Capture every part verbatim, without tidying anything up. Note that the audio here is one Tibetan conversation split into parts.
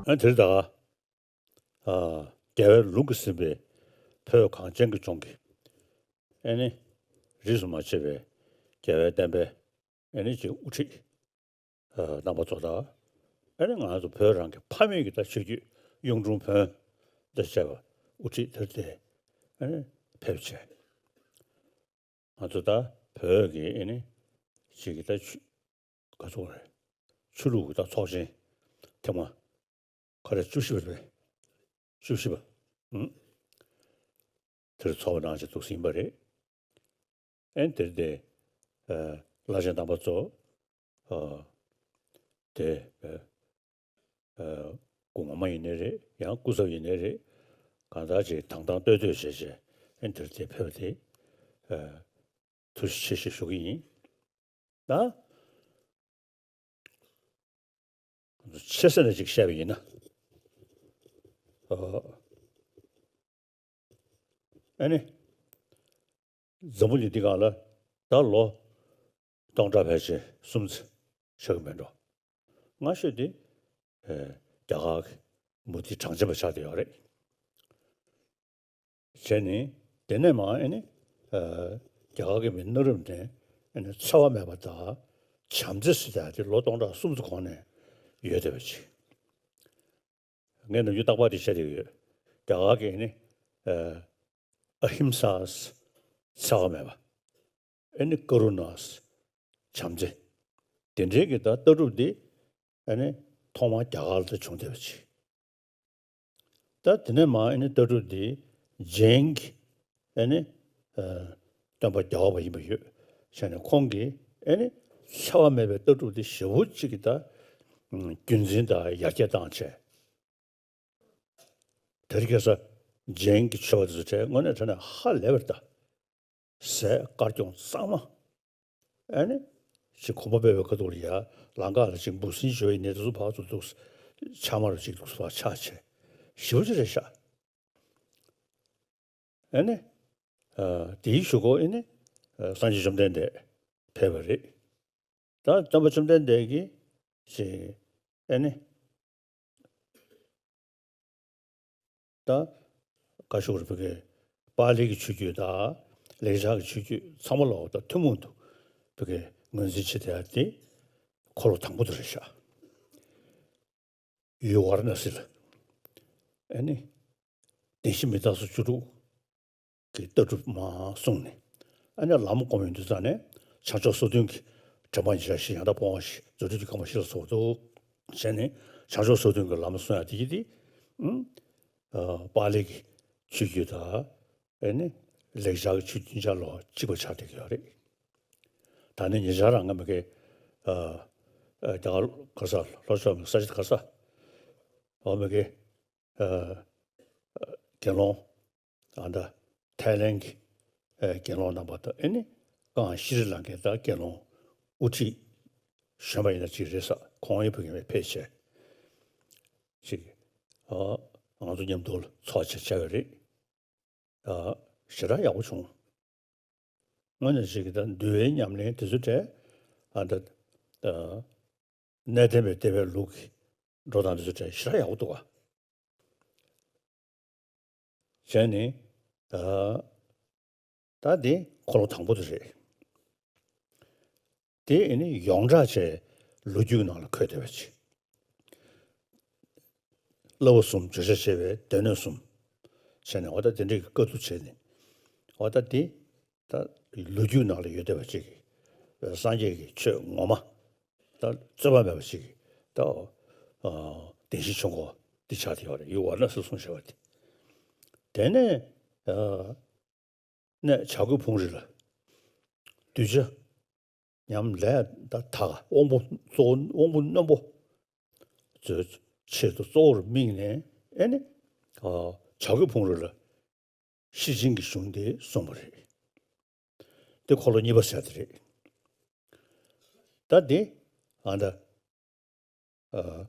ཨ་དེར་ད་ག་ཨ་རྒྱལ་བའི་ལུང་གིས་ཟིན་པའི་བོད་གངས་ཅན་གྱི་ལྗོངས་ཀྱི་ཨེ་ནི་རིས་སུ་མ་ཆད་པའི་རྒྱལ་བའི་བསྟན་པའི་ཨེ་ནི་ཅིག་དབུ་ཁྲིད་ཨ་རྣམ་པ་ཚོ་དང་ཨེ་ནི་ང་ཚོ་བོད་རང་གི་ཕ་མེས་ཀྱི་ད་ཆོས་བརྒྱུད་གཡུང་དྲུང་བོན་དང་བཅས་པ་དབུ་ཁྲིད་དེར་དེ་ཨེ་ནི་ཕེབས་བྱས། ང་ཚོ་ད་བོད་ཀྱི་ཨེ་ནི་ཅིག་གི་ད་ཆོས་ག་ཚོད་རེད། ཆོས་ལུགས་ཀྱི་ད་ཚོགས་ཆེན་ཐེངས་མ་ག་རེ་བཅུ་བཞི་པ་རེད། བཅུ་བཞི་པ། ཨུམ། དེར་ཚོགས་པ་གནང་བྱས་འདུག་ཟིན་པ་རེད། ཨེ་དེར་དེ་ཨ་བླ་ཆེན་རྣམ་པ་ཚོ་ཨ་དེ་ཨ་ཨ་སྐུ་ངོ་མ་ཡིན་ནའི་རེད། ཡང་སྐུ་ཚབ་ཡིན་ནའི་རེད། གང་ལྟར་ཅིག་དང་དང་ཏོག་ཏོག་བྱས་བྱས་ཨེ་དེར་དེ་ཕེབས་པ་དེ་ཨ་ཐུགས་རྗེ་ཆེ་ཞེས་ཞུ་གི་ཡིན། ད་ཆེ་ས་ནས་ཅིག་བཤད་པ་ཡིན་ན། ཨ་ཨ་ནི་འཛམ་བུ་གླིང་འདི་སྒང་ལ་ད་ལོ་སྟོང་ཕྲག་ཕལ་ཆེར་གསུམ་ཙམ་ཆགས་ཀྱི་མེད་འགྲོ། སྔ་ཤོས་དེ་ཨེ་རྒྱ་གར་གྱི་མུ་སྟེགས་གྲངས་ཅན་པ་ཆགས་བསྡད་ཡོད་རེད། བྱས་ནས་དེ་ནས་མར་ཨེ་ནི་ཨ་རྒྱ་གར་གྱི་མི་གནའ་རབས་ནས་ཨེ་ནི་འཚེ་བ་མེད་པ་དང་བྱམས་བརྩེ་ཟེར་ཡག་དེ་ལོ་སྟོང་ཕྲག་གསུམ་ཙམ་གོང་ནས་ཡོད་བསྡད་པ་ཅིག་ངས་ནམ་རྒྱུན་རྟག་པར་དེ་བཤད་བསྡད་ཀྱི་ཡོད། རྒྱ་གར་གྱི་ཨེ་ནི་ཨ་ཨ་ཧིམ་ས་འཚེ་བ་མེད་པ། ཨེ་ནི་ཀ་རུ་ཎ་བྱམས་བརྩེ། དེ་འདྲའི་གི་ད་ལྟ་གྲུབ་འདི་ཨེ་ནི་ཐོག་མར་རྒྱ་གར་ལ་ད་བྱུང་བསྡད་པ་ཅིག་ད་དེ་ནས་མར་ཨེ་ནི་ལྟ་གྲུབ་འདི་ཇེན་གྱི་ཨེ་ནི་ཨ་སྟོན་པ་རྒྱལ་བ་པ་ཡིན་པ་ཡོད་བྱས་ནས་ཁོང་གིས་ཨེ་ནི་འཚེ་བ་མེད་པའི་ལྟ་གྲུབ་འདི་ཞེ་པོ་ཅིག་གི་ད་རྒྱུན་འཛིན་དང་ཡར་རྒྱས་བཏང་བྱས། དེར་ཁ་སང་ཇེན་གྱི་ཆོས་པ་དེ་ཚོ་གྲས་དངོས་གནས་དྲང་གནས་ཧ་ལས་པ་རེད་ད། ཟས་དཀར་གྱོང་གཙང་མ། ཨ་ནི། ཅིག་གོམ་པ་སྤོས་པའི་ཁ་ཐུག་ལ་ཡ་ལམ་ཁ་ལ་ཅིག་འབུ་སྲིན་འཇོ་ཡི་ནས་དེ་ཚོ་ཕར་ཚུར་འདུག་ཆ་མ་རུ་ཅིག་འདུག་ཕར་ཆགས་བྱས། ཞེ་པོ་ཅིག་རེད་ཤག་ཨ་ནི། ཨ་དེའི་གཞུག་གུ་ཨ་ནི། ཨ་སངས་རྒྱས་བཅོམ་ལྡན་འདས་ཕེབས་པ་རེད། ད་སྟོན་པ་བཅོམ་ལྡན་འདས་ཀྱིས་ཅིག་ཨ་ནི། ད་བཀའ་ཤོག་རུ་བོད་ཀྱི་པཱ་ལི་གི་ཆོས་བརྒྱུད་དང་ལེགས་སྦྱར་གྱི་ཆོས་བརྒྱུད་ཚང་མ་ལ་འོ་ད་ཐུན་མོང་དུ་བོད་ཀྱི་ངོས་འཛིན་བྱེད་བསྡད་ཡ་དེ་འཁོར་ལོ་དང་པོ་དེ་རེད་ཤག་ཡུལ་ཝཱ་ར་ཎ་སི་ལ་ཨ་ནི་བདེན་བཞི་མི་རྟག་སོགས་བཅུ་དྲུག་གི་ལྟ་གྲུབ་མར་གསུངས་ནས། ཨ་ནི་ལམ་སྒོམ་ཡོང་དུས་ཙང་ནས་བྱང་ཆུབ་སོ་བདུན་གྱི་དྲན་པ་ཉེར་བཞག་བཞི། ཡང་དག་སྤོང་བ་བཞི། རྫུ་འཕྲུལ་གྱི་རྐང་པ་བཞི་ལ་སོགས་འདུག་བྱས་ནས་བྱང་ཆུབ་སོ་བདུན་གྱི་ལམ་གསུང་ཡག་དེ་གྱིས་དེ། ཨུམ། ཨ་པཱ་ལི་གི་ཆོས་བརྒྱུད་དང་ཨ་ནི་ལེགས་སྦྱར་གྱི་ཆོས་བརྒྱུད་གཉིས་ཆ་ལོ་གཅིག་པ་ཆགས་བསྡད་ཀྱི་ཡོད་རེད། ད་ནི་ཉེ་ཆར་རང་ང་མི་དགེ་ཨ་ཨ་རྒྱ་གར་ག་ས་ལྷོ་ཕྱོགས་མི་ས་ཆ་ག་ས་འོ་མི་དགེ་ཨ་ཨ་དགེ་སློང་། ཨ་ད་ཐའི་ལེན་གྱི་ཨེ་དགེ་སློང་རྣམ་པ་དང་ཨེ་ནི་ཀང་ཤི་རི་ལང་ཀའི་ད་དགེ་སློང་དབུ་ཁྲིད་གཞོན་པ་ཡིན་ན་གཅིག་རེད་ས། ཁོང་ཡང་བོད་ཀྱི་མི་ཕེབས་བྱས་ཅིག་ཨ་ང་ཚོ་མཉམ་དུ་ཚོགས་བྱས་བྱས་པ་རེད། ཨ་ཞེ་དྲག་ཡག་པོ་བྱུང་། དངོས་གནས་ཅིག་གི་ད་འདུལ་བའི་ཉམས་ལེན་དེ་ཚོ་གྲས་ཨ་ད་ཨ་གནས་བརྟན་པའི་བསྟན་པའི་ལུགས་ཀྱི་འགྲོ་སྟངས་དེ་ཚོ་གྲས་ཞེ་དྲག་ཡག་པོ་འདུག་ག་བྱས་ནས་ད་ད་འདི་འཁོར་ལོ་དང་པོ་དེ་རེད། དེ་ཨེ་ནི་ཡོངས་གྲགས་བྱས་ལོ་རྒྱུས་ནང་ལ་འཁོད་བསྡད་པ་ཅིག་བསླབ་པ་གསུམ་བརྗོད་བྱ་བྱས་པའི་སྡེ་སྣོད་གསུམ་བྱས་ནས་འོ་ད་དེ་འདྲའི་བཀའ་བསྡུ་བྱས་ནས་འོ་ད་དེ་ད་ལོ་རྒྱུས་ནང་ལ་ཡོད་བསྡད་པ་ཅིག་སངས་རྒྱས་ཀྱི་ཆོས་ངོ་མ་ད་རྩོད་པ་མེད་པ་ཅིག་ད་ཨ་བདེན་བཞི་ཆོས་འཁོར་འདི་ཆགས་བསྡད་ཡོད་རེད། ཡུལ་ཝཱ་ར་ཎ་སི་གསུངས་བཞག་པ་དེ། དེ་ནས་ཨ་གནས་བྱ་རྒོད་ཕུང་རི་ལ་གདུལ་བྱ་ཉམས་ལས་ད་དག་དབང་པོ་གཙོ་བོ་དབང་པོ་རྣོན་པོ་ཚོའི་ཆེད་དུ་གཙོ་བོར་དམིགས་ནས་ཨེ་ནི་ཨ་བྱ་རྒོད་ཕུང་རི་ལ་ཤེར་ཕྱིན་གྱི་གཞུང་དེ་གསུངས་པ་རེད། དེ་འཁོར་ལོ་གཉིས་པ་ཟེར་དེ་རེད། ད་དེ་ཨ་ད་ཨ་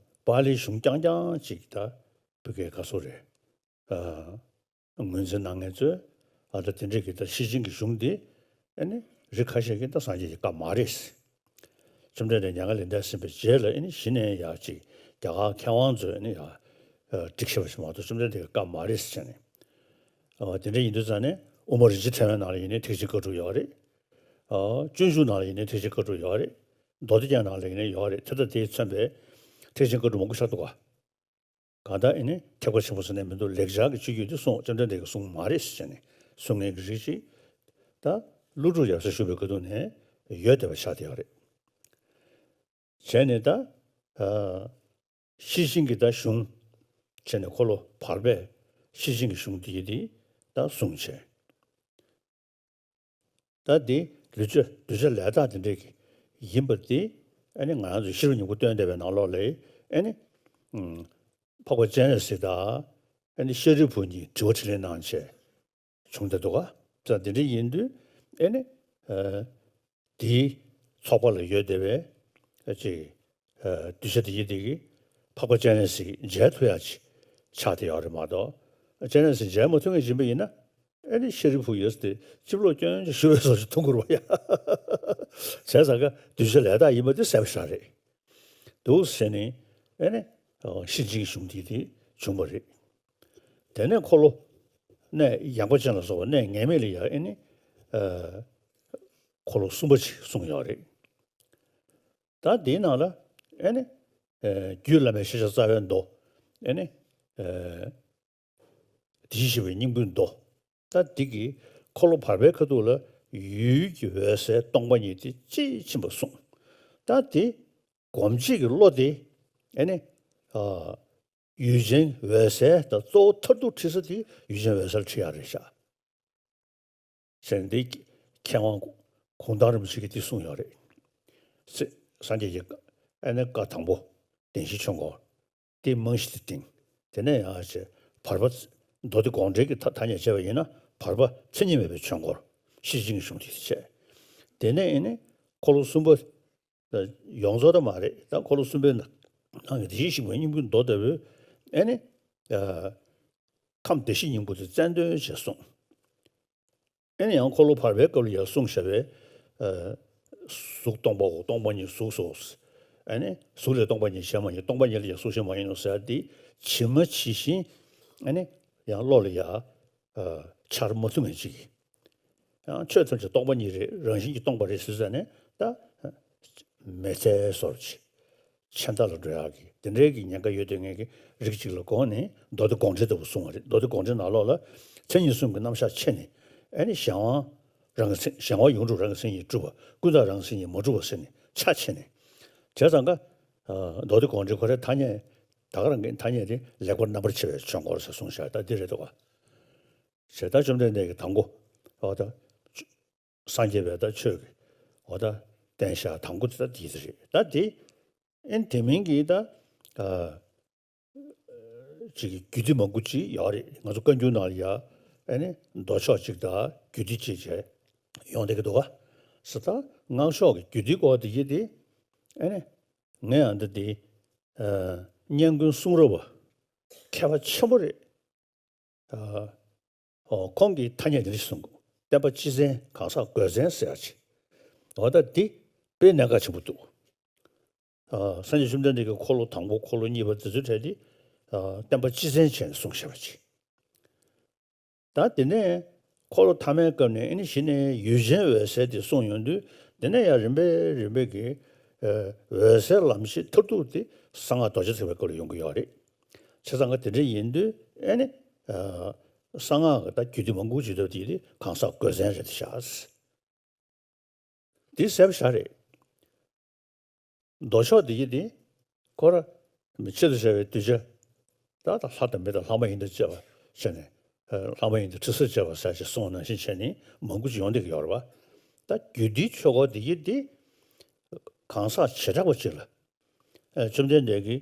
པཱ་ལིའི་གཞུང་རྐྱང་རྐྱང་ཅིག་ད་བོད་སྐད་ག་སོ་རེད། ཨ་ངོས་འཛིན་གནང་མཁན་ཚོས་ཨ་ད་དེ་འདྲས་ཀྱི་ད་ཤེར་ཕྱིན་གྱི་གཞུང་འདི་ཨ་ནི་རིགས་ཁ་ཤས་ཀྱིས་ད་སངས་རྒྱས་ཀྱི་བཀའ་མ་རེད། བཅོམ་ལྡན་འདས་མྱ་ངན་ལས་འདས་ཟིན་པའི་རྗེས་ལ་ཨ་ནི་གཞི་ནས་ཡག་ཅིག་རྒྱ་གར་མཁས་དབང་ཚོས་ཨ་ནི་ཡག་ ཨ་སྒྲིག་བཞག་པ་ཞིག་མ་གཏོགས་བཅོམ་ལྡན་འདས་ཀྱི་བཀའ་མ་རེད་ཟེར་བྱས་ནས། ཨ་དེ་འདྲ་ཡིན་དུས་ཙང་ནས་དབུ་མ་རིན་ཆེན་ཕྲེང་བའི་ནང་ལ་ཡིན་ནའི་ཐེག་ཆེན་བཀའ་དྲུག་ཡོད་རེད། ཨ་སྤྱོད་འཇུག་ནང་ལ་ཡིན་ནའི་ཐེག་ཆེན་བཀའ་དྲུག་ཡོད་རེད། མདོ་སྡེ་རྒྱན་ནང་ལ་ཡིན་ནའི་ཡོད་རེད། དེ་དང་དེས་མཚོན་པའི་ཐེག་ཆེན་བཀའ་དྲུག་མང་པོ་ཤར་འདུག་ག་གང་ལྟར་ཨེ་ནི་ཐེག་པ་ཆེན་པོ་ཟེར་ནས་མི་འདུག་ལེགས་སྦྱར་གྱི་སྤྱོད་བརྒྱུད་འདི་གསུང་བཅོམ་ལྡན་འདས་ཀྱི་གསུང་མ་རེད་ཟེར་ནས་གསུང་མཁན་གྱི་རིགས་ཅིག་ད་ཀླུ་སྒྲུབ་ཡབ་སྲས་བཞུགས་པའི་སྐབས་དུ་ནས་ཡོད་བསྡད་པ་ཆགས་བསྡད་ཡོད་རེད། བྱས་ནས་ད་ཨ་ཤེར་ཕྱིན་གྱི་ད་གཞུང་བྱས་ནས་འཁོར་ལོ་བར་པས་ཤེར་ཕྱིན་གྱི་གཞུང་འདི་ཡི་འདི་ད་གསུང་བྱས། ད་འདི་གདུལ་བྱ་གདུལ་བྱ་ལས་དག་འདི་འདྲས་ཀྱི་ཡིན་པ་འདི་ཨ་ནི་ང་རང་ཚོ་ཤེས་རབ་སྙིང་པོ་སྟོན་བསྡད་པའི་ནང་ལོགས་ལ་ཨ་ནི་ཨུམ་འཕགས་པ་སྤྱན་རས་གཟིགས་དང་ཨ་ནི་ཤཱ་རིའི་བུ་གཉིས་དྲི་བ་དྲིས་ལན་གནང་བྱས་བྱུང་བསྡད་འདུག་ག་ད་འདི་འདྲ་ཡིན་དུས་ཨ་ནི་ཨ་འདིའི་ཚོགས་པ་ལ་ཡོད་བསྡད་པའི་ཨ་ཅིག་ཨ་གདུལ་བྱ་འདི་ཡི་འདི་གི་འཕགས་པ་སྤྱན་རས་གཟིགས་མཇལ་ཐུབ་ཡག་ཅིག་ཆགས་བསྡད་ཡོད་རེད་མ་གཏོགས། སྤྱན་རས་གཟིགས་མཇལ་མ་ཐུབ་མཁན་ཡིན་པ་ཡིན་ན། ཨ་ནི་ཤཱ་རིའི་བུ་ཡོད་དེ་སྤྱི་ལོ་སྐྱོན་ཅིག་ཞུ་བའི་བཟོ་ཞིག་མཐོང་གི་རེད་པ་ཡ། བྱས་ཙང་ཀ་གདུལ་བྱ་ལས་དག་ཡིན་པ་དེ་གསལ་པོ་ཞིག་རེད། འདུག་ཟེར་ནས་ཨ་ནི་ཤེར་ཕྱིན་གྱི་གཞུང་འདི་དེ་བྱུང་བ་རེད། དེ་ནས་འཁོར་ལོ་གནས་ཡངས་པ་ཅན་ལ་སོགས་པ་གནས་ངེས་མེད་ལ་ཡང་ཨ་ནི་འཁོར་ལོ་གསུམ་པ་ཅིག་གསུངས་ཡོད་རེད། ད་དེའི་ནང་ལ་ཨ་ནི་རྒྱུད་བླ་མའི་ཤེས་བྱ་རྩ་བའི་མདོ་ཨ་ནི། དེ་བཞིན་གཤེགས་པའི་སྙིང་པོའི་མདོ། ད་འདི་གི་འཁོར་ལོ་བར་པའི་ཁ་ཐུག་ལ་ཡུལ་གྱི་འོད་གསལ་སྟོང་པ་ཉིད་དེ་དཔྱིས་ཕྱིན་པ་གསུངས། ད་དེ་སྒོམ་བྱེད་ཀྱི་བློ་དེ་ཨ་ནི་ཨ་ཡུལ་ཅན་འོད་གསལ་དང་གཙོ་བོ་མཐར་ཐུག་ཁྲིད་ས་དེ་ཡུལ་ཅན་འོད་གསལ་ཁྲིད་ཡག་རེད་ཤག་ཟེར་འདི་མཁས་དབང་གུང་ཐང་རིན་པོ་ཆེ་གིས་འདི་གསུངས་ཡོད་རེད། སེ་སངས་རྒྱས་ཀྱི་ཨ་ནི་བཀའ་དང་པོ་བདེན་བཞིའི་ཆོས་འཁོར། དེ་རྨང་གཞི་དེ་བཏིང་། དེ་ནས་ཡང་ཞེས་བར་པ་མདོ་སྡེ་དགོངས་འགྲེལ་གྱི་ཐ་ཐ་སྙད་བྱས་པ་ཡིན་ན་བར་པ་མཚན་ཉིད་མེད་པའི་ཆོས་འཁོར་ཤེར་ཕྱིན་གྱི་གཞུང་དེ་བྱས། དེ་ནས་ཨེ་ནི་འཁོར་ལོ་གསུམ་པ་ཡོངས་རྫོགས་ད་མ་རེད། ད་འཁོར་ལོ་གསུམ་པའི་ནང་ནང་གི་དེ་བཞིན་གཤེགས་པའི་སྙིང་པོའི་མདོ་ལྟ་བུའི་ཨེ་ནི་ཁམས་བདེ་གཤེགས་སྙིང་པོ་དེ་རྩལ་འདོན་བྱས་གསུངས། ཨེ་ནི་ཡང་འཁོར་ལོ་བར་པའི་སྐབས་ལ་ཡང་གསུངས་བཞག་པའི་ཨ་གཟུགས་སྟོང་པའོ། སྟོང་པ་ཉིད་གཟུགས་སོ། ཨེ་ནི་གཟུགས་ལས་སྟོང་པ་ཉིད་གཞན་མ་ཡིན། སྟོང་པ་ཉིད་ལས་ཀྱང་གཟུགས་གཞན་མ་ཡིན་ནོ་ཟེར་ཡག་དེ་ཇི་མ་ཇི་བཞིན་ཨེ་ནི་ཡང་བློ་ལ་ཡང་ཨ་འཆར་མ་ཐུབ་མཁན་ཅིག་ཡང་ཆོས་ཐམས་ཅད་སྟོང་པ་ཉིད་རེད། རང་བཞིན་གྱིས་སྟོང་པ་རེད་ཟེར་ཟེར་ནས་ད་མི་འཐད་བཟོ་འདྲ་ཅིག་མཚན་རྟགས་ལ་འགྲོ་ཡག་གི་དེ་འདྲའི་གི་ཉེན་ཁ་ཡོད་དེ་ངེད་ཀྱི་རིགས་གཅིག་ལ་དགོངས་ནས་མདོ་སྡེ་དགོངས་འགྲེལ་ལྟ་བུ་གསུངས་པ་རེད། མདོ་སྡེ་དགོངས་འགྲེལ་ནང་ལོགས་ལ་མཚན་ཉིད་གསུམ་གྱི་རྣམ་གཞག་ཕྱེ་ནས་ཨེ་ནི་གཞན་དབང་རང་གི་མཚན་གཞན་དབང་ཡོངས་གྲུབ་རང་གི་མཚན་ཉིད་གྲུབ་པ། ཀུན་བརྟགས་རང་གི་མཚན་ཉིད་མ་གྲུབ་པ་ཟེར་ནས་ཆ་ཕྱེ་ནས། བྱས་ཙང་ཀ་མདོ་སྡེ་དགོངས་འགྲེལ་ཁོ་རའི་ཐ་སྙད་ད་ག་རང་གི་ཐ་སྙད་དེ་ལེགས་པར་རྣམ་པར་ཕྱེ་བའི་ཆོས་འཁོར་ཟེར་གསུངས་བཞག་ད་འདི་རེད་འདུག་ག་ཞེས་ད་བཅོམ་ལྡན་འདས་ཀྱིས་དང་པོ་འོ་ད་སངས་རྒྱས་པའི་ད་ཆོས་ཀྱི་འོ་ད་བསྟན་བྱ་དང་པོ་དེ་ད་དེ་རེད། ད་དེ་ཨེ་ནི་དེ་མིན་གྱི་ད་ཨ་ཅིག་རྒྱུད་སྡེ་མང་པོ་ཅིག་ཡོད་རེད། ང་ཚོ་བཀའ་འགྱུར་ནང་ལ་ཡ་ཨེ་ནི་མདོ་ཕྱོགས་གཅིག་དང་རྒྱུད་སྡེ་གཅིག་བྱས་ཡོང་བསྡད་ཀྱི་འདུག་ག་ས་ད་སྔགས་ཕྱོགས་ཀྱི་རྒྱུད་སྡེ་སྐོར་དེ་ཡི་དེ་ཨེ་ནི་ངས་ཨ་འདི་དེ་ཨ་སྙན་ཀུན་གསུང་རབ་པ་མཁས་པ་ཆེན་པོ་རེད། ཨ་ཨོ་ཁོང་གིས་ཐ་སྙད་འདི་འདྲ་གསུངས་འདུག་བསྟན་པ་སྤྱི་བཙན་གང་ཟག་དགོས་བཙན་ཟེར་ཡག་ཅིག་འོ་ད་འདི་དཔེ་གནད་འགག་ཆེན་པོ་འདུག་ཨ་སངས་རྒྱས་བཅོམ་ལྡན་འདས་ཀྱིས་འཁོར་ལོ་དང་པོ་འཁོར་ལོ་གཉིས་པ་དེ་ཚོའི་གྲས་དེ་ཨ་བསྟན་པ་སྤྱི་བཙན་བྱས་ནས་གསུངས་བཞག་པ་ཅིག་ད་དེ་ནས་འཁོར་ལོ་ཐ་མའི་སྐབས་ནས་ཨེ་ནི་གཞི་ནས་ཡུལ་ཅན་འོད་གསལ་དེ་གསུངས་ཡོང་དུས་དེ་ནས་ཡང་རིམ་པས་རིམ་པས་ཀྱི་ཨ་འོད་གསལ་ལམ་ཤེས་མཐར་ཐུག་དེ་གསང་སྔགས་རྡོ་རྗེ་ཐེག་པའི་སྐོར་ལ་ཡོང་གི་ཡོད་རེད། བྱས་ཙང་ཀ་དེ་འདྲ་ཡིན་དུས་ཨེ་ནི་ཨ་གསང་སྔགས་ཀྱི་ད་རྒྱུད་སྡེ་མང་པོ་ཅིག་ཡོད་དེ་དེ་གང་ཟག་དགོས་བཙན་རེད་ཤག་འདི་གསལ་པོ་ཞེ་དྲག་རེད། མདོ་ཕྱོགས་འདི་ཡི་དེ་ཁོ་ར་ཆེད་དུ་བྱ་བའི་གདུལ་བྱ་ད་ད་ལྷ་དང་མི་དང་ལྷ་མ་ཡིན་དང་བཅས་པ་བྱས་ནས་ལྷ་མ་ཡིན་དང་ཁྲི་སར་བཅས་པ་ཟེར་ཞེས་གསུངས་པ་ནང་བཞིན་བྱས་ནས་མང་པོ་ཅིག་ཡོང་བསྡད་ཀྱི་ཡོད་རེད་པ། ད་རྒྱུད་སྡེའི་ཆོས་སྐོར་འདི་ཡི་དེ་གང་ཟག་བྱེ་བྲག་པ་ཅིག་ལ་ཨ་བཅོམ་ལྡན་འདས་ཀྱིས་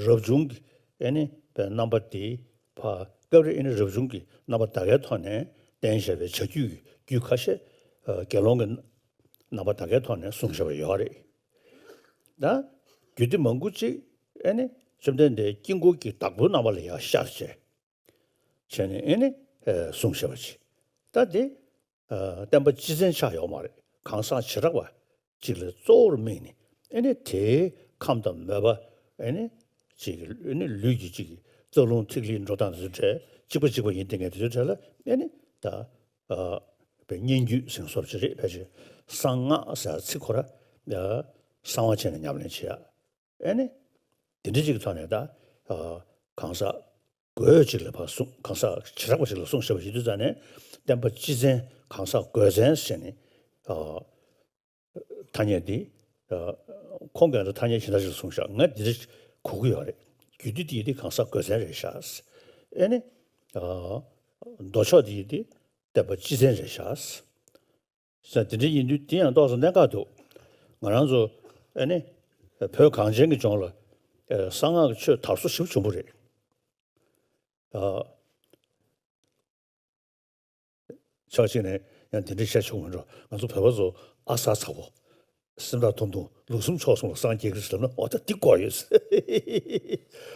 རབ་བྱུང་གི་ཨེ་ནི་པའི་རྣམ་པ་དེ་ཕར་སྐབས་རེ་ཨེ་ནི་རབ་བྱུང་གི་རྣམ་པ་ད་གའི་ཐོག་ནས་བསྟན་བཞག་པའི་བྱ་རྒྱུད་ཀྱི་རྒྱུད་ཁ་ཤས་ཨ་དགེ་སློང་གི་རྣམ་པ་ད་གའི་ཐོག་ནས་གསུངས་བཞག་པ་ཡོད་རེད། ད་རྒྱུད་སྡེ་མང་པོ་ཅིག་ཨེ་ནི་བཅོམ་ལྡན་འདས་དཀྱིལ་འཁོར་གྱི་བདག་པོའི་རྣམ་པ་ལ་ཡང་ཤར་བྱས། བྱས་ནས་ཨེ་ནི་ཨེ་གསུངས་བཞག་པ་ཅིག་ད་དེ་ཨ་བསྟན་པ་སྤྱི་བཙན་ཆགས་ཡོད་མ་རེད། གང་ཟག་བྱེ་བྲག་པ་ཅིག་ལ་གཙོ་བོར་དམིགས་ནས་ཨེ་ནི་དེའི་ཁམས་དང་མོས་པ་ཨེ་ནི་ཅིག་ཨེ་ནི་ལུས་ཀྱི་ཅིག་ རྩ་རླུང་ཐིག་ལེའི་འགྲོ་སྟངས་དེ་ཚོའི་གྲས་གཅིག་པ་གཅིག་པ་ཡིན་བསྡད་མཁན་དེ་ཚོའི་གྲས་ལ་ཨེ་ནི་ད་ཨ་པའི་སྙན་བརྒྱུད་ཟེར་བཟོ་འདྲ་ཅིག་རེད། ཕལ་ཆེར་གསང་སྔགས་ཟེར་ཚིག་ཁོ་ར་ཨ་གསང་བ་བྱས་ནས་ཉམས་ལེན་བྱེད་ཡ། ཨེ་ནི། དེ་འདྲ་ཅིག་གི་ཐོག་ནས་ད། ཨ་གང་ཟག་རྒོད་ཅིག་ལ་ཕར་གསུངས། གང་ཟག་བྱེ་བྲག་པ་ཅིག་ལ་གསུངས་བཞག་པ་ཞིག་དུས་ཙང་ནས། བསྟན་པ་སྤྱི་མཚན་གང་ཟག་རྒོད་མཚན་ཟེར་ནས། ཨ་ཐ་སྙད་འདི། ཨ་ཁོང་གིས་ད་ཐ་སྙད་གཞན་དག་ཅིག་ལ་གསུངས་བཞག། ང་འདི་འདྲ་གོ་གི་ཡོད་རེད། རྒྱུད་སྡེ་འདི་ཡི་དེ་གང་ཟག་རྒོད་མཚན་རེད་ཤག། ཨེ་ནི། ཨ་མདོ་ཕྱོགས་འདི་ཡི་དེ་བསྟན་པ་སྤྱི་མཚན་རེད་ཤག། ཟེར་དེ་འདྲ་ཡིན་དུས་དེ་ཡང་ཏོག་ཙམ་གནད་འགག་འདུག། ང་རང་ཚོ་ཨ་ནི་བོད་གངས་ཅན་གྱི་ལྗོངས་ལ་ཨ་གསང་སྔགས་ཀྱི་ཆོས་དར་སྲོལ་ཞེ་པོ་བྱུང་བ་རེད། ཨ་ཕྱོགས་གཅིག་ནས་ཡང་དེ་འདྲ་བཤད་ཆོག་མི་འགྲོ། ང་ཚོ་བོད་པ་ཚོ་ཨ་གསར་ཚ་བོ། སེམས་ཐག་ཐུང་ཐུང་། ལུགས་གསུམ་ཕྱོགས་གསུམ་ལ་སངས་རྒྱས་ཀྱི་རེད་ཟེར་ན། འོ་ད་འདི་དགོས་ཡོད།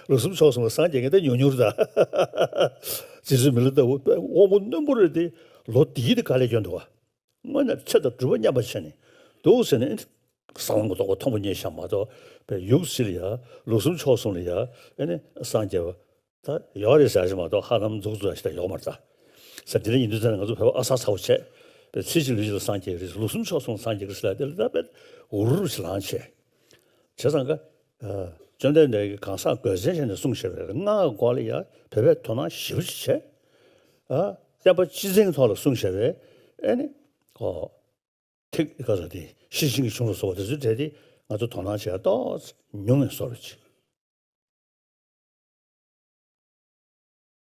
ལུགས་གསུམ་ཕྱོགས་གསུམ་ལ་སངས་རྒྱས་མཁན་ད་ཉུང་ཉུང་རེད་ད། རྗེ་བཙུན་མི་ལ་ལྟ་བུ་དབང་པོ་རྣོན་པོ་རེད་དེ། ལོ་འདི་ཡི་དེ་དཀའ་ལས་བསྐྱོན་འདུག་བ། དངོས་གནས་ཆོས་དང་སྒྲུབ་པ་མཉམ་པ་བྱས་ནས་འདུག་ཟེར་ནས། ས་ལམ་གྱི་ཐོག་པ་མཐོན་པོ་བརྙེས་བཞག་མ་གཏོགས། པའི་ཡུལ་སྲིད་ལ་ཡ། ལུགས་གསུམ་ཕྱོགས་གསུམ་ལ་ཡ། ཨེ་ནི་སངས་རྒྱས་པ་ད་ཡོད་རེད་ཟེར་ཞིག་མ་གཏོགས། ཧ་ལམ་མཛུབ་བཙུགས་ཞིག་ད་ཡོད་མ་རེད་ད། ཟེར་དེ་འདྲ་ཡིན་དུས་ཙང་ནས་ང་ཚོ་བོད་པ་ཨ་གསར་ཚ་བོ་བྱས། པའི་ཚེ་གཅིག་ལུས་གཅིག་ལ་སངས་རྒྱས་རེད། ལུགས་གསུམ་ཕྱོགས་གསུམ་ལ་སངས་རྒྱས་རེད་ཟེར་ལ། དེ་ལ་ད་དཔེ་འུར་འུར་ཞིག་ལངས་བྱས། བྱས་ཙང་ཀ། ཨ་བཅོམ་ལྡན་འདས་ཀྱིས་གང་ཟག་རྒོད་མཚན་བྱས་ནས་གསུངས་བཞག་པའི་སྔགས་སྐོར་ལ་ཡང་བོད་པས་དོ་སྣང་ཞེ་པོ་ཅིག་བྱས། ཨ་བསྟན་པ་སྤྱི་མཚན་གྱི་ཐོག་ལ་གསུངས་བཞག་པའི་ཨེ་ནི། ཨོ། ཐིག་ག་ས་དེ་ཤེར་ཕྱིན་གྱི་གཞུང་ལ་སོགས་པ་དེ་ཚོའི་གྲས་དེ་ང་ཚོ་དོ་སྣང་བྱེད་ཡ་ཏོག་ཙམ་ཉུང་ངེ་བཟོ་འདྲ་ཅིག།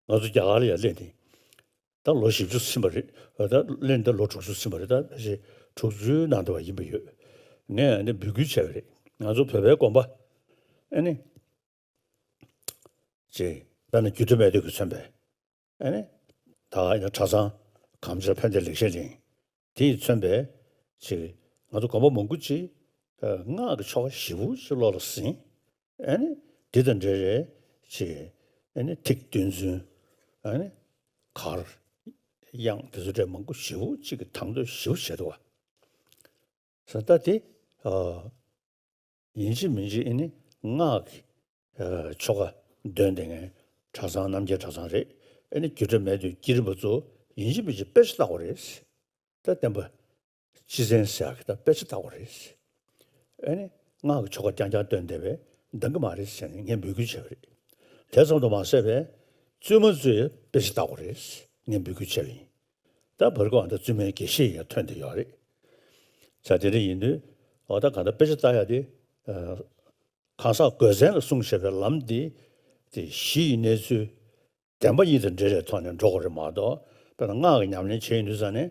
ང་ཚོ་རྒྱ་གར་ལ་ཡར་སླེབས་ནས་ད་ལོ་བཞི་བཅུ་ཕྱིན་པ་རེད། ད་སླེབས་ནས་ད་ལོ་དྲུག་ཅུ་ཕྱིན་པ་རེད། ད་ཕལ་ཆེར་དྲུག་ཅུའི་ནང་དུ་བ་ཡིན་པ་ཡོད། ངས་ཨ་ནི་འབོད་སྐུལ་བྱས་པ་རེད། ང་ཚོ་བོད་པའི་དགོན་པ་ཨ་ནི་ཅིག་དཔེར་ན་སྒྱུ་འཕྲུལ་མལ་དུས་ཀྱིས་མཚོན་པའི་ཨ་ནི་ད་ཡིན་ན་གྲྭ་ཚང་གངས་ཅན་ཕན་བདེ་ལེགས་བཤད་གླིང་དེ་ཡིས་མཚོན་པའི་ཅིག་ང་ཚོ་དགོན་པ་མང་པོ་ཅིག་སྔགས་ཀྱི་ཆོ་ག་ཞེ་པོ་ཅིག་བློ་ལ་ཟིན། ཨ་ནི་འདི་དང་འབྲེལ་བའི་ཅིག་ཨ་ནི་ཐིག་བདུན་ཚོན། ཨ་ནི་གར་དབྱངས་དེ་ཚོ་གྲས་མང་པོ་ཞེ་པོ་ཅིག་གི་དང་དོད་ཞེ་པོ་བྱས་འདུག་བ། ས་ད་དེ་ཨ་ཡིན་གཅིག་མིན་གཅིག་ཨ་ནི་སྔགས་ཀྱི་ཨ་ཆོ་ག་འདོན་བསྡད་མཁན་གྲྭ་ཚང་རྣམ་རྒྱལ་གྲྭ་ཚང་རེད། ཨ་ནི་སྒྱུ་འཕྲུལ་མལ་དུ་བསྐྱེད་རིམ་པ་ཚོ་ཡིན་གཅིག་མིན་གཅིག་དཔེ་ཆ་ལྟ་དགོས་རེད། ད་བསྟན་པ་སྤྱི་མཚན་ཟེར་ཡག་གི་ད་དཔེ་ཆ་ལྟ་དགོས་རེད། ཨ་ནི་སྔགས་ཀྱི་ཆོ་ག་རྐྱང་རྐྱང་འདོན་བསྡད་པས་འདང་གི་མ་རེད་ཟེར་ནས་ངས་འབོད་སྐུལ་བྱས་པ་རེད། དེ་ཙམ་དུ་མ་ཟད་པའི་བཙུན་མ་ཚོས་དཔེ་ཆ་ལྟ་དགོས་རེད། ངས་འབོད་སྐུལ་བྱས་པ་ཡིན། ད་བར་སྐབས་ད་བཙུན་མའི་དགེ་བཤེས་ཡང་ཐོན་བསྡད་ཡོད་རེད། ས་དེ་འདྲ་ཡིན་དུས་འོ་ད་གང་ལྟར་དཔེ་ཆ་ལྟ་ཡག་དེ་ཨ་གང་ཟག་རྒོད་མཚན་ལ་གསུངས་བཞག་པའི་ལམ་འདི་དེ་གཞི་ཡི་གནས་ཚུལ་བདེན་པ་གཉིས་དང་འབྲེལ་བའི་ཐོག་ནས་འགྲོ་དགོས་རེད་མ་གཏོགས། དཔེར་ན་སྔགས་ཀྱི་ཉམས་ལེན་བྱེད་ཡོང་དུས་ཙང་ནས་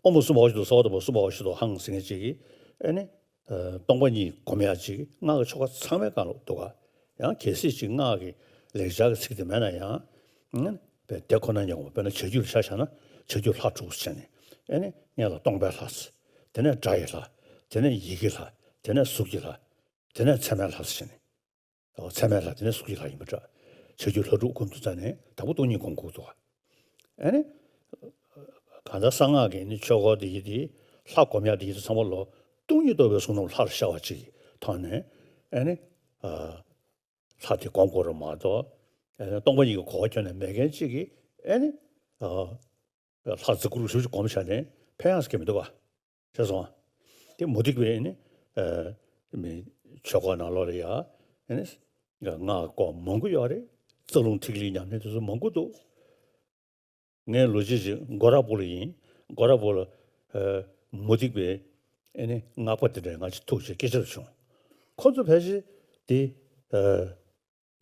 ཨོཾ་སྭ་བྷཱ་ཝ་ཤཱ་ཏྭ་སྭ་བྷཱ་ཏ་པཱ་སྭ་བྷཱ་ཝ་ཤཱ་ཏྭ་ཧཾ་ཟེར་མཁན་ཅིག་གིས་ཨ་ནི་ཨ་སྟོང་པ་ཉིད་སྒོམ་ཡག་ཅིག་སྔགས་ཀྱི་ཆོ་ག་ཚང་མའི་སྒང་ལ་འདུག་ག། ཡང་གལ་སྲིད་ཅིག་སྔགས་ཀྱི་ལེགས་སྦྱར་གྱི་ཚིག་དེ་མེད་ན་ཡང་། ཨ་ནི་དཔེ་དེ་ཁོ་ན་ཉིད་སྒོམ་པ། དཔེར་ན་བྱ་རྒྱུད་ལ་ཆ་བཞག་ན་བྱ་རྒྱུད་ལྷ་དྲུག་ཟེར་ནས། ཨ་ནི་སྔོན་ལ་སྟོང་པའི་ལྷ་ཟེར། དེ་ནས་སྒྲ་ཡི་ལྷ། དེ་ནས་ཡིད་ཀྱི་ལྷ། དེ་ནས་གཟུགས་ཀྱི་ལྷ། དེ་ནས་མཚན་མའི་ལྷ་ཟེར་ནས། ཨོ་མཚན་མའི་ལྷ་དེ་ནས་གཟུགས་ཀྱི་ལྷ་ཡིན་པ་འདྲ། བྱ་རྒྱུད་ལྷ་དྲུག་སྒོམ་དུས་ཙང་ནས་དང་པོ་སྟོང་ཉིད་སྒོམ་དགོས་འདུག་ག། ཨ་ནི། གང་ལྟར་གསང་སྔགས་ཀྱི་ནི་ཆོས་སྐོར་དེ་ཡི་དེ་ལྷ་སྒོམ་ཡག་དེ་ཡི་དེ་ཚང་མ་ལོ་སྟོང་ཉིད་རྟོགས་པའི་གཟུང་རྣམ་ལྷར་ཤར་བ་ཅིག་གི་ཐོག་ནས་ཨ་ནི། ཨ་ལྷ་དེ་སྒོམ་དགོས་རེད་མ་གཏོགས། ཨ་ནི་སྟོང་པ་ཉིད་ཀྱི་གོ་བ་ཁྱོན་ནས་མེད་མཁན་ཅིག་གིས་ཨ་ནི། ཨ། ལྷ་རྫིག་པོ་རུ་ཞུ་ཞིག་སྒོམ་བྱས་ནས་ཕན་ཡག་ཟེར་གྱི་མི་འདུག་ག། ཤེས་སོང་། དེ་མུ་སྟེགས་པའི་ནི། ཨ། མི་ཆོས་སྐོར་ནང་ལོགས་ལ་ཡ། ཨ་ནི། སྔགས་སྐོར་མང་པོ་ཡོད་རེད། རྩ་རླུང་ཐིག་ལེའི་ཉམས་ལེན་དེ་ཚོ་མང་པོ་འདུག། ངའི་ལོ་རྒྱུས་ཅིག་གོ་ར་པུར་ལ་ཡིན། གོ་ར་པུར་ལ། ཨ། མུ་སྟེགས་པའི་ཨ་ནི་སྔགས་པ་དེ་འདྲས་ང་ཅིག་ཐུག་བྱས་སྐད་ཆ་བྱུང་། ཁོ་ཚོ་ཕལ་ཆེར་དེ།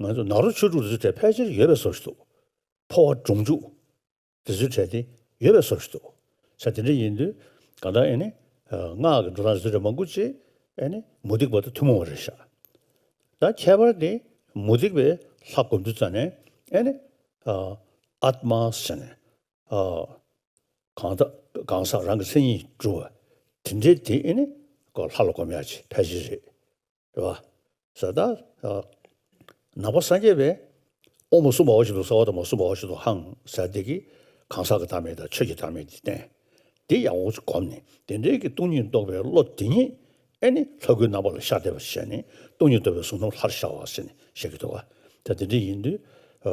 ཨ། ང་ཚོ་ནཱ་རོ་ཆོས་དྲུག་དེ་ཚོའི་གྲས་ཕལ་ཆེར་ཡོད་པའི་བཟོ་ཞིག་འདུག། འཕོ་བ་སྒྲུབ་འཇུག་དེ་ཚོའི་གྲས་དེ་ཡོད་པའི་བཟོ་ཞིག་འདུག། ས་དེ་འདྲ་ཡིན་དུས་གང་ལྟར་ཨེ་ནི། ཨ། སྔགས་ཀྱི་འགྲོ་སྟངས་དེ་ཚོའི་གྲས་མང་པོ་ཅིག་ཨེ་ནི་མུ་སྟེགས་པ་དང་ཐུན་མོང་བ་རེད་ཤག། ད་ཁྱད་པར་དེ་མུ་སྟེགས་པའི་ལྷ་སྒོམ་དུས་ཙང་ནས་ཨེ་ནི། ཨ། ཨཱཏྨ་ཟེར་ནས། ཨ། གང་ཟག་གང་ཟག་རང་གི་མཚན་ཉིད་གྲུབ་པ་དེ་འདྲའི་དེ་ཨེ་ནི་ལྷ་ལ་སྒོམ་ཡག་ཅིག་ཕལ་ཆེར་རེད། རེད་བ། ཟེར་ད། ཨ། ནང་པ་སངས་རྒྱས་པས་ཨོཾ་སྭ་བྷཱ་ཝ་ཤཱ་ཏྭ་སྭ་བྷཱ་ཏ་པཱ་སྭ་བྷཱ་ཝ་ཤཱ་ཏྭ་ཧཾ་ཟེར་དེ་གིས་གང་ཟག་གི་བདག་མེད་དང་ཆོས་ཀྱི་བདག་མེད་དེ་བསྟན། དེ་ཡག་པོ་ཅིག་གོམས་ནས་དེ་འདྲའི་གི་སྟོང་ཉིད་རྟོགས་པའི་བློ་དེ་ཉིད་ཨེ་ནི་ལྷ་སྐུའི་རྣམ་པ་ལ་ཤར་བསྡད་པ་ཞིག་བྱས་ནས་སྟོང་ཉིད་རྟོགས་པའི་གཟུང་རྣམ་ལྷར་ཤར་བ་ཟེར་ནས་བཤད་ཀྱི་འདུག་ག། ད་དེ་འདྲ་ཡིན་དུས་ ཨ་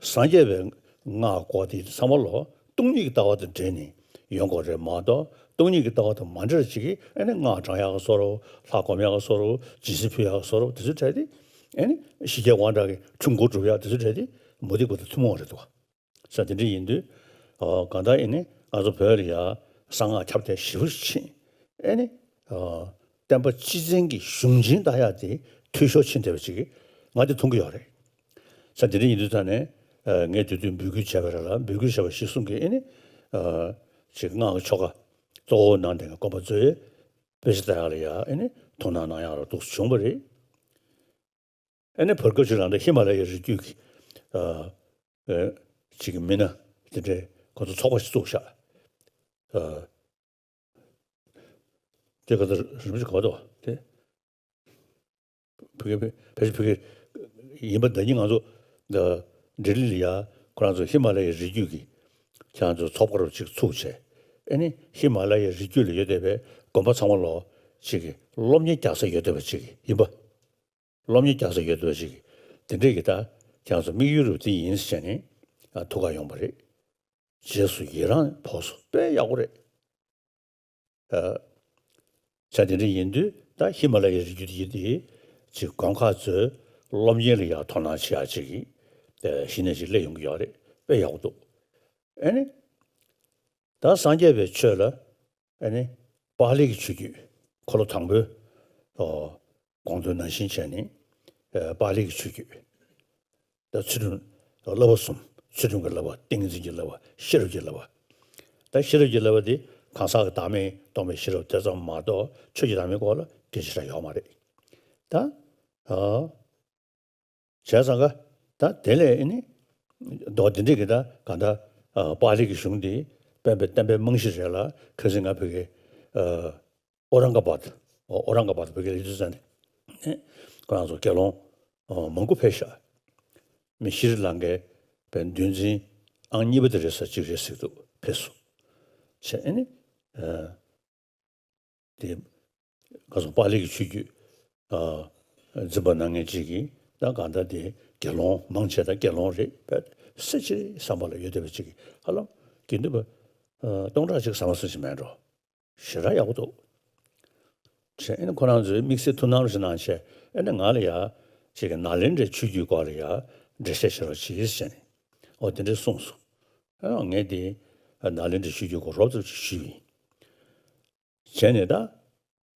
སངས་རྒྱས་པའི་སྔགས་སྐོར་དེ་ཚང་མ་ལོ་སྟོང་ཉིད་ཀྱི་ལྟ་བ་དང་འབྲེལ་ནས་ཡོང་དགོས་རེད་མ་གཏོགས། སྟོང་ཉིད་ཀྱི་ལྟ་བ་དང་མ་འབྲེལ་ཅིག་གིས་ཨ་ནི་སྔགས་བགྲང་ཡག་གི་བཟོ་འདྲ་བོ། ལྷ་སྒོམ་ཡག་གི་བཟོ་འདྲ་བོ། སྦྱིན་སྲེག་ཕུལ་ཡག་གི་བཟོ་འདྲ་བོ། དེ་ཚོའི་གྲས་དེ་ཨ་ནི་ཞི་རྒྱས་དབང་དྲག་གི་འཁྲུལ་འཁོར་སྒྲུབ་ཡག་དེ་ཚོའི་གྲས་དེ་མུ་སྟེགས་པ་དང་ཐུན་མོང་བ་རེད་འདུག་བ། ས་དེ་འདྲ་ཡིན་དུས། ཨོ་གང་ལྟར་ཡིན་ནའི་ང་ཚོ་བོད་ལ་ཡ་གསང་སྔགས་ཁྱབ་གདལ་ཞེ་པོ་ཕྱིན། ཨེ་ནི། ཨོ་བསྟན་པ་སྤྱི་བཙན་གྱི་གཞུང་ཆེན་ལྟ་ཡག་དེ་འཐུས་ཤོར་ཕྱིན་བསྡད་པ་ཅིག་ང་དེ་མཐོང་གི་ཡོད་རེད། ས་དེ་འདྲ་ཡིན་དུས་ད་ནས་ཨ་ངས་དེ་དུས་འབོད་སྐུལ་བྱས་པ་རེད་ལ། འབོད་སྐུལ་བྱས་པ་གཞིར་བཟུང་གིས་ཨེ་ནི། ཨ་ཅིག་སྔགས་ཀྱི་ཆོ་ག་གཙོ་བོ་གནང་བསྡད་མཁན་དགོན་པ་ཚོས་དཔེ་ཆ་ལྟ་ཡག་ལ་ཡ་ཨེ་ནི་དོ་སྣང་གནང་ཡག་ལ་འདུག་བྱུང་བ་རེད། ཨ་ནི་བར་སྐབས་ཤིག་ལ་ད་ཧི་མ་ལ་ཡའི་རི་རྒྱུད་ཀྱི་ཨ་ཨ་ཅིག་གི་མི་སྣ་དེ་འདྲའི་ཁོ་ཚོ་ཚོགས་པ་ཞིག་བཙུགས་ཤག་ཨ་དེ་ག་ཚོད་རིན་པོ་ཆེ་གོ་དོ་དེ། བོད་སྐད་བོད་ཕལ་ཆེར་བོད་སྐད་ཡིན་པ་ད་གིན་ང་ཚོ་ད་ལྡི་ལི་ལ་ཡ་ཁོ་རང་ཚོ་ཧི་མ་ལ་ཡའི་རི་རྒྱུད་ཀྱི་ཁྱེད་རང་ཚོ་ཚོགས་པ་རུ་ཅིག་ཚུགས་བྱས། ཨ་ནི་ཧི་མ་ལ་ཡའི་རི་རྒྱུད་ལ་ཡོད་བསྡད་པའི་དགོན་པ་ཚང་མ་ལོ་ཅིག་གི་སློབ་གཉེར་རྒྱག་ས་ཡོད་བསྡད་པ་ཅིག་ཡིན་པ། སློབ་གཉེར་རྒྱག་ས་ཡོད་འདུག་ཅིག་དེ་འདྲས་ཀྱི་ད་ཁྱེད་ཚོ་དམིགས་ཡུལ་རུ་དེ་ཡིན་ཟེར་ནས་ཨ་ཐུགས་ཁ་ཡོང་པ་རེད། རྗེས་སུ་ཡི་རང་ཕོག་སོང་། དཔེ་ཡག་པོ་རེད། ཨ་བྱ་དེ་འདྲས་ཡིན་དུས་ད་ཧི་མ་ལ་ཡའི་རི་རྒྱུད་དེ་ཡིན་དེ་ཅིག་དགོན་ཁག་ཚོས་སློབ་གཉེར་ལ་ཡང་དོ་སྣང་བྱེད་ཡག་ཅིག་གི་ཨ་གཞི་ནས་ཅིག་སླེབས་ཡོང་གི་ཡོད་རེད། དཔེ་ཡག་པོ་འདུག་ཨ་ནི། ད་སངས་རྒྱས་པའི་ཆོས་ལ་ཨ་ནི་པཱ་ལི་གི་ཆོས་བརྒྱུད། འཁོར་ལོ་དང་པོའི་ཨོ་དགོངས་དོན་ནང་བཞིན་བྱས་ནས་ཨ་པཱ་ལི་གི་ཆོས་བརྒྱུད། ད་ཚུལ་ཁྲིམས་བསླབ་པ་གསུམ། ཚུལ་ཁྲིམས་ཀྱི་བསླབ་པ། ཏིང་ངེ་འཛིན་གྱི་བསླབ་པ། ཤེས་རབ་ཀྱི་བསླབ་པ། ད་ཤེས་རབ་ཀྱི་བསླབ་པ་འདི་གང་ཟག་གི་བདག་མེད་རྟོགས་པའི་ཤེས་རབ་དེ་ཙམ་མ་གཏོགས་ཆོས་ཀྱི་བདག་མེད་སྐོར་ལ་སྐད་ཆ་ར་ཡོད་མ་རེད། ད་ཨ། བྱས་ཙང་ཀ་ད་དེ་ལས་ཨེ་ནི་མདོ་འདི་འདྲས་ཀྱི་ད་གང་ལྟར་ཨ་པཱ་ལི་གི་གཞུང་འདི་སྤེན་པའི་བསྟན་པའི་རྨང་གཞི་རེད་ལ། ཁ་སང་ང་བོད་ཀྱི་ཨ་ཨོ་རང་ག་བཱད། ཨོ་རང་ག་བཱད་བོད་ཀྱི་ལི་ཏུ་ཙ་ནས་ཁོ་རང་ཚོ་དགེ་སློང་ཨ་མང་པོ་ཕེབས་ཤག་མི་ཤྲི་ལང་ཀའི་བའི་འདུལ་འཛིན་ཨང་གཉིས་པ་དེ་རེད་ས་གཅིག་རེད་ཟེར་འདུག་ཕེབས་སོང་། བྱས་ཨེ་ནི་ཨ། དེ་ག་སོང་པཱ་ལི་གི་ཆོས་བརྒྱུད་ཨ་འཛིན་པ་གནང་མཁན་ཅིག་གིས་ད་གང་ལྟར་དེ་དགེ་སློང་མང་ཆེ་ད་དགེ་སློང་རེད་པས། སེ་ཆེ་བསམ་པ་ལ་ཡོད་བསྡད་པ་ཅིག་གིས་ཧ་ལམ་དགེ་འདུན་པ་ཨ་སྟོང་ཕྲག་གཅིག་ཟ་མ་ཟ་ཞིག་མེད་འགྲོ། ཞེ་དྲག་ཡག་པོ་འདུག་བྱས་ཨེ་ནི་ཁོ་རང་ཚོས་དམིགས་བསལ་ཐུགས་སྣང་རོགས་ཞེ་གནང་བྱས། ཨེ་ནི་ང་ལ་ཡ་ཅིག་གི་ནཱ་ལེནྡྲའི་ཆོས་བརྒྱུད་སྐོར་ལ་ཡ་འགྲེལ་བཤད་བྱེད་རོགས་གྱིས་ཟེར་ནས་ཨོ་དེ་འདྲས་གསུངས་སོང་། ཨ་ངས་དེ་ནཱ་ལེནྡྲའི་ཆོས་བརྒྱུད་སྐོར་རོབ་ཙམ་ཞིག་ཞུས་པ་ཡིན། བྱས་ནས་ད།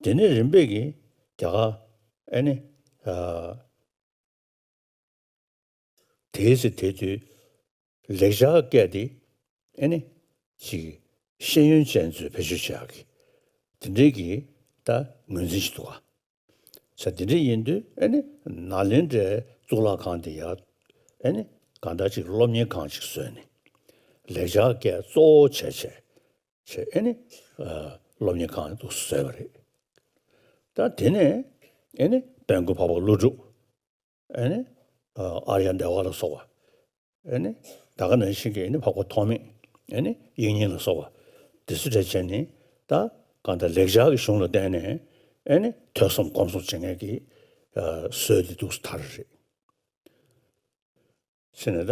དེ་ནས་རིམ་པས་ཀྱིས་རྒྱ་གར་ཨེ་ནི། ཨ་དེའི་ཚེ་དེ་དུས་ལེགས་སྦྱར་སྐད་དེ་ཨེ་ནི། ཅིག་ཤེས་ཡོན་ཅན་ཚོས་བེད་སྤྱོད་བྱེད་ཡག་གི་དེ་འདྲའི་གི་ད་ངོས་འཛིན་ཞིག་འདུག་ག་བྱས་དེ་འདྲ་ཡིན་དུས་ཨེ་ནི་ནཱ་ལེནྡྲའི་གཙུག་ལག་ཁང་དེ་ཡར་ཨེ་ནི་གང་ལྟར་ཅིག་སློབ་གཉེར་ཁང་ཅིག་བཟོས་ནས་ལེགས་སྦྱར་སྐད་གཙོ་བོ་བྱས་བྱས། བྱས་ཨེ་ནི་ཨ་སློབ་གཉེར་ཁང་དུ་བཟོས་པ་རེད། ད་དེ་ནས་ཨེ་ནི་དཔལ་མགོན་འཕགས་པ་ཀླུ་སྒྲུབ། ཨེ་ནི་ཨ་ཨཱརྱ་དེ་ཝ་ལ་སོགས་པ། ཨེ་ནི་ད་ག་ནང་བཞིན་གྱི་ཨེ་ནི་འཕགས་པ་ཐོགས་མེད། ཨེ་ནི་དབྱིག་གཉེན་ལ་སོགས་པ་དེ་ཚོ་གྲས་བྱས་ནས་ད་གང་ལྟར་ལེགས་སྦྱར་གྱི་གཞུང་ལ་བརྟེན་ནས་ཨེ་ནི་ཐོས་བསམ་སྒོམ་གསུམ་བྱེད་མཁན་གྱི་ཨ་སྲོལ་དེ་འདུག་སེ་དར་རེད། ཟེར་ནས་ད་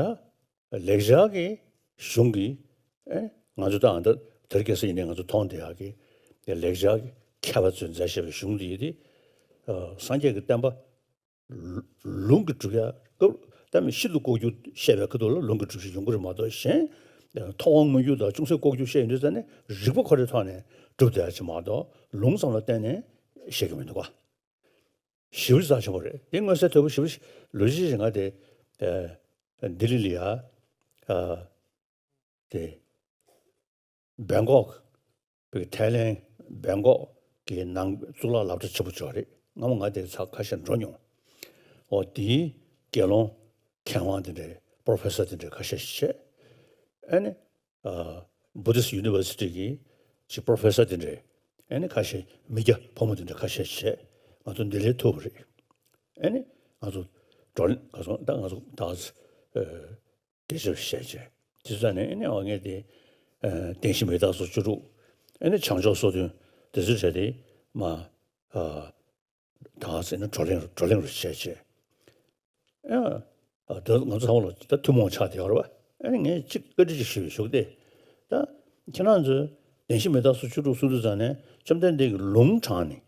ལེགས་སྦྱར་གྱི་གཞུང་གི་ཨེ་ང་ཚོ་ད་ཨ་ད་དེར་སྐྱེས་ས་ཡིན་ནའི་ང་ཚོ་མཐོང་བསྡད་ཡག་གི་ལེགས་སྦྱར་གྱི་མཁས་པ་ཚོས་མཛད་བཞག་པའི་གཞུང་འདི་ཡིན་ཏེ། ཨ་སངས་རྒྱས་ཀྱི་བསྟན་པ་ལུང་གིས་སྒྲུབ་ཡག་སྐབས་ད་མི་ཤིན་ཏུ་ལྐོག་གྱུར་བཤད་པའི་ཁ་ཐུག་ལ་ལུང་གིས་སྒྲུབ་བྱེད་ཡོང་གི་རེད་མ་གཏོགས། གཞན་ཐོག་དབང་མངོན་གྱུར་དང་ཅུང་ཟད་ལྐོག་གྱུར་བཤད་ཡོང་དུས་ཙ་ནས་རིགས་པ་ཁོ་རའི་ཐོག་ནས་སྒྲུབ་བསྡད་ཡག་ཅིག་མ་གཏོགས་ལུང་ཙམ་ལ་བརྟེན་ནས་བཤད་ཀྱི་མི་འདུག་ག་ཞེ་པོ་རྩ་ཆེན་པོ་རེད། དེ་མངོན་གསལ་དོད་པོ་ཞེ་པོ་ཞིག་ལོ་རྒྱུས་ཤིག་ང་དེ་ཨ་ལྡི་ལི་ལ་ཡ་ཨ་དེ་བེང་ཀོག་བོད་ཀྱི་ཐའི་ལེན་བེང་ཀོག་གི་ནང་གཙུག་ལག་སློབ་གྲྭ་ཆེན་པོ་ཅིག་ཡོད་རེད། སྔ་མོ་ང་དེ་ཚ་ཁ་ཤས་འགྲོ་མྱོང་། འོ་དེའི་དགེ་སློང་མཁས་དབང་དེ་འདྲའི་པོ་རོ་ཕེ་སར་དེ་འདྲའི་ཁ་ཤས་ཤིག་བྱས། ཨ་ནི། ཨ་Buddhist University གི་ཅིག་པོ་རོ་ཕེ་སར་དེ་འདྲས། ཨ་ནི་ཁ་ཤས་མི་སྐྱ་ཕོ་མོ་དེ་འདྲས་ཁ་ཤས་བྱས། ང་ཚོ་འདི་ལས་ཐུབ་པ་རེད། ཨ་ནི་ང་ཚོ་བགྲོ་གླེང་ག་སོང་ད་ང་ཚོ་ད་ཨ་སྐད་ཆ་བཤད་བྱས། དེ་ཚོ་ནས་ཨ་ནི་འོ་ངས་དེ་ཨ་བསྟན་བཤིག་མི་རྟག་སོགས་བཅུ་དྲུག་ཨ་ནི་བྱང་ཕྱོགས་སོ་བདུན་དེ་ཚོ་བྱས་ཏེ་མ་ཨ། ད་ཟེར་ན་བགྲོ་གླེང་བགྲོ་གླེང་རུ་བྱས་བྱས། ཨ་ ཨ་ད་ང་ཚོ་ཚང་མ་ལ་ད་ཐུན་མོང་ཆགས་བསྡད་ཡོད་རེད་བ། ཨ་ནི་ངས་གཅིག་བཀའ་འདྲི་ཅིག་ཞུ་ཞུ་གི་སྟེ། ད་ཁྱེད་རང་ཚོས་བདེན་བཞི་མི་རྟག་སོགས་བཅུ་དྲུག་གསུང་དུས་ཙང་ནས་བཅོམ་ལྡན་འདས་ཀྱིས་ལུང་དྲངས་ནས།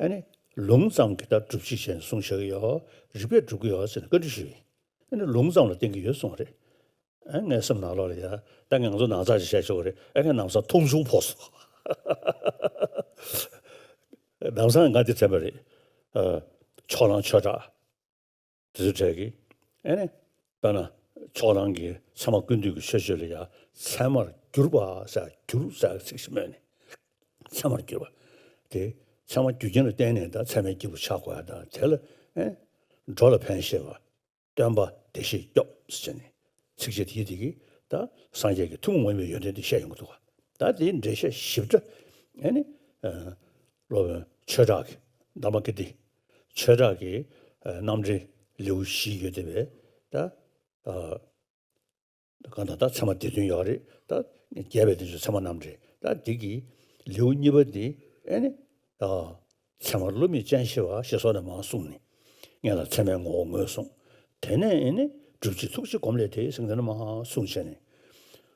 ཨ་ནི་ལུང་ཙམ་གྱིས་ད་སྒྲུབ་བྱེད་ཅེས་གསུངས་བཞག་གི་ཡོད། རིགས་པས་སྒྲུབ་ཀྱི་ཡོད་ཟེར་ནས་བཀའ་འདྲི་ཞུས་པས། ཨ་ནི་ལུང་ཙམ་ལ་བརྟེན་གྱི་ཡོད་གསུངས་པ་རེད། ཨ་ངའི་སེམས་ནང་ལོགས་ལ་ཡ། ད་ངས་ང་ཚོ་ནང་ཚགས་ཅིག་བཤད་ཆོག་གི་རེད། ཨ་ངས་ལམ་སང་མཐོང་ཆུང་ཕོག་སོང་། ལམ་སང་ང་འདི་དྲན་པ་རེད། ཨ་ཕྱོགས་གླང་ཆོས་གྲགས། དེ་ཚོ་གྲས་ཀྱིས། ཨེ་ནི། དཔེར་ན། ཕྱོགས་གླང་གིས་ཚད་མ་ཀུན་བཏུས་ཀྱི་མཆོད་བརྗོད་ལ་ཡང་ཚད་མར་གྱུར་པ་ཟེར། གྱུར་ཟེར་ཚིག་ཞིག་སྨོས་ནས། ཚད་མར་གྱུར་པ། དེ་ཚད་མ་རྒྱུ་རྐྱེན་ལ་བརྟེན་ནས་ད་ཚད་མའི་སྐྱེས་བུ་ཆགས་དགོས་ཡ། ད་དེ་ལ། ཨེ། འགྲོ་ལ་ཕན་བཞེད་པ། སྟོན་པ་བདེ་གཤེགས་སྐྱོབ་ཟེར་ནས། ཚིགས་བཅད་དེ་དེ་གིས་ད་སངས་རྒྱས་ཀྱི་ཐུན་མོང་མ་ཡིན་པའི་ཡོན་ཏན་དེ་བཤད་ཡོང་གི་འདུག་ག་ད་དེའི་འགྲེལ་བཤད་ཞིབ་ཕྲ། ཨེ་ནི། ཨ། སློབ་དཔོན་ཆོས་གྲགས་ཀྱི། དྷརྨ་ཀིརྟི། ཆོས་གྲགས་ཀྱི། ཨ། རྣམ་འགྲེལ་ལེའུ་བཞི་ཡོད་དེ་བས། ད། ཨ། གང་ལྟར་ད་ཚད་མ་སྡེ་བདུན་ཡོད་རེད། ད་རྒྱས་པའི་དོན་ཚོ་ཚད་མ་རྣམ་འགྲེལ། ད་འདི་གི་ལེའུ་གཉིས་པ་འདི། ཨེ་ནི། ཨ། ཚད་མར་བསླུ་མེད་སྤྱན་ཤེས་པ་ཞེས་སོགས་ནས་མར་གསུངས་ནས། སྔོན་ལ་ཚད་མའི་ངོ་བོ་ངོས་བཟུང་། དེ་ནས་ཨེ་ནི་སྒྲུབ་བྱེད་ཐུགས་རྗེ་སྒོམ་ལས་དེ་ཟེར་དེ་ནས་མར་གསུངས་བྱས་ནས།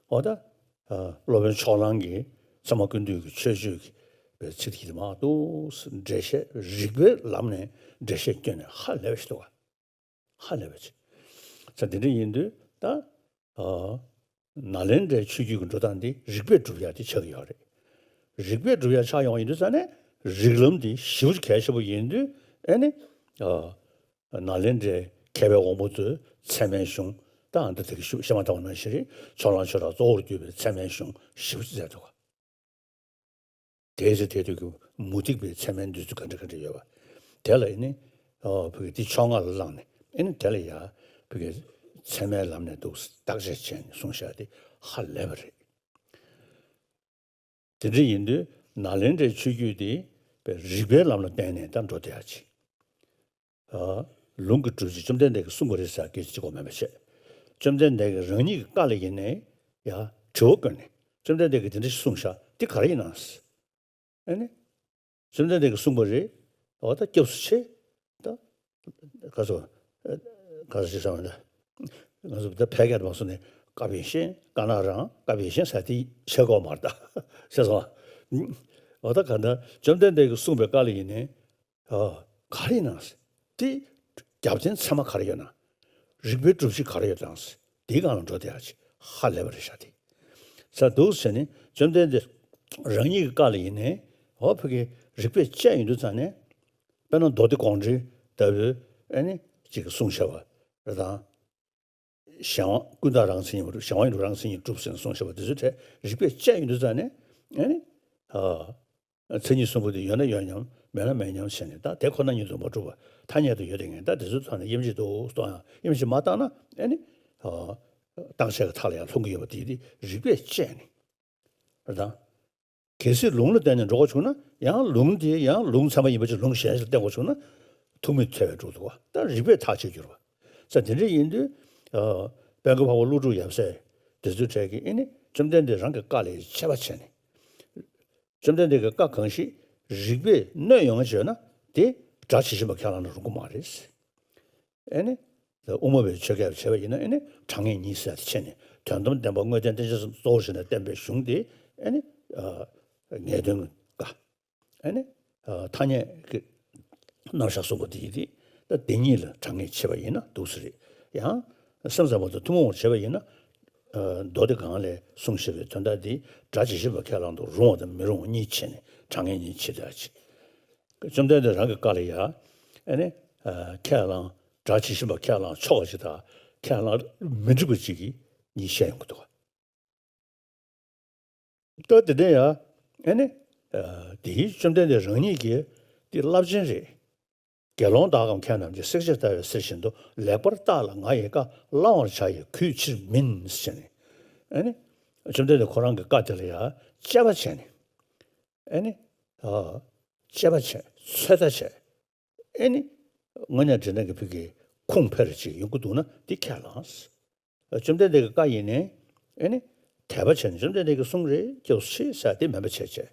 འོ་ད། ཨ། སློབ་དཔོན་ཕྱོགས་གླང་གིས་ཚད་མ་ཀུན་བཏུས་ཀྱི་མཆོད་བརྗོད་ཀྱི་ཚིག་དེ་མར་འདུག་འགྲེལ་བཤད། རིགས་པའི་ལམ་ནས་འགྲེལ་བཤད་བསྐྱོན་ནས་ཧ་ལས་པ་ཞིག་འདུག་ག་ཧ་ལས་པ་ཅིག་ཙང་དེ་འདྲ་ཡིན་དུས་ད། ཨ། ནཱ་ལེནྡྲའི་ཆོས་བརྒྱུད་ཀྱི་འགྲོ་སྟངས་འདི་རིགས་པས་སྒྲུབ་ཡ་དེ་ཆགས་ཀྱི་ཡོད་རེད། རིགས་པས་སྒྲུབ་ཡ་ཆགས་ཡོང་བ་ཡིན་དུས་ཙང་ནས་རིགས་ལམ་འདི་ཞེ་པོ་ཅིག་གལ་ཆེན་པོ་ཡིན་དུས། ཨེ་ནི། ཨ། ནཱ་ལེནྡྲའི་མཁས་པའི་དབང་པོ་ཚོས་ཚད་མའི་གཞུང་། ད་ཨ་འདི་དེ་གི་ཞུ་བཤད་མ་བཏང་བ་ནང་བཞིན་རེད། ཕྱོགས་གླང་ཆོས་གྲགས་གཙོ་བོར་གྱུར་པའི་ཚད་མའི་གཞུང་ཞེ་པོ་ཅིག་མཛད་འདུག་ག་དེའི་ཚེ་དེ་དུས་ཀྱི་མུ་སྟེགས་པའི་ཚད་མའི་འདོད་ཚུལ་ག་འདྲ་ག་འདྲ་ཡོད་པ། དེ་ལ་ཨེ་ནི། ཨོ། ཕ་གི་འདི་ཕྱོགས་སྔ་ལ་བླངས་ནས། ཨེ་ནི་དེ་ལ་ཡ། ཕ་གི་ཚད་མའི་ལམ་ནས་འདུག་བརྟག་དཔྱད་བྱས་ནས་གསུངས་བཞག་དེ་ཧ་ལས་པ་རེད། དེ་འདྲ་ཡིན་དུས་ནཱ་ལེནྡྲའི་ཆོས་བརྒྱུད་དེ་རིགས་པའི་ལམ་ལ་བརྟེན་ནས་ད་འགྲོ་བསྡད་ཡ་ཅིག་ཨ། ལུང་གི་སྒྲུབ་བྱེད་བཅོམ་ལྡན་འདས་ཀྱིས་གསུངས་པ་རེད་ཟེར་སྐད་ཆ་གཅིག་པོ་མེད་པ་བྱས། བཅོམ་ལྡན་འདས་ཀྱིས་རང་ཉིད་ཀྱི་བཀའ་ལ་ཡིན་ནའི་ཡ་དྲི་བ་བཀོད་ནས། བཅོམ་ལྡན་འདས་ཀྱིས་དེ་འདྲ་ཞིག་གསུངས་ཤག་འདི་ག་རེ་ཡིན་ནམ་ཟེར། ཨ་ནི། བཅོམ་ལྡན་འདས་ཀྱིས་གསུངས་པ་རེད། འོ་ད་སྐྱབས་སུ་མཆི། ད་ག་ཚོད། ག་ཚོད་ཅིག་བསམ་ད། ང་ཚོ་ད་ཕལ་སྐད་དུ་མ་སོང་ནས་སྐབས་ཡེ་ཤེས། དཀར་ནག་རང་། སྐབས་ཡེ་ཤེས་ཟེར་དེ་བྱེད་དགོས་མ་རེད་ད། ཤེས་སོང་ཨ། འོ་ད་ག་ད་བཅོམ་ལྡན་འདས་ཀྱིས་གསུངས་པའི་བཀའ་ལ་ཡིན་ནའི། ཨ། ག་རེ་ཡིན་ནམ་ཟེར། དེ་རྒྱབ་རྟེན་ཚད་མ་ག་རེ་ཡོད་ནམ། རིགས་པའི་སྒྲུབ་བྱེད་ག་རེ་ཡོད་དམ་ཟེར། དེའི་སྒང་ལ་འགྲོ་བསྡད་ཡ་ཅིག་ཧ་ལས་པ་རེད་ཤག་དེ། ས་འདུག་ཟེར་ནས་བཅོམ་ལྡན་འདས་རང་ཉིད་ཀྱི་བཀའ་ལ་ཡིན་ནའི། འོ་ཕ་གི་རིགས་པས་དཔྱད་ཡོང་དུས་ཙང་ནས། དཔེར་ན་མདོ་སྡེ་དགོངས་འགྲེལ་ལྟ་བུའི་ཨེ་ནི་ཅིག་གསུངས་བཞག་པ་རེད་དང་། གཞན་དབང་ཀུན་བརྟགས་རང་མཚན་ཉིད་མ་གྲུབ། གཞན་དབང་ཡིན་རུང་རང་མཚན་ཉིད་གྲུབ་ཟེར་ནས་གསུངས་བཞག་པ་དེ་ཚོའི་གྲས་རིགས་པས་དཔྱད་ཡོང་དུས་ཙང་ནས། ཨེ་ནི། ཨ། མཚན་ཉིད་གསུམ་པོ་དེ་ཡོད་ན་ཡོད་མཉམ། མེད་ན་མེད་མཉམ་བྱས་ནས། ད་དེ་ཁོ་ན་ཉིད་དུ་མ་གྲུབ་པ་ཐ་སྙད་དུ་ཡོད་དེ་ངས་ད་དེ་ཚོའི་ཐོག་ནས་དབྱེ་འབྱེད་དུ་གཏོང་ཡང་། དབྱེ་འབྱེད་མ་བཏང་ན་ཨེ་ནི། ཨ། བརྟག་དཔྱད་ཀྱི་མཐའ་ལ་ཡང་ལྷུང་གི་ཡོད་པ་དེ། དེ་རིགས་པས་དཔྱད་ནས། རེད་དང་། གལ་སྲིད་ལུང་ལ་བརྟེན་ནས་འགྲོ་དགོས་བྱུང་ན། ཡང་ལུང་དེ་ཡང་ལུང་ཚད་མ་ཡིན་པ་ཅིག་ལུང་གཞན་ཞིག་ལ་བརྟེན་དགོས་བྱུང་ན། ཐུགས་མི་འཚེར་བའི་འགྲོ་འདུག་བ། ད་རིགས་པས་ཐག་གཅོད་རྒྱུ་རེད་བ། ས་དེ་འདྲ་ཡིན་དུས། ཨ། དཔལ་མགོན་འཕགས་པ་ཀླུ་སྒྲུབ་ཡབ་སྲས་དེ་ཚོའི་གྲས་ཀྱིས་ཨེ་ནི་བཅོམ་ལྡན་འདས་རང་གི་བཀའ་ལ་དཔྱད་པ་བྱས་ནས། བཅོམ་ལྡན་འདས་ཀྱི་བཀའ་གང་ཞིག་རིགས་པས་གནོད་ཡོང་བ་བྱས་ན། དེ་སྒྲ་ཇི་བཞིན་པ་ཁས་བླངས་ན་རུང་གི་མ་རེད། ཨེ་ནི། དབུ་མ་པའི་ཆོས་སྐད་བྱས་པ་ཡིན་ན། ཨེ་ནི་དྲང་ངེས་ཉིད་ཟེར་དེ་བྱས་ནས། དོན་དམ་བདེན་པ་དངོས་བསྟན་བསྟན་བྱ་གཙོ་བོར་བྱས་ནས་བསྟན་པའི་གཞུང་དེ། ཨེ་ནི། ཨ། ངེས་དོན་དགའ། ཨེ་ནི། ཨ། ཐ་སྙད་ཀྱི་རྣམ་གཞག་གསུམ་པོ་དེ་ཡིན་ཏེ། ད་དེ་གཉིས་ལ་དྲང་ངེས་བྱས་པ་ཡིན་ན་འདུག་ས་རེད། ཡང་སེམས་ཙམ་པ་དང་ཐུན་མོང་བར་བྱས་པ་ཡིན་ན། ཨ། མདོ་སྡེ་གང་ལས་གསུངས་བཞག་པའི་དོན་དག་དེ་སྒྲ་ཇི་བཞིན་པ་ཁས་བླངས་དང་རུང་བ་དང་མི་རུང་བ་གཉིས་བྱས་ནས་དྲང་ངེས་གཉིས་བྱེད་བསྡད་ཅིག་བཅོམ་ལྡན་འདས་རང་གི་བཀའ་ལ་ཡ། ཨེ་ནི། ཨ། ཁས་བླངས། སྒྲ་ཇི་བཞིན་པ་ཁས་བླངས་ཆོག་པ་ཅིག་དང་། ཁས་བླངས་མི་འགྲིག་པ་ཅིག་གི་གཉིས་བཤད་ཡོང་གི་འདུག་ད་དེ་འདྲ་ཡ། ཨེ་ནི། ཨ། དེའི་བཅོམ་ལྡན་འདས་རང་ཉིད་ཀྱིས་དེ་རླབས་ཆེན་རེད། དགེ་སློང་དག་གམ་མཁས་རྣམས་ཀྱིས། བསྲེགས་བཅད་ལྟ་བས་གཟིར་བཞིན་དུ། ལེགས་པར་བརྟགས་ལ་ང་ཡི་བཀའ། བླང་བར་བྱ་ཡི་གུས་ཕྱིར་མིན་ཟེར་ནས། ཨེ་ནི། བཅོམ་ལྡན་འདས་ཁོ་རང་གི་བཀའ་དེ་ལ་ཡ་དཔྱད་པ་བྱས་ནས། ཨེ་ནི། ཨ། དཔྱད་པ་བྱས། ཚོད་ལྟ་བྱས། ཨེ་ནི། དངོས་གནས་དྲང་གནས་ཀྱི་ཕ་གི་ཁུངས་འཕེར་ཅིག་ཡོང་གི་འདུག་ན་དེ་ཁས་བླངས། བཅོམ་ལྡན་འདས་ཀྱི་བཀའ་ཡིན་ནའི། ཨེ་ནི། དད་པ་བྱས་ནས་བཅོམ་ལྡན་འདས་ཀྱིས་གསུངས་རེད། སྐྱབས་སུ་མཆི་ཟེར་དེ་མིན་པ་བྱས་བྱས།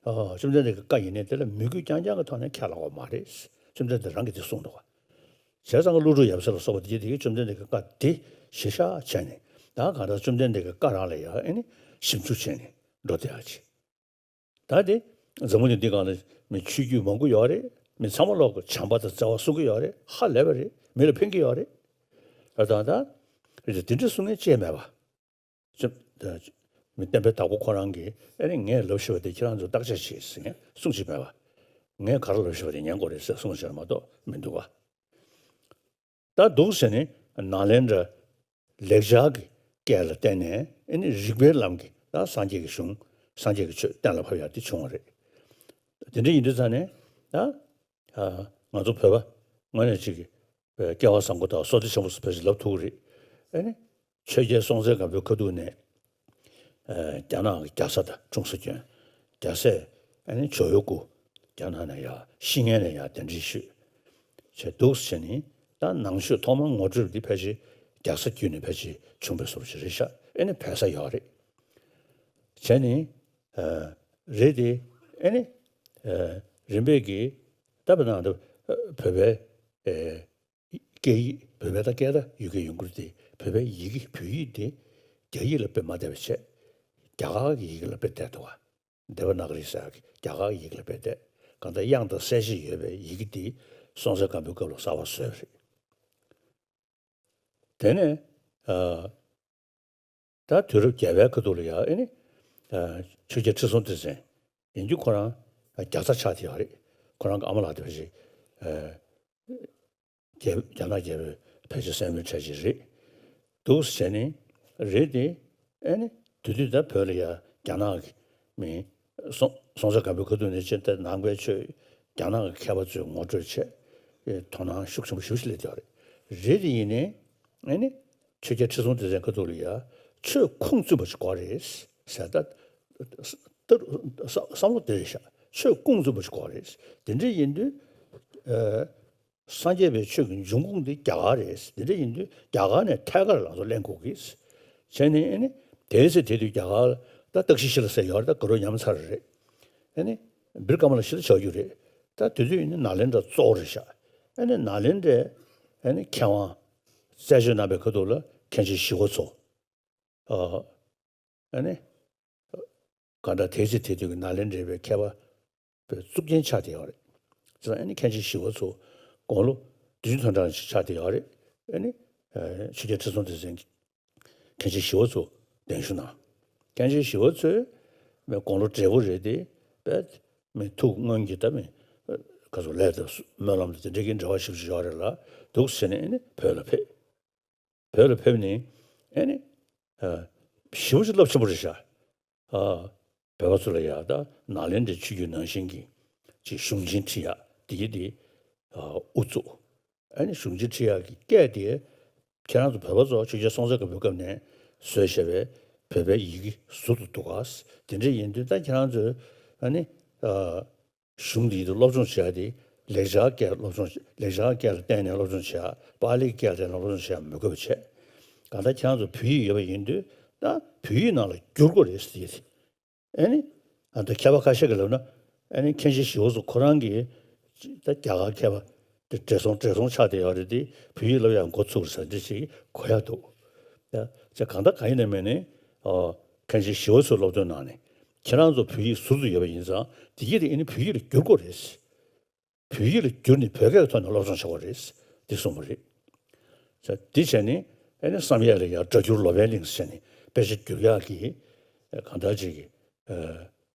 ཨ། བཅོམ་ལྡན་འདས་ཀྱི་བཀའ་ཡིན་ནའི་དེ་ལ་མོས་གུས་རྐྱང་རྐྱང་གི་ཐོག་ནས་ཁས་བླངས་པ་མ་རེད། བཅོམ་ལྡན་འདས་རང་གིས་དེ་གསུངས་འདུག་བ། བྱས་ཙང་ཀླུ་སྒྲུབ་ཡབ་སྲས་ལ་སོགས་པ་དེ་དེ་གི་བཅོམ་ལྡན་འདས་ཀྱི་བཀའ་དེ་གཞིར་བཞག་བྱས་ནས། ད་གང་ལྟར་བཅོམ་ལྡན་འདས་ཀྱི་བཀའ་རང་ལ་ཡང་ཨེ་ནི་ཞིབ་འཇུག་བྱས་ནས་འགྲོ་བསྡད་ཡག་ཅིག་ད་དེ་འཛམ་བུ་གླིང་འདི་སྒང་ལ་མི་ཆོས་བརྒྱུད་མང་པོ་ཡོད་རེད། མི་ཚང་མ་ལོག་གི་བྱམས་པ་དང་བརྩེ་བ་གསུང་གི་ཡོད་རེད། ཧ་ལས་པ་རེད། མི་ལ་ཕན་གྱི་ཡོད་རེད། ཨ་ད་ད་རེད་དེ་འདྲ་གསུང་མཁན་ཅིག་མེད་པ། ཅི་མི་བསྟན་པའི་བདག་པོ་ཁོ་རང་གིས་ཨེ་ནི་ངས་ལབ་ཤེས་པ་དེ་ཁྱེད་རང་ཚོ་བརྟག་དཔྱད་བྱེད་ཟེར་ནས་གསུང་ཅིག་མེད་པ། ངས་ག་རེ་ལབ་ཤེས་པ་དེ་ཉན་དགོས་རེད་ཟེར་གསུང་ཤེས་མ་གཏོགས་མི་འདུག་ག་ད་འདུག་ཟེར་ནས་ནཱ་ལེནྡྲ་ལེགས་སྦྱར་གྱི་སྐད་ལ་བརྟེན་ནས་ཨེ་ནི་རིགས་པའི་ལམ་གྱི་ད་སངས་རྒྱས་ཀྱི་གཞུང་སངས་རྒྱས་ཀྱི་ཆོས་གཏན་ལ་ཕབ་ཡག་དེ་བྱུང་བ་རེད། དེ་འདྲ་ཡིན་དུས་ཙང་ནས་ད་ང་ཚོ་བོད་པ་དངོས་གནས་གཅིག་གི་སྐལ་བ་བཟང་པོ་དང་བསོད་བདེ་ཆེན་པོ་ཟེར་ཕལ་ཆེར་ལབ་ཐུབ་ཀྱི་རེད། ཨེ་ནི་ཆོས་རྒྱལ་སྲོང་བཙན་སྒམ་པོའི་ཁ་ཐུག་ནས་རྒྱ་ནག་གི་རྒྱལ་ས་དང་ཁྲོམ་ས་བསྐྱོན། རྒྱལ་སྲས་ཨ་ནི་ཇོ་བོའི་སྐུ་རྒྱ་ནག་ནས་ཡར་ཤི་ངན་ནས་ཡར་གདན་འདྲེན་ཞུས། བྱས་འདུག་ཟེར་ནས་ད་ནང་ཆོས་ཐོག་མར་ངོ་སྤྲོད་འདི་ཕལ་ཆེར་རྒྱལ་ས་བརྒྱུད་ནས་ཕལ་ཆེར་བྱུང་བའི་བཟོ་འདྲ་ཞིག་རེད་ཤག་ཨེ་ནི་བོད་ས་ཡོད་རེད། བྱས་ནས་རེད་དེ་ཨེ་ནི་རིམ་པས་ཀྱིས་ད་བོད་ནང་དུ་བོད་པའི་སྐད་ཡིག་བོད་པའི་ད་སྐད་ད་ཡུལ་སྐད་ཡོང་ཁུལ་དེ་བོད་པའི་ཡི་གེ་བོད་ཡིག་དེ་རྒྱ་ཡིག་ལ་དཔེ་མ་བལྟས་པ་བྱས། རྒྱ་གར་གྱི་ཡི་གེ་ལ་དཔེ་བལྟས་འདུག་ག་དེ་བ་ན་ག་རི་ཟེར་ཡག་གི་རྒྱ་གར་གྱི་ཡི་གེ་ལ་དཔེ་བལྟས། གང་ལྟར་དབྱངས་དང་གསལ་བྱེད་ཡོད་པའི་ཡི་གེ་དེ་སྲོང་བཙན་སྒམ་པོའི་སྐབས་ལ་གསར་པ་བཟོས་པ་རེད། དེ་ནས་ད་དུས་རབས་བརྒྱད་པའི་ཁ་ཐུག་ལ་ཡང་ཨེ་ནི་ཆོས་རྒྱལ་ཁྲི་སྲོང་ལྡེ་བཙན་ཡིན་རྒྱུ་ཁོ་རང་རྒྱ་བཟའ་ཆགས་བསྡད་ཡོད་རེད། ཁོ་རང་གི་ཨ་མ་ལགས་དེ་བ་ཞིག་རྒྱ་རྒྱ་ནག་རྒྱལ་པོའི་ཕལ་ཆེར་སྲས་མོའི་གྲས་ཅིག་རེད། འདུག་ཟེར་ནས་རེད་དེ། ཨེ་ནི་དེ་དུས་ད་བོད་ལ་ཡ་རྒྱ་ནག་གི་མི་སྲོང་སྲོང་བཙན་སྒམ་པོའི་ཁ་ཐུག་ནས་ཅི་ལྟར་ནང་པའི་ཆོས་རྒྱ་ནག་གི་མཁས་པ་ཚོས་ངོ་སྤྲོད་བྱས། དོ་སྣང་ཤུགས་ཆེན་པོ་ཞེ་པོ་ཅིག་སླེབས་བསྡད་ཡོད་རེད། རེད་དེ་ཡིན་ནའི་ཨེ་ནི་ཆོས་རྒྱལ་ཁྲི་སྲོང་ལྡེ་བཙན་ཁ་ཐུག་ལ་ཡ་ཆོས་ཁུངས་བཙུན་པ་ཞིག་དགོས་རེད་ཟེར། ད་ད་བསམ་བློ་དེ་རེད་ཤག་ཆོས་ཁུངས་བཙུན་པ་ཞིག་དགོས་རེད། དེ་འདྲ་ཡིན་དུས། སངས་རྒྱས་པའི་ཆོས་ཀྱི་འབྱུང་ཁུངས་འདི་རྒྱ་གར་རེད། དེ་འདྲ་ཡིན་དུས་རྒྱ་གར་ནས་ཐད་ཀར་ང་ཚོ་ལེན་དགོས་ཀྱི། བྱས་ནས་ཨེ་ནི་དེའི་ཚེ་དེ་དུས་རྒྱ་གར་ད་སྟག་ཤི་ཤི་ལ་ཟེར་ཡོད་རེད། ད་ག་རོ་ཉམས་ཚར་རེད། ཨེ་ནི་བིར་ཀ་མ་ལ་ཤི་ལ་ཆགས་རྒྱུ་རེད། ད་དེ་དུས་ཨེ་ནི་ནཱ་ལེནྡྲ་གཙོ་བོ་རེད་ཤག་ཨེ་ནི་ནཱ་ལེནྡྲའི་ཨེ་ནི་མཁས་དབང་རྩད་གཅོད་གནང་བའི་ཁ་ཐུག་ལ་མཁན་ཆེན་ཞི་བ་འཚོ། ཨ་ནི། གང་ལྟར་དེ་ཚེ་དེ་དུས་ཀྱི་ནཱ་ལེནྡྲའི་མཁས་པ་པའི་གཙུག་རྒྱན་ཆགས་བསྡད་ཡོད་རེད། བྱས་ཙང་ཨ་ནི་མཁན་ཆེན་ཞི་བ་འཚོ་དགུང་ལོ་བདུན་ཅུ་དོན་གྲངས་ཅིག་ཆགས་བསྡད་ཡོད་རེད། ཨ་ནི་ཆོས་རྒྱལ་ཁྲི་སྲོང་ལྡེ་བཙན་གྱིས་མཁན་ཆེན་ཞི་བ་འཚོ་གདན་ཞུ་གནང་། མཁན་ཆེན་ཞི་བ་འཚོས་དགུང་ལོ་བགྲེས་པོ་རེད་དེ། དཔེ་མི་ཐུགས་སྔོན་གྱི་ད་མི་ག་ཚོད་ལས་དང་སྨོན་ལམ་དང་དེ་འདྲའི་གི་འབྲེལ་བ་ཞིབ་ཅིག་ཡོད་རེད་ལ། འདུག་ཟེར་ནས་ཨ་ནི་བོད་ལ་ཕེབས། བོད་ལ་ཕེབས་ནས་ཨེ་ནི། ཞེ་པོ་ཅིག་རླབས་ཆེན་པོ་རེད་ཤག་བོད་པ་ཚོ་ལ་ཡ་ད་ནཱ་ལེནྡྲའི་ཆོས་བརྒྱུད་ནང་བཞིན་གྱི་ཅིག་གཞུང་ཆེན་ཁྲིད་ཡག་དེ་གི་དེ་དབུ་བཙུགས། ཨེ་ནི་གཞུང་ཆེན་ཁྲིད་ཡག་གི་སྐད་དེ་ཁྱེད་རང་ཚོ་བོད་པ་ཚོ་ཆོས་རྒྱལ་སྲོང་བཙན་སྒམ་པོའི་སྐབས་ནས་བཟོས་བཞག་པའི་བོད་པའི་ཡི་གེ་ཟུར་དུ་འདུག་ག་དེ་འདྲ་ཡིན་དུས་ད་ཁྱེད་རང་ཚོས་ཨ་ནི། གཞུང་འདིའི་ཐོག་སློབ་སྦྱོང་བྱེད་ཡ་དེ་ལེགས་སྦྱར་སྐད་སློབ་སྦྱོང་ལེགས་སྦྱར་སྐད་ལ་བརྟེན་ནས་སློབ་སྦྱོང་བྱེད་ཡ། པཱ་ལིའི་སྐད་ལ་བརྟེན་ནས་སློབ་སྦྱོང་བྱེད་ཡ་མི་དགོས་པ་བྱས། གང་ལྟར་ཁྱེད་རང་ཚོ་བོད་ཡིག་ཡོད་པ་ཡིན་དུས་ད་བོད་ཡིག་ནང་ལ་བསྒྱུར་དགོས་རེད་ཟེར་གྱི་རེད། ཨེ་ནི། ཨ་ད་མཁས་པ་ཁ་ཤས་ཀྱིས་ལབ་ན་ཨེ་ནི་མཁན་ཆེན་ཞི་བ་འཚོ་ཁོ་རང་གིས་ད་རྒྱ་གར་མཁས་པ་དེ་བགྲེས་སོང་བགྲེས་སོང་ཆགས་བསྡད་ཡོད་རེད་དེ། བོད་ཡིག་སློབ་ཡ་འགོ་ཚུགས་རེད་ཟེར་འདི་ཞིག་གོ་ཡ་འདུག་ཡ་ཅེ་གང་ལྟར་གང་ཡིན་ནའི་མིན་ནའི། ཨོ། མཁན་ཆེན་ཞི་བ་འཚོའི་སློབ་སྟོན་ནང་ནས་ཁྱེད་རང་ཚོ་བོད་ཡིག་ཟུར་དུ་ཡོད་པ་ཡིན་ཙང་དེ་གྱིས་དེ་ཨེ་ནི་བོད་ཡིག་ལ་བསྒྱུར་དགོས་རེད། བོད་ཡིག་ལ་བསྒྱུར་ནས་བོད་སྐད་ཀྱི་ཐོག་ནས་སློབ་སྦྱོང་བྱེད་དགོས་རེད། འདི་གསུངས་པ་རེད། ས་འདི་བྱས་ནས་ཨེ་ནི་བསམ་ཡས་ལ་ཡང་སྒྲ་བསྒྱུར་ལོ་པཎ་གླིང་ཟེར་ནས་དཔེ་ཆ་བསྒྱུར་ཡག་གི་གང་ལྟར་ཅིག་གི་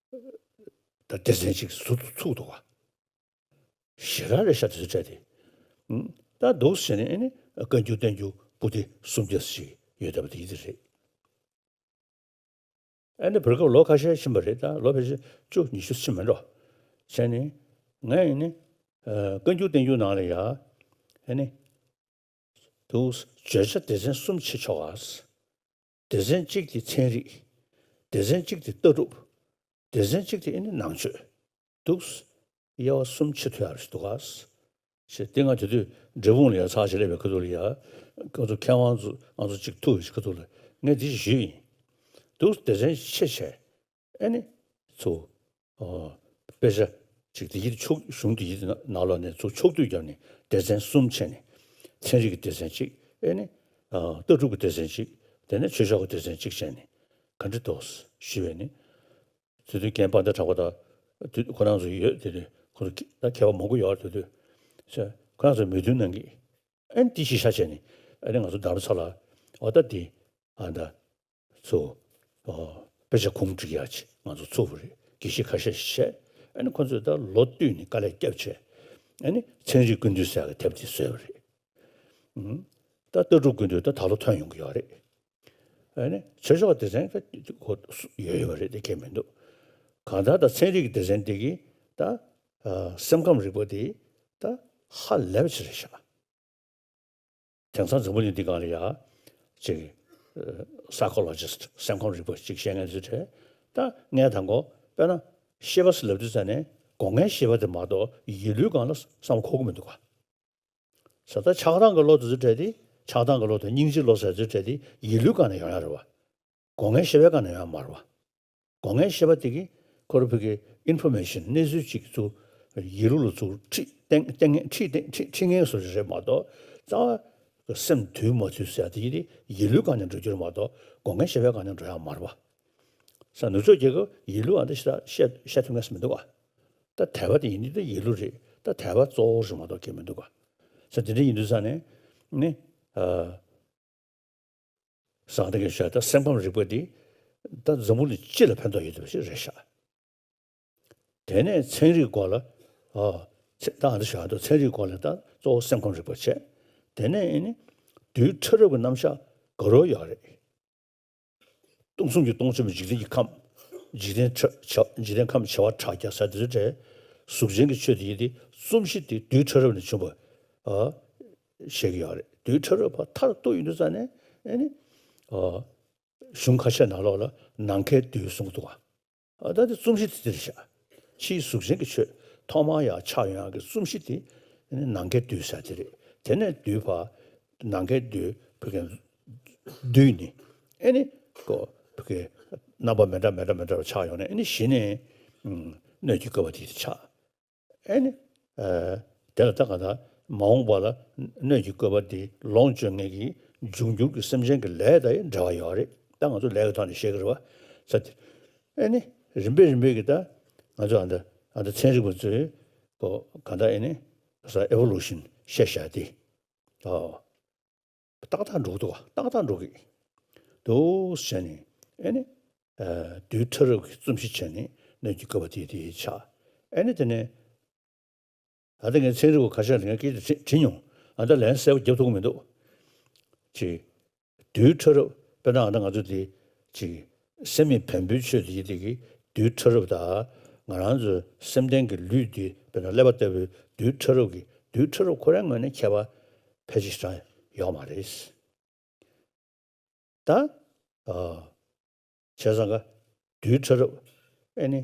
ད་སྡེ་ཚན་ཅིག་ཟུར་དུ་ཚུགས་འདུག་ག་ཞེ་དྲག་རེད་ཤག་དེ་ཚོ་སྤྲད་དེ། ད་འདུག་ཟེར་ནས་ཨེ་ནི་བཀའ་འགྱུར་བསྟན་འགྱུར་པོ་ཏི་སུམ་བརྒྱ་ཞིག་ཡོད་བསྡད་པ་དེ་ཡིན་དེ་རེད། ཨ་ནི་བར་སྐབས་ལོ་ཁ་ཤས་ཕྱིན་པ་རེད། ད་ལོ་ཕལ་ཆེར་བཅུ་ཉི་ཤུ་ཕྱིན་མེད་འགྲོ། བྱས་ནས་ང་ཡིན་ནི་བཀའ་འགྱུར་བསྟན་འགྱུར་ནང་ལ་ཡ་ཨ་ནི་འདུག་བརྗོད་བྱ་སྡེ་ཚན་གསུམ་ཕྱེ་ཆོག་ག་སྡེ་ཚན་གཅིག་དེ་ཚན་རིག་སྡེ་ཚན་གཅིག་དེ་ལྟ་གྲུབ། སྡེ་ཚན་གཅིག་དེ་ཨ་ནི་ནང་ཆོས། འདུག་དབྱེ་བ་གསུམ་ཕྱེ་ཐུབ་ཡག་ཞིག་འདུག་ག་ཞེས་དེ་སྔ་དེ་དུས་འབྲས་སྤུངས་ལ་ཡ་ཚར་ཞིག་སླེབས་པའི་ཁ་ཐུག་ལ་ཡ། ཁོ་ཚོ་མཁས་དབང་ཚོ་ང་ཚོ་གཅིག་ཐུག་ཞིག་ཁ་ཐུག་ལ་ངས་འདི་ཞིག་ཞུས་ཡིན། འདུག་སྡེ་ཚན་ཕྱེ་བྱས་ཨ་ནི་ཚུར་དཔེ་ཆ་ཅིག་དེ་ཡིད་ཕྱོགས་གཞུང་དེ་ཡིད་ནང་ལོགས་ནས་ཚུར་ཕྱོགས་བསྡུས་བརྒྱབ་ནས་སྡེ་ཚན་གསུམ་ཕྱེ་ནས། ཚན་རིག་གི་སྡེ་ཚན་གཅིག་ཨེ་ནི། ཨ། ལྟ་གྲུབ་ཀྱི་སྡེ་ཚན་གཅིག་དེ་ནས་ཆོས་ཕྱོགས་ཀྱི་སྡེ་ཚན་གཅིག་བྱས་ནས་ག་འདྲ་འདུག་ཞུས་པས་ནི། དེ་དུས་རྒན་དཔལ་ལྡན་གྲགས་པ་དང་དུས་ཁོ་རང་ཚོ་ཡོད། དེ་དུས་ཁོ་ཚོ་ད་མཁས་པ་མང་པོ་ཡོད་རེད། དེ་དུས་ཁོ་རང་ཚོ་མོས་མཐུན་གནང་གི། ཨ་ནི་འདི་གཞི་བཞག་བྱས་ནས་ཨ་ནི་ང་ཚོ་རྡ་རམ་ས་ལ་འོ་ད་འདི་ཨ་ད་ཚོ་ཨོ་དཔེ་ཆ་ཁུངས་སྒྲིག་ཡག་ཅིག་ང་ཚོ་ཚུགས་པ་རེད། དགེ་བཤེས་ཁ་ཤས་ཤིག་བྱས། ཨ་ནི་ཁོ་ཚོས་ད་ལོ་བསྟུད་ནས་དཀའ་ལས་བརྒྱབ་བྱས། ཨ་ནི་ཚན་རིག་ཀུན་བཏུས་ཟེར་ཡག་གི་དེབ་དེ་བཟོས་པ་རེད། ཨུམ། ད་ལྟ་གྲུབ་ཀུན་བཏུས་ད་ད་ལོ་ཐོན་ཡོང་གི་ཡོད་རེད། ཨ་ནི་ཆོས་ཕྱོགས་སྡེ་ཚན་ད་ཁོ་ཡོད་ཡོད་རེད། དེ་ཁྱད་མི་འདུག་གང་ལྟར་ད་ཚན་རིག་གི་སྡེ་ཚན་དེ་གིས་ད་ཨ་སེམས་ཁམས་རིག་པ་དེ་ད་ཧ་ལས་པ་ཅིག་རེད་ཤག་དེང་སང་འཛམ་བུ་གླིང་འདི་སྒང་ལ་ཡ་ཅིག་ཨ་psychologist སེམས་ཁམས་རིག་པ་ཅིག་བཤད་མཁན་ཚོའི་གྲས་ད་ངས་དང་པོ་དཔེར་ན་ཤེས་པ་ཟེར་ལབ་དུས་ཙ་ནས་སྒོ་ལྔའི་ཤེས་པ་དེ་མ་གཏོགས་ཡིད་བློའི་སྒང་ལ་བསམ་བློ་འཁོར་གི་མི་འདུག་ག་ས་ད་ཆགས་སྡང་གི་བློ་དེ་ཚོའི་གྲས་དེ། ཆགས་སྡང་གི་བློ་དང་སྙིང་རྗེའི་བློ་ཟེར་ཚོའི་གྲས་དེ་ཡིད་བློའི་སྒང་ནས་ཡོང་ཡ་རེད་བ། སྒོ་ལྔའི་ཤེས་པའི་སྒང་ནས་ཡོང་ཡ་མ་རེད་བ། སྒོ་ལྔའི་ཤེས་པ་དེ་གིས་ཁོ་རང་ཕ་གི་information གནས་ཚུལ་གཅིག་ཚུར་ཡིད་བློ་ལ་ཚུར་ཁྲིད་བཏང་བཏང་མཁན་ཁྲིད་བཏང་ཁྲིད་ཁྲིད་མཁན་བཟོ་འདྲ་རེད་མ་གཏོགས། རྩ་བ་སེམས་འདུལ་མ་འདུལ་ཟེར་ཡ་དེ་ཡིད་དེ་ཡིད་བློའི་སྒང་ནས་འགྲོ་རྒྱུ་རེད་མ་གཏོགས་སྒོ་ལྔའི་ཤེས་པའི་སྒང་ནས་འགྲོ་ཡ་མ་རེད་བ། ས་ནུབ་ཕྱོགས་རྒྱལ་ཁབ་ཡིད་བློ་ཨ་འདྲ་ཞིག་ད་བཤད་བཤད་ཐུབ་མཁན་ཞིག་མི་འདུག་ག་ད་དད་པ་དེ་ཡིན་དུས་ད་ཡིད་བློ་རེད། ད་དད་པ་གཙོ་བོ་རེད་མ་གཏོགས་གལ་མི་འདུག་ག་ས་དེ་འདྲ་ཡིན་དུས་ས་ནས་ནི་ཨ་ཟང་ཐང་གི་བཤད་ད་སེམས་ཁམས་རིག་པ་འདི་ད་འཛམ་བུ་གླིང་སྤྱི་ལ་ཕན་ཐོགས་ཡོད་པ་ཞིག་རེད་ཤག་དེ་ནས་ཚན་རིག་སྐོར་ལ་ཨ་ཚེ་ད་ཨ་འདྲ་བཤད་ད་ཚན་རིག་སྐོར་ལ་ད་གཙོ་བོ་སེམས་ཁམས་རིག་པ་བྱས། དེ་ནས་ཨེ་ནི་རྡུལ་ཕྲ་རབ་ཀྱི་རྣམ་གཞག་དགའ་རབ་ཡོད་རེད། སྟོང་གསུམ་གྱི་སྟོང་ཆེན་པོ་འཇིག་རྟེན་གྱི་ཁམས། འཇིག་རྟེན་ཕྲ་བྱ་འཇིག་རྟེན་ཁམས་བྱེ་བ་ཕྲག་བརྒྱ་ཟེར་དེ་ཚོའི་གྲས། གཟུགས་ཅན་གྱི་ཆོས་དེ་ཡི་དེ་རྩོམ་གཞི་དེ་རྡུལ་ཕྲ་རབ་ནས་བྱུང་བ་ཨ་བཤད་ཀྱི་ཡོད་རེད། རྡུལ་ཕྲ་རབ་ཕར་མཐར་གཏུགས་ཡོང་དུས་ཙ་ནས་ཨེ་ནི་ཨ་གཞུང་ཁ་ཤས་ནང་ལོགས་ལ་ནམ་མཁའི་རྡུལ་གསུང་གི་འདུག་ག་ཨ་ད་དེ་རྩོམ་གཞི་དེ་འདིར་བཞག་ཕྱིའི་གཟུགས་ཅན་གྱི་ཆོས་ཐོག་མར་ཡར་ཆགས་ཡོང་ཡག་གི་རྩོམ་གཞི་དེ་ནི་ནམ་མཁའི་རྡུལ་ཟེར་དེ་རེད། དེ་ནས་རྡུལ་ཕར་ནམ་མཁའི་རྡུལ་ཕ་གི་བསྡུས་ནས་ཨེ་ནི་ཀོ་ཕ་གི་རྣམ་པ་མི་འདྲ་མི་འདྲ་མི་འདྲ་བ་ཆགས་ཡོང་ནས་ཨེ་ནི་གཞི་ནས་སྣོད་ཀྱི་བཀོད་པ་དེ་དེ་ཆགས། ཨེ་ནི། ཨ་དེ་ལ་ད་ག་ད་མ་འོངས་པ་ལ་སྣོད་ཀྱི་བཀོད་པ་འདི་ལོངས་སྤྱོད་མཁན་གྱི་འབྱུང་འགྱུར་གྱི་སེམས་ཅན་གྱི་ལས་དང་འབྲེལ་བ་ཡོད་རེད། ད་ང་ཚོ་ལས་ཀྱི་ཐོག་ནས་བཤད་ཀྱི་རེད་བ། ས་དེ། ཨེ་ནི། རིམ་པས་རིམ་པས་ཀྱི་ད་ང་ཚོ་ཨ་ད་ཨ་ད་ཚན་རིག་པ་ཚོས་གོ་ག་ད་ཨེ་ནི། ས་ཨེ་བོ་ལུ་ཤིན་བཤད་བཞག་དེ། ཨོ། ཏག་ཏག་འགྲོ་གི་འདུག་ཏག་ཏག་འགྲོ་གི་འདུག་ཟེར་ནས་ཨེ་ནི། ཨ་རྡུལ་ཕྲ་རབ་ཀྱི་རྩོམ་གཞི་བྱས་ནས་སྣོད་ཀྱི་བཀོད་པ་དེ་དེ་ཆགས། ཨེ་ནི་དེ་ནས་ཨ་ད་ངས་ཚན་རིག་པ་ཁ་ཤས་ལ་ངས་སྐད་ཆ་དྲིས་དྲིས་མྱོང་། ཨ་ད་ལན་གསལ་པོ་རྒྱབ་ཐུབ་ཀྱི་མི་འདུག་ཅེས། རྡུལ་ཕྲ་རབ་དཔེར་ན་ཨ་ད་ང་ཚོ་དེ་ཅིག་སེམས་ཡིན་བེམ་པོའི་ཆོས་དེ་ཡིན་དེ་གི་རྡུལ་ཕྲ་རབ་དང་ང་རང་ཚོའི་སེམས་ལྡན་གྱི་ལུས་དེ་དཔེར་ན་ཀླད་པ་ལྟ་བུའི་རྡུལ་ཕྲ་རབ་ཀྱི་རྡུལ་ཕྲ་རབ་ཁོ་རའི་ངོས་ནས་ཁྱད་པར་ཕལ་ཆེར་ཞིག་ཡོད་མ་རེད། ད་ཨ་བྱས་ཙང་ཀ་རྡུལ་ཕྲ་རབ་ཨེ་ནི་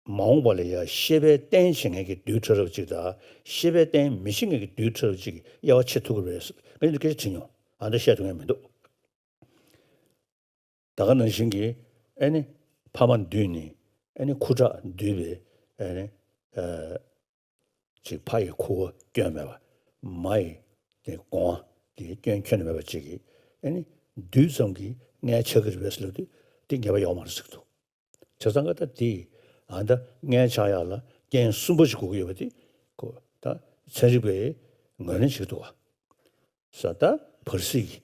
མ་འོངས་པ་ལ་ཡ་ཤེས་པའི་རྟེན་བྱེད་མཁན་གྱི་རྡུལ་ཕྲ་རབ་ཅིག་དང་ཤེས་པའི་རྟེན་མི་བྱེད་མཁན་གྱི་རྡུལ་ཕྲ་རབ་ཅིག་དབྱེ་བ་ཕྱེ་ཐུབ་ཀྱི་རེད་ཟེར་ངས་འདི་སྐད་ཆ་དྲིས་མྱོང་། ཨ་འདི་བཤད་ཐུབ་མཁན་མི་འདུག་ད་ག་ནང་བཞིན་གྱི་ཨེ་ནི་ཕ་མ་འདུས་ནས་ཨེ་ནི་ཁུ་ཁྲག་འདུས་པའི་ཨེ་ནི་ཨ་ཅིག་ཕ་ཡི་ཁུ་བ་སྐྱོན་མེད་པ། མ་ཡི་དེ་སྒོ་ང་དེ་སྐྱོན་ཁྱོན་ནས་མེད་པ་ཅིག་གིས་ཨེ་ནི་རྡུལ་ཙམ་གྱིས་མངལ་ཆགས་ཀྱི་རེད་པས་ཟེར་ལབ་དུས་དེ་ངེས་པ་ཡོད་མ་རེད་ཟེར་གྱི་འདུག་བྱས་ཙང་ཀ་ད་དེ་ཨ་ད་མངལ་ཆགས་ཡག་ལ་རྐྱེན་གསུམ་པོ་ཞིག་དགོས་ཀྱི་ཡོད་པ་དེ་ཁོ་ད་ཚན་རིག་པའི་ངོས་ལེན་བྱེད་ཀྱི་འདུག་བ། ས་ད་བར་སྲིད་ཀྱི་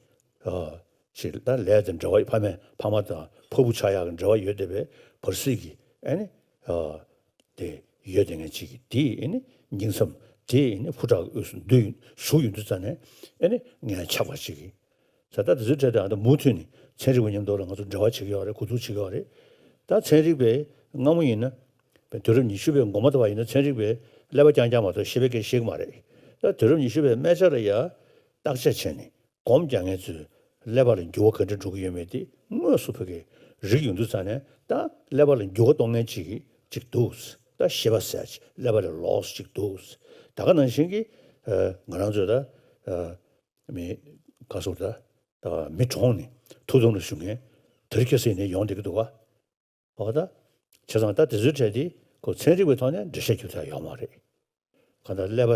ཨ་ཅིག་ད་ལས་དང་འབྲེལ་བ་ཕ་མས་ཕ་མ་དང་ཕ་བུ་ཆགས་ཡག་གི་འབྲེལ་བ་ཡོད་བསྡད་པའི་བར་སྲིད་ཀྱི་ཨ་ནི་ཨ་དེ་ཡོད་བསྡད་མཁན་ཅིག་གིས་དེ་ཨ་ནི་ཉིང་མཚམས་དེ་ཨ་ནི་ཕོ་བྲང་གི་དབུས་སུ་འདུས་ཞུགས་ཡོང་དུས་ཙ་ནས་ཨ་ནི་མངལ་ཆགས་པ་ཅིག་གིས། ས་ད་དེ་ཚོའི་གྲས་དེ་ཨ་ད་མུ་མཐུད་ནས་ཚན་རིག་པ་མཉམ་དུ་ལ་ང་ཚོ་འབྲེལ་བ་བྱེད་ཀྱི་ཡོད་རེད། གོ་བསྡུར་བྱེད་ཀྱི་ཡོད་རེད། ད་ཚན་རིག་པས་སྔ་མོ་ཡིན་ན་དུས་རབས་ཉི་ཤུ་པའི་འགོ་མ་ཐོན་པ་ཡིན་ན་ཚན་རིག་པས་ཀླད་པ་རྐྱང་རྐྱང་མ་གཏོགས་ཤེས་པའི་སྐད་ཤེས་ཀྱི་མ་རེད། ད་དུས་རབས་ཉི་ཤུ་པའི་སྨད་ཆ་ལ་ཡ་བརྟག་དཔྱད་བྱས་ནས་སྒོམ་རྒྱག་མཁན་ཚོས་ཀླད་པ་ལ་འགྱུར་བ་ག་འདྲ་འགྲོ་གི་ཡོད་མེད་དེ་དངོས་སུ་ཕ་གིར་རིག་ཡོང་དུས་ཙ་ནས་ད་ཀླད་པ་ལ་འགྱུར་བ་གཏོང་མཁན་ཅིག་ཅིག་འདུག་ད་ཤེས་པ་ཟེར་ཅིག་ཀླད་པ་ལ་ལོགས་ཅིག་འདུག་ད་ག་ནང་བཞིན་གྱི་ཨ་ང་རང་ཚོས་ད་ཨ་མི་ག་སོགས་ད་ད་མི་གྲོངས་ནས་ཐུགས་དམ་ལ་བཞུགས་མཁན་དེར་ཁྱེད་སྲིད་ནས་ཡོང་བསྡད་ཀྱི་འདུག་ག་འོ་ད། བྱས་ཙང་ད་དེ་ཚོའི་གྲས་དེ་ཁོ་ཚན་རིག་པའི་ཐོག་ནས་འགྲེལ་བཤད་རྒྱུ་དེ་ཡོད་མ་རེད། གང་ལྟར་ཀླད་པ་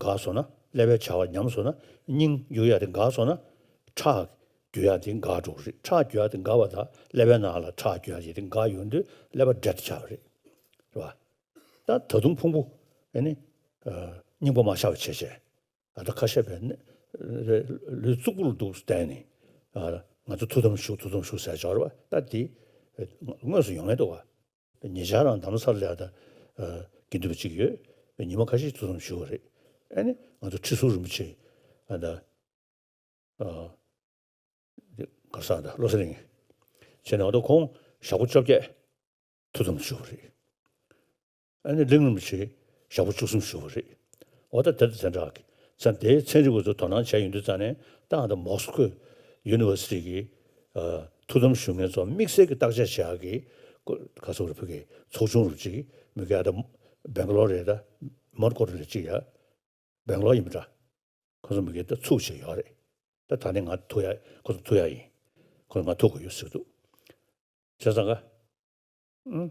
འགག་སོང་ན་ ཀླད་པའི་བྱ་བ་ཉམས་སོང་ན་སྙིང་རྒྱུ་ཡ་དེ་འགག་སོང་ན་ཁྲག་རྒྱུ་ཡ་དེ་འགག་འགྲོ་གི་རེད། ཁྲག་རྒྱུ་ཡ་དེ་འགག་པ་དང་ཀླད་པའི་ནང་ལ་ཁྲག་རྒྱུ་ཡ་དེ་འགག་ཡོང་དུས་ཀླད་པ་འདྲེད་དུ་ཆགས་པ་རེད། རེད་བ། ད་ད་དུང་ཕུང་པོ་ཨ་ནི་ཨ་རྙིང་པ་མ་ཤར་བ་བྱས་བྱས། ད་ལྟ་ཁ་ཤས་པས་ནི་ལུས་གཙུག་ཕུད་ལ་འདུག་བསྡད་ནས་ཨ་ང་ཚོ་ཐུགས་དམ་བཞུགས་ཐུགས་དམ་བཞུགས་ཟེར་ཡ་ཅིག་ཡོད་རེད་བ། ད་དེ་དངོས་སུ་ཡོང་ཡ་འདུག་བ། ཉེ་ཆར་རང་རྡ་རམ་ས་ལ་ལ་ཡ་ད་དགེ་འདུན་པ་གཅིག་ཡོད། ཉི་མ་ཁ་ཤས་ཐུགས་དམ་བཞུགས་པ་རེད། ཨ་ནི་ང་ཚོ་ཁྲི་ཟུར་རིན་པོ་ཆེ་ཨ་ད་ཨ་ག་ས་ད་བློ་གསལ་གླིང་བྱས་ནས་ཨ་ད་ཁོང་ཞག་པོ་བཅོ་བརྒྱད་ཐུགས་དམ་བཞུགས་པ་རེད། ཨ་ནི་གླིང་རིན་པོ་ཆེ་ཞག་པོ་བཅུ་གསུམ་བཞུགས་པ་རེད། འོ་ད་དེ་དང་དེ་འདྲ་གི་ཚན་དེའི་ཚན་རིག་པ་ཚོ་དོ་སྣང་བྱས་ཡོང་དུས་ཙང་ནས་ད་ཨ་ད་མོ་སི་ཁོ་ཡུ་ནི་ཝར་སི་ཊི་གི་ཨ་ཐུགས་དམ་བཞུགས་མཁན་ཚོ་དམིགས་བསལ་གྱི་བརྟག་དཔྱད་བྱེད་ཡག་གི་ག་ཚོད་རེད་བོད་ཀྱི་ཚོགས་ཆུང་རུ་གཅིག་མི་ག་ད་སྦེང་ག་ལོར་རེད། ད་མོན་གྷོ་རེད་གཅིག་ཡ་སྦེང་ག་ལོར་ཡིན་པ་འདྲ། ཁོ་ཚོ་མི་ག་ད་ཚུགས་བྱས་ཡོད་རེད། ད་ད་ནི་ང་ཐུག་ཡ་ཁོ་ཚོ་ཐུག་ཡ་ཡིན། ཁོ་ཚོ་ང་ཐུག་དགོས་ཡོད་ཟེར་གི་འདུག་བྱས་ཙང་ཀ་ཨུམ།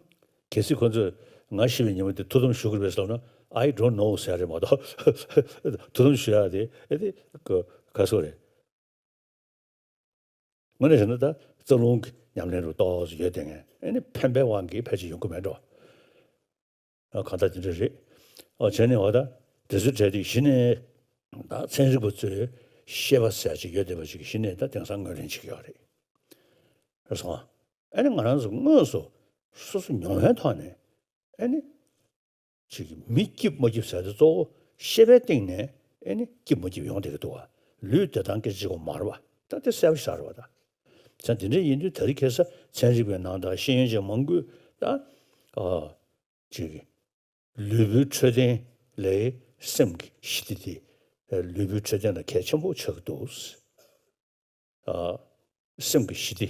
གལ་སྲིད་ཁོ་ཚོས་ང་ཤི་བའི་ཉིན་མོ་དེ་ཐུགས་དམ་བཞུགས་ཀྱི་རེད་ཟེར་ན། I don't know ཟེར་ཡ་རེད་མ་གཏོགས། ཐུགས་དམ་བཞུགས་ཡ་དེ་ཨེ་དེ་ག་ག་སོ་རེད། དངོས་གནས་བྱས་ན་ད་རྩ་རླུང་གི་ཉམས་ལེན་རུ་ཏོག་ཙམ་ཡོད་དེ་ངས་ཨེ་ནི་ཕན་པའི་དབང་གིས་ཕལ་ཆེར་ཡོང་གི་མེད་འགྲོ། ཨ་གང་ལྟར་དེ་འདྲ་རེད། ཨ་བྱས་ནས་འོ་ད་དེ་ཚོའི་གྲས་དེ་གཞི་ནས་ད་ཚན་རིག་པ་ཚོས་ཤེས་པ་ཟེར་ཡ་ཅིག་ཡོད་བསྡད་པ་ཅིག་གཞི་ནས་ད་དེང་སང་ངོས་ལེན་བྱེད་ཀྱི་ཡོད་རེད། རེད་སོང་། ཨ་ནི་ང་རང་ཚོ་དངོས་སུ་སོ་སོ་མྱོང་བའི་ཐོག་ནས་ཨ་ནི་ཅིག་མི་སྐྱིད་མ་སྐྱིད་ཟེར་དེ་གཙོ་བོ་ཤེས་པའི་སྟེང་ནས་ཨ་ནི་སྐྱིད་མ་སྐྱིད་ཡོང་བསྡད་ཀྱི་འདུག་བ། ལུས་བདེ་ཐང་སྐད་ཆ་གཅིག་པོ་མ་རེད་བ། ད་དེ་གསལ་པོ་ཞིག་རེད་བ་ད། ཙང་དེ་འདྲ་ཡིན་དུས་དེ་རིང་ཁ་སང་ཚན་རིག་པའི་ནང་དང་ཤེས་ཡོན་ཅན་མང་པོས་ད་ཨ་ཅིག་ལུས་པོའི་འཕྲོད་བསྟེན་ལས་སེམས་ཀྱི་ཞི་བདེ་དེ་ལུས་པོའི་འཕྲོད་བསྟེན་ལ་གལ་ཆེན་པོ་ཆགས་ཀྱི་འདུག་ཨ་སེམས་ཀྱི་ཞི་བདེ་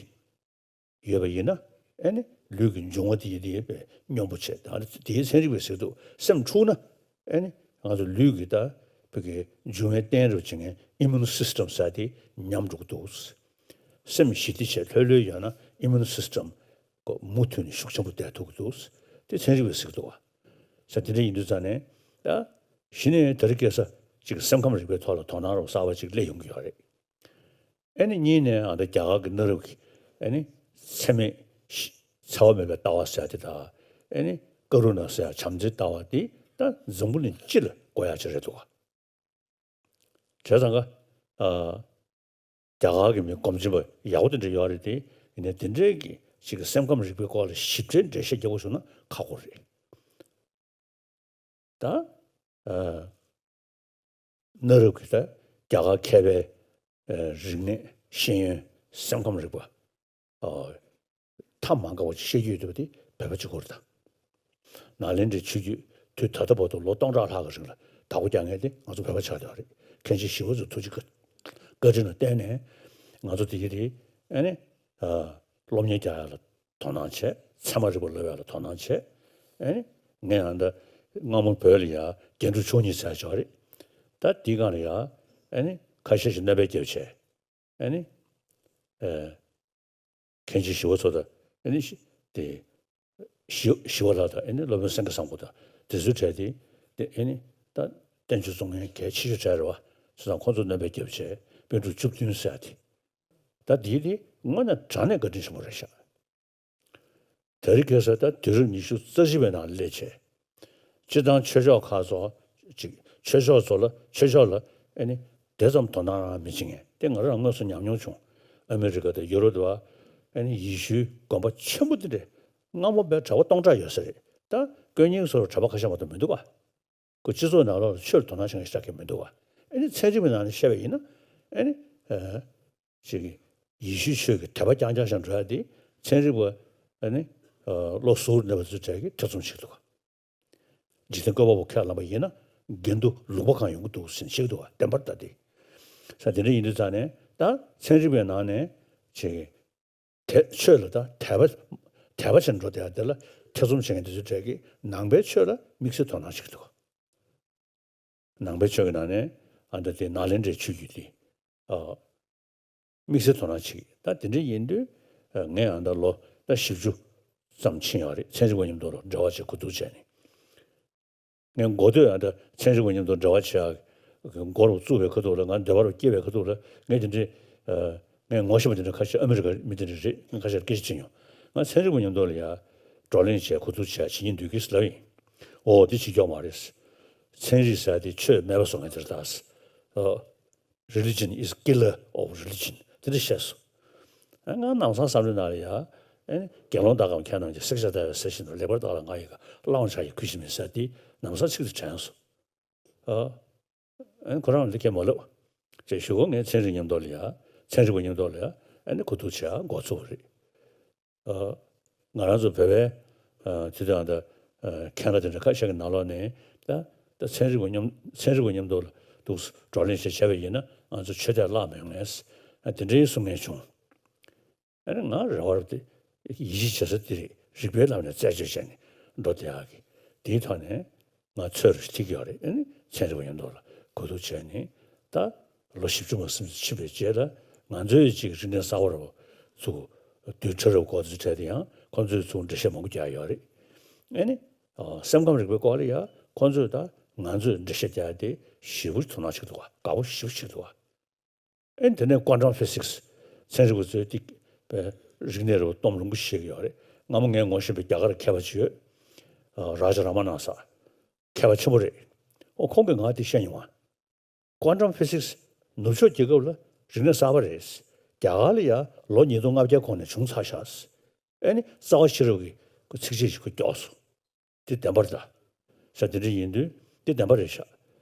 ཡོད་པ་ཡིན་ན་ཨ་ནི་ལུས་ཀྱི་འབྱུང་བ་དེ་ཡིན་དེ་ཡོད་པའི་སྙོམས་པོ་བྱས། ད་དེའི་ཚན་རིག་པས་ཟེར་འདུག་སེམས་འཁྲུགས་ན་ཨ་ནི་ང་ཚོ་ལུས་ཀྱི་ད་བོད་ཀྱི་འབྱུང་བའི་རྟེན་རུ་བྱེད་མཁན་ཨི་མུན་སིས་ཊམ་ཟེར་དེ་ཉམས་འགྲོ་གི་འདུག་སེམས་ཞི་བདེ་བྱས་ལྷོད་ལྷོད་ཡོད་ན་ཨི་མུན་སིས་ཊམ་ཀོ་མུ་མཐུད་ནས་ཤུགས་ཆེན་པོ་བསྡད་ཐུབ་ཀྱི་འདུག་དེ་ཚན་རིག་པས་གཟིགས་འདུག་བ། ས་དེ་འདྲ་ཡིན་དུས་ཙང་ནས་ད་གཞི་ནས་དེ་རིང་ཁ་སང་ཅིག་སེམས་ཁམས་རིག་པའི་ཐོག་ལ་དོ་སྣང་རོགས་གསར་པ་ཅིག་སླེབས་ཡོང་གི་ཡོད་རེད། ཨ་ནི་གཉིས་ནས་ཨ་ད་རྒྱ་གར་གྱི་གནའ་རབས་ཀྱི་ཨ་ནི་འཚེ་མེད་ཤི་འཚེ་བ་མེད་པའི་ལྟ་བ་ཟེར་དེ་དང་ཨ་ནི་ཀ་རུ་ཎ་ཟེར་བྱམས་བརྩེའི་ལྟ་བ་དེ་ད་འཛམ་བུ་གླིང་སྤྱི་ལ་དགོས་ཡག་ཅིག་རེད་འདུག་བ། བྱས་ཙང་ཀ་ཨ། རྒྱ་གར་གྱི་མི་སྒོམ་ཆེན་པོ་ཡག་པོ་དེ་འདྲ་ཡོད་རེད་དེ། ཡིན་ནའི་དེ་འདྲའི་གི་ཅིག་གི་སེམས་ཁམས་རིག་པའི་སྐོར་ལ་ཞིབ་ཕྲའི་འགྲེལ་བཤད་རྒྱག་དགོས་བྱུང་ན་ཁག་པོ་རེད། ད་ཨ་གནའ་རབས་ཀྱི་ད་རྒྱ་གར་མཁས་པའི་ཨ་རིག་གནས་ཤེས་ཡོན་སེམས་ཁམས་རིག་པ་ཨ་ཐ་མ་འགག་པ་ཅིག་ཤེས་རྒྱུ་ཡོད་འདུག་པ་དེ་བོད་པ་གཅིག་པོ་རེད་ད། ནཱ་ལེནྡྲའི་ཆོས་བརྒྱུད་དུས་ད་ལྟ་བར་དུ་ལོ་སྟོང་ཕྲག་ལྷག་གི་རིང་ལ་བདག་པོ་རྒྱག་མཁན་དེ་ང་ཚོ་བོད་པ་ཆགས་བསྡད་པ་རེད། མཁན་ཆེན་ཞི་བ་འཚོའི་ཐུགས་རྗེ་བཀའ་དྲིན་ལ་བརྟེན་ནས་ང་ཚོ་དེ་གི་དེ་ཨ་ནི་ཨ་སློབ་གཉེར་རྒྱག་ཡག་ལ་དོ་སྣང་བྱས། ཚད་མ་རིག་པ་སློབ་ཡག་ལ་དོ་སྣང་བྱས། ཨ་ནི་ངས་ཡང་ད་སྔ་མོ་བོད་ལ་ཡ་རྒྱན་དྲུག་མཆོག་གཉིས་ཟེར་ཡག་ཅིག་ཡོད་རེད། ད་དེའི་སྒང་ལ་ཡ་ཨ་ནི་ཁ་ཤས་ཤིག་སྣོན་པ་བརྒྱབ་བྱས། ཨ་ནི་ཨ། མཁན་ཆེན་ཞི་བ་འཚོ་དང་ཨ་ནི་ཤི་དེ་ཞི་ཞི་བ་ལྷ་དང་ཨ་ནི་སློབ་དཔོན་སེང་གེ་བཟང་པོ་དང་དེ་ཚོའི་གྲས་དེ་དེ་ཨ་ནི་ད་བསྟན་བཅོས་རྩོམ་མཁན་གལ་ཆེ་ཤོས་གྲས་རེད་བ། བྱས་ཙང་ཁོང་ཚོ་སྣོན་པ་བརྒྱབ་བྱས་པཎ་གྲུབ་བཅུ་བདུན་ཟེར་ཡག་དེ། ད་དེ་དེ་དངོས་གནས་དྲང་གནས་བཀའ་དྲིན་ཆེན་པོ་རེད་ཤག་དེ་རིང་ཁ་སང་ད་དུས་རབས་ཉི་ཤུ་རྩ་གཅིག་པའི་ནང་སླེབས་བྱས། སྤྱིར་བཏང་ཆོས་ཕྱོགས་ཁག་ཚོ་ཅིག་ཆོས་ཕྱོགས་ཚོ་ལ་ཆོས་ཕྱོགས་ལ་ཨ་ནི་དེ་ཙམ་དོ་སྣང་རང་མི་བྱེད་མཁན་དེ་ང་རང་དངོས་སུ་ཉམས་མྱོང་བྱུང་། ཨ་མི་རི་ཀ་དང་ཡུ་རོབ་དུ་བ་ཨ་ནི་ཡེ་ཤུའི་དགོན་པ་ཆེན་པོ་དེ་འདྲས་སྔ་མོ་བའི་གྲྭ་པ་སྟོང་ཕྲག་ཡོད་ས་རེད། ད་དཀོན་གཉེར་སོགས་གྲྭ་པ་ཁ་ཤས་མ་གཏོགས་མི་འདུག་ག་ཁོ་སྤྱི་ཚོགས་ནང་ལོགས་ལ་ཆོས་ལ་དོ་སྣང་བྱེད་མཁན་ཞེ་དྲག་གི་མི་འདུག་ག་ཨ་ནི་ཚན་རིག་པའི་ནང་ནས་བཤད་པ་ཡིན་ན་ཨ་ནི་ཨ་ཅིག་ཡེ་ཤུའི་ཆོས་ཀྱི་དད་པ་རྐྱང་རྐྱང་ཞིག་འགྲོ་ཡ་དེ་ཚན་རིག་པ་ཨ་ནི་ཨ་བློ་གཟུར་གནས་པ་ཚོའི་གྲས་ཀྱིས་ཐེ་ཚོམ་བྱེད་ཀྱི་འདུག་ག་འཇིག་རྟེན་བཀོད་པ་པོ་ཁས་བླངས་པ་ཡིན་ན་དགེ་འདུན་ལུང་པ་གང་ཡོང་གི་འདུག་ཟེར་བཤད་ཀྱི་འདུག་ག་བདེན་པར་ད་དེ། ས་དེ་འདྲ་ཡིན་དུས་ཙང་ནས་ད་ཚན་རིག་པའི་ནང་ནས་ཅིག་དད་ཆོས་ལ་ད་དད་པ་དད་པ་བྱེད་འགྲོ་དེ་དེ་ལ་ཐེ་ཚོམ་བྱེད་མཁན་དེ་ཚོའི་གྲས་ཀྱིས་ནང་པའི་ཆོས་ལ་དམིགས་བསལ་དོ་སྣང་བྱེད་ཀྱི་འདུག་ནང་པའི་ཆོས་ཀྱི་ནང་ནས་ཨ་ད་དེ་ནཱ་ལེནྡྲའི་ཆོས་བརྒྱུད་དེ་ཨ་དམིགས་བསལ་དོ་སྣང་བྱེད་ཀྱི། ད་དེ་འདྲ་ཡིན་དུས་ཨ་ངས་ཨ་ད་ལོ་ད་བཞི་བཅུ་ཙམ་ཕྱིན་ཡོད་རེད། ཚན་རིག་པ་མཉམ་དུ་འབྲེལ་བ་བྱེད་གོ་བསྡུར་བྱས་ནས། ངས་འགོ་སྟོད་ཨ་ད་ཚན་རིག་པ་མཉམ་དུ་འབྲེལ་བ་བྱེད་ཡག་ མགོ་རུ་བཙུགས་པའི་ཁ་ཐུག་ལ། ང་འདོད་པ་རུ་སྐྱེས་པའི་ཁ་ཐུག་ལ། ངས་དེ་འདྲའི་ངས་ངོ་ཤེས་པ་དེ་འདྲ་ཁ་ཤས། ཨ་མི་རི་ཀ་མི་དེ་འདྲ་རེད། ང་ཁ་ཤས་སྐད་ཆ་དྲིས་མྱོང་། ང་ཚན་རིག་པ་མཉམ་དུ་ལ་ཡ་བགྲོ་གླེང་བྱས། གོ་བསྡུར་བྱས། བྱེད་སྙིང་འདོད་ཀྱི་ལབ་ཡིན། འོ་དེ་བྱེད་ཀྱོག་མ་རེད། ཚན་རིག་ཟེར་དེ་ཆོས་མེད་པ་བཟོ་མཁན་དེ་རེད་ད། Religion is killer of religion། དེ་འདྲ་བཤད་སོང་། ཨ་ང་ནམ་སང་བསམ་བློའི་ནང་ལ་ཡ། ཨ་ནི་དགེ་སློང་དག་གམ་ཁྱེད་རྣམས་ཀྱིས་བསྲེག་བཅད་བརྡར་བའི་ཟེར་བཞིན་དུ། ལེགས་པར་བརྟགས་ལ་ང་ཡི་བཀའ། བླང་བྱ་ཡི་གུས་ཕྱིར་མིན། ཟེར་དེ་ནམ་སང་ཚིག་དེ་དྲན་སོང་། ཨ། ཨ་ནི་ཁོ་རང་ལ་འདི་སྐད་མ་ལབ་ཅེས་ཞུ་གོ། ངས་ཚན་རིག་མཉམ་དུ་ལ་ཡ། ཚན་རིག་པ་མཉམ་དུ་ལ་ཡ། ཨ་ནི་གོ་བསྡུར་བྱེད་འགོ་ཚུགས་པ་རེད། ཨ། ང་རང་ཚོ་བོད་པའི་ཨ་དེ་དང་ད་ཨ་མཁན་སློབ་དེ་འདྲ་ཁ་ཤས་ཀྱི་ནང་ལོགས་ནས། ད་ད་ཚན་རིག་པ་མཉམ་ཚན་རིག་པ་མཉམ་དུ་ལ་འདུག་བགྲོ་གླེང་བྱས་བྱས་པ་ཡིན་ན། ང་ཚོ་ཆོས་དད་བརླག་མི་ཡོང་ངས། ཨ་དེ་འདྲའི་གསུང་མཁན་བྱུང་། ཨ་ནི་ང་རེ་བ་རུ་དེ་ཡིད་ཆེས་བྱེད་ས་དེ་རེད། རིགས་པའི་ལམ་ནས་རྩད་གཅོད་བྱས་ནས་འགྲོ་བསྡད་ཡག་གི། དེའི་ཐོག་ནས་ང་ཚོར་ཐིག་ཡོད་རེད། ཨ་ནི་ཚན་རིག་པ་མཉམ་དུ་ལ་གོ་བསྡུར་བྱས་ནས། ད་ལོ་བཞི་བཅུ་ང་གསུམ་ཕྱིན་པའི་རྗེས་ལ་ང་ཚོའི་ཅིག་རིག་གནས་གསར་པ་རུ་ཚུགས། རྡུལ་ཕྲ་རབ་སྐོར་དེ་གྲས་དེ་ཡང་ཁོང་ཚོས་ཚུར་འགྲེལ་བཤད་མང་པོ་རྒྱག་ཡོད་རེད། ཨ་ནི་ཨ་སེམས་ཁམས་རིག་པའི་སྐོར་ལ་ཡང་ཁོང་ཚོས་ད་ང་ཚོས་འགྲེལ་བཤད་རྒྱག་ཡ་དེ་ཞེ་པོ་དོ་སྣང་བྱེད་ཀྱི་འདུག་ག་དགའ་པོ་ཞེ་པོ་བྱེད་ཀྱི་འདུག་ག་ཨེ་དེ་ནས་ཀོན་ཊམ་ཕི་སིག་སི། ཚན་རིག་པ་ཚོས་ཏིག་པའི་རིག་གནས་རུ་སྟོབས་ལོངས་སྐུ་ཤེས་ཀྱི་ཡོད་རེད། སྔ་མོ་ངས་ངོ་ཤེས་པའི་རྒྱ་གར་མཁས་པ་ཅིག་ཡོད། ཨ་རཱ་ཇ་ར་མ་ན་ས། མཁས་པ་ཆེན་པོ་རེད། ཨོ་ཁོང་གིས་ང་དེ་བཤད་མྱོང་བ། ཀོན་ཊམ་ཕི་སིག་སི་ནུབ་ཕྱོགས་རྒྱལ་ཁབ་ལ་རིག་གནས་གསར་པ་རེད། རྒྱ་གར་ལ་ཡ་ལོ་ཉིས་སྟོང་ལྔ་བརྒྱ་གོང་ནས་བྱུང་ཚར་ཤག་ཨེ་ནི་རྩ་བ་ཤེས་རབ་ཀྱི་ཁོ་ཚིགས་བཅད་ཅིག་ཁོ་སྐྱོར་སོང་། དེ་བདེན་པ་རེད་ད། ཤ་དེ་འདྲ་ཡིན་དུས་དེ་བདེན་པ་རེད་ཤག་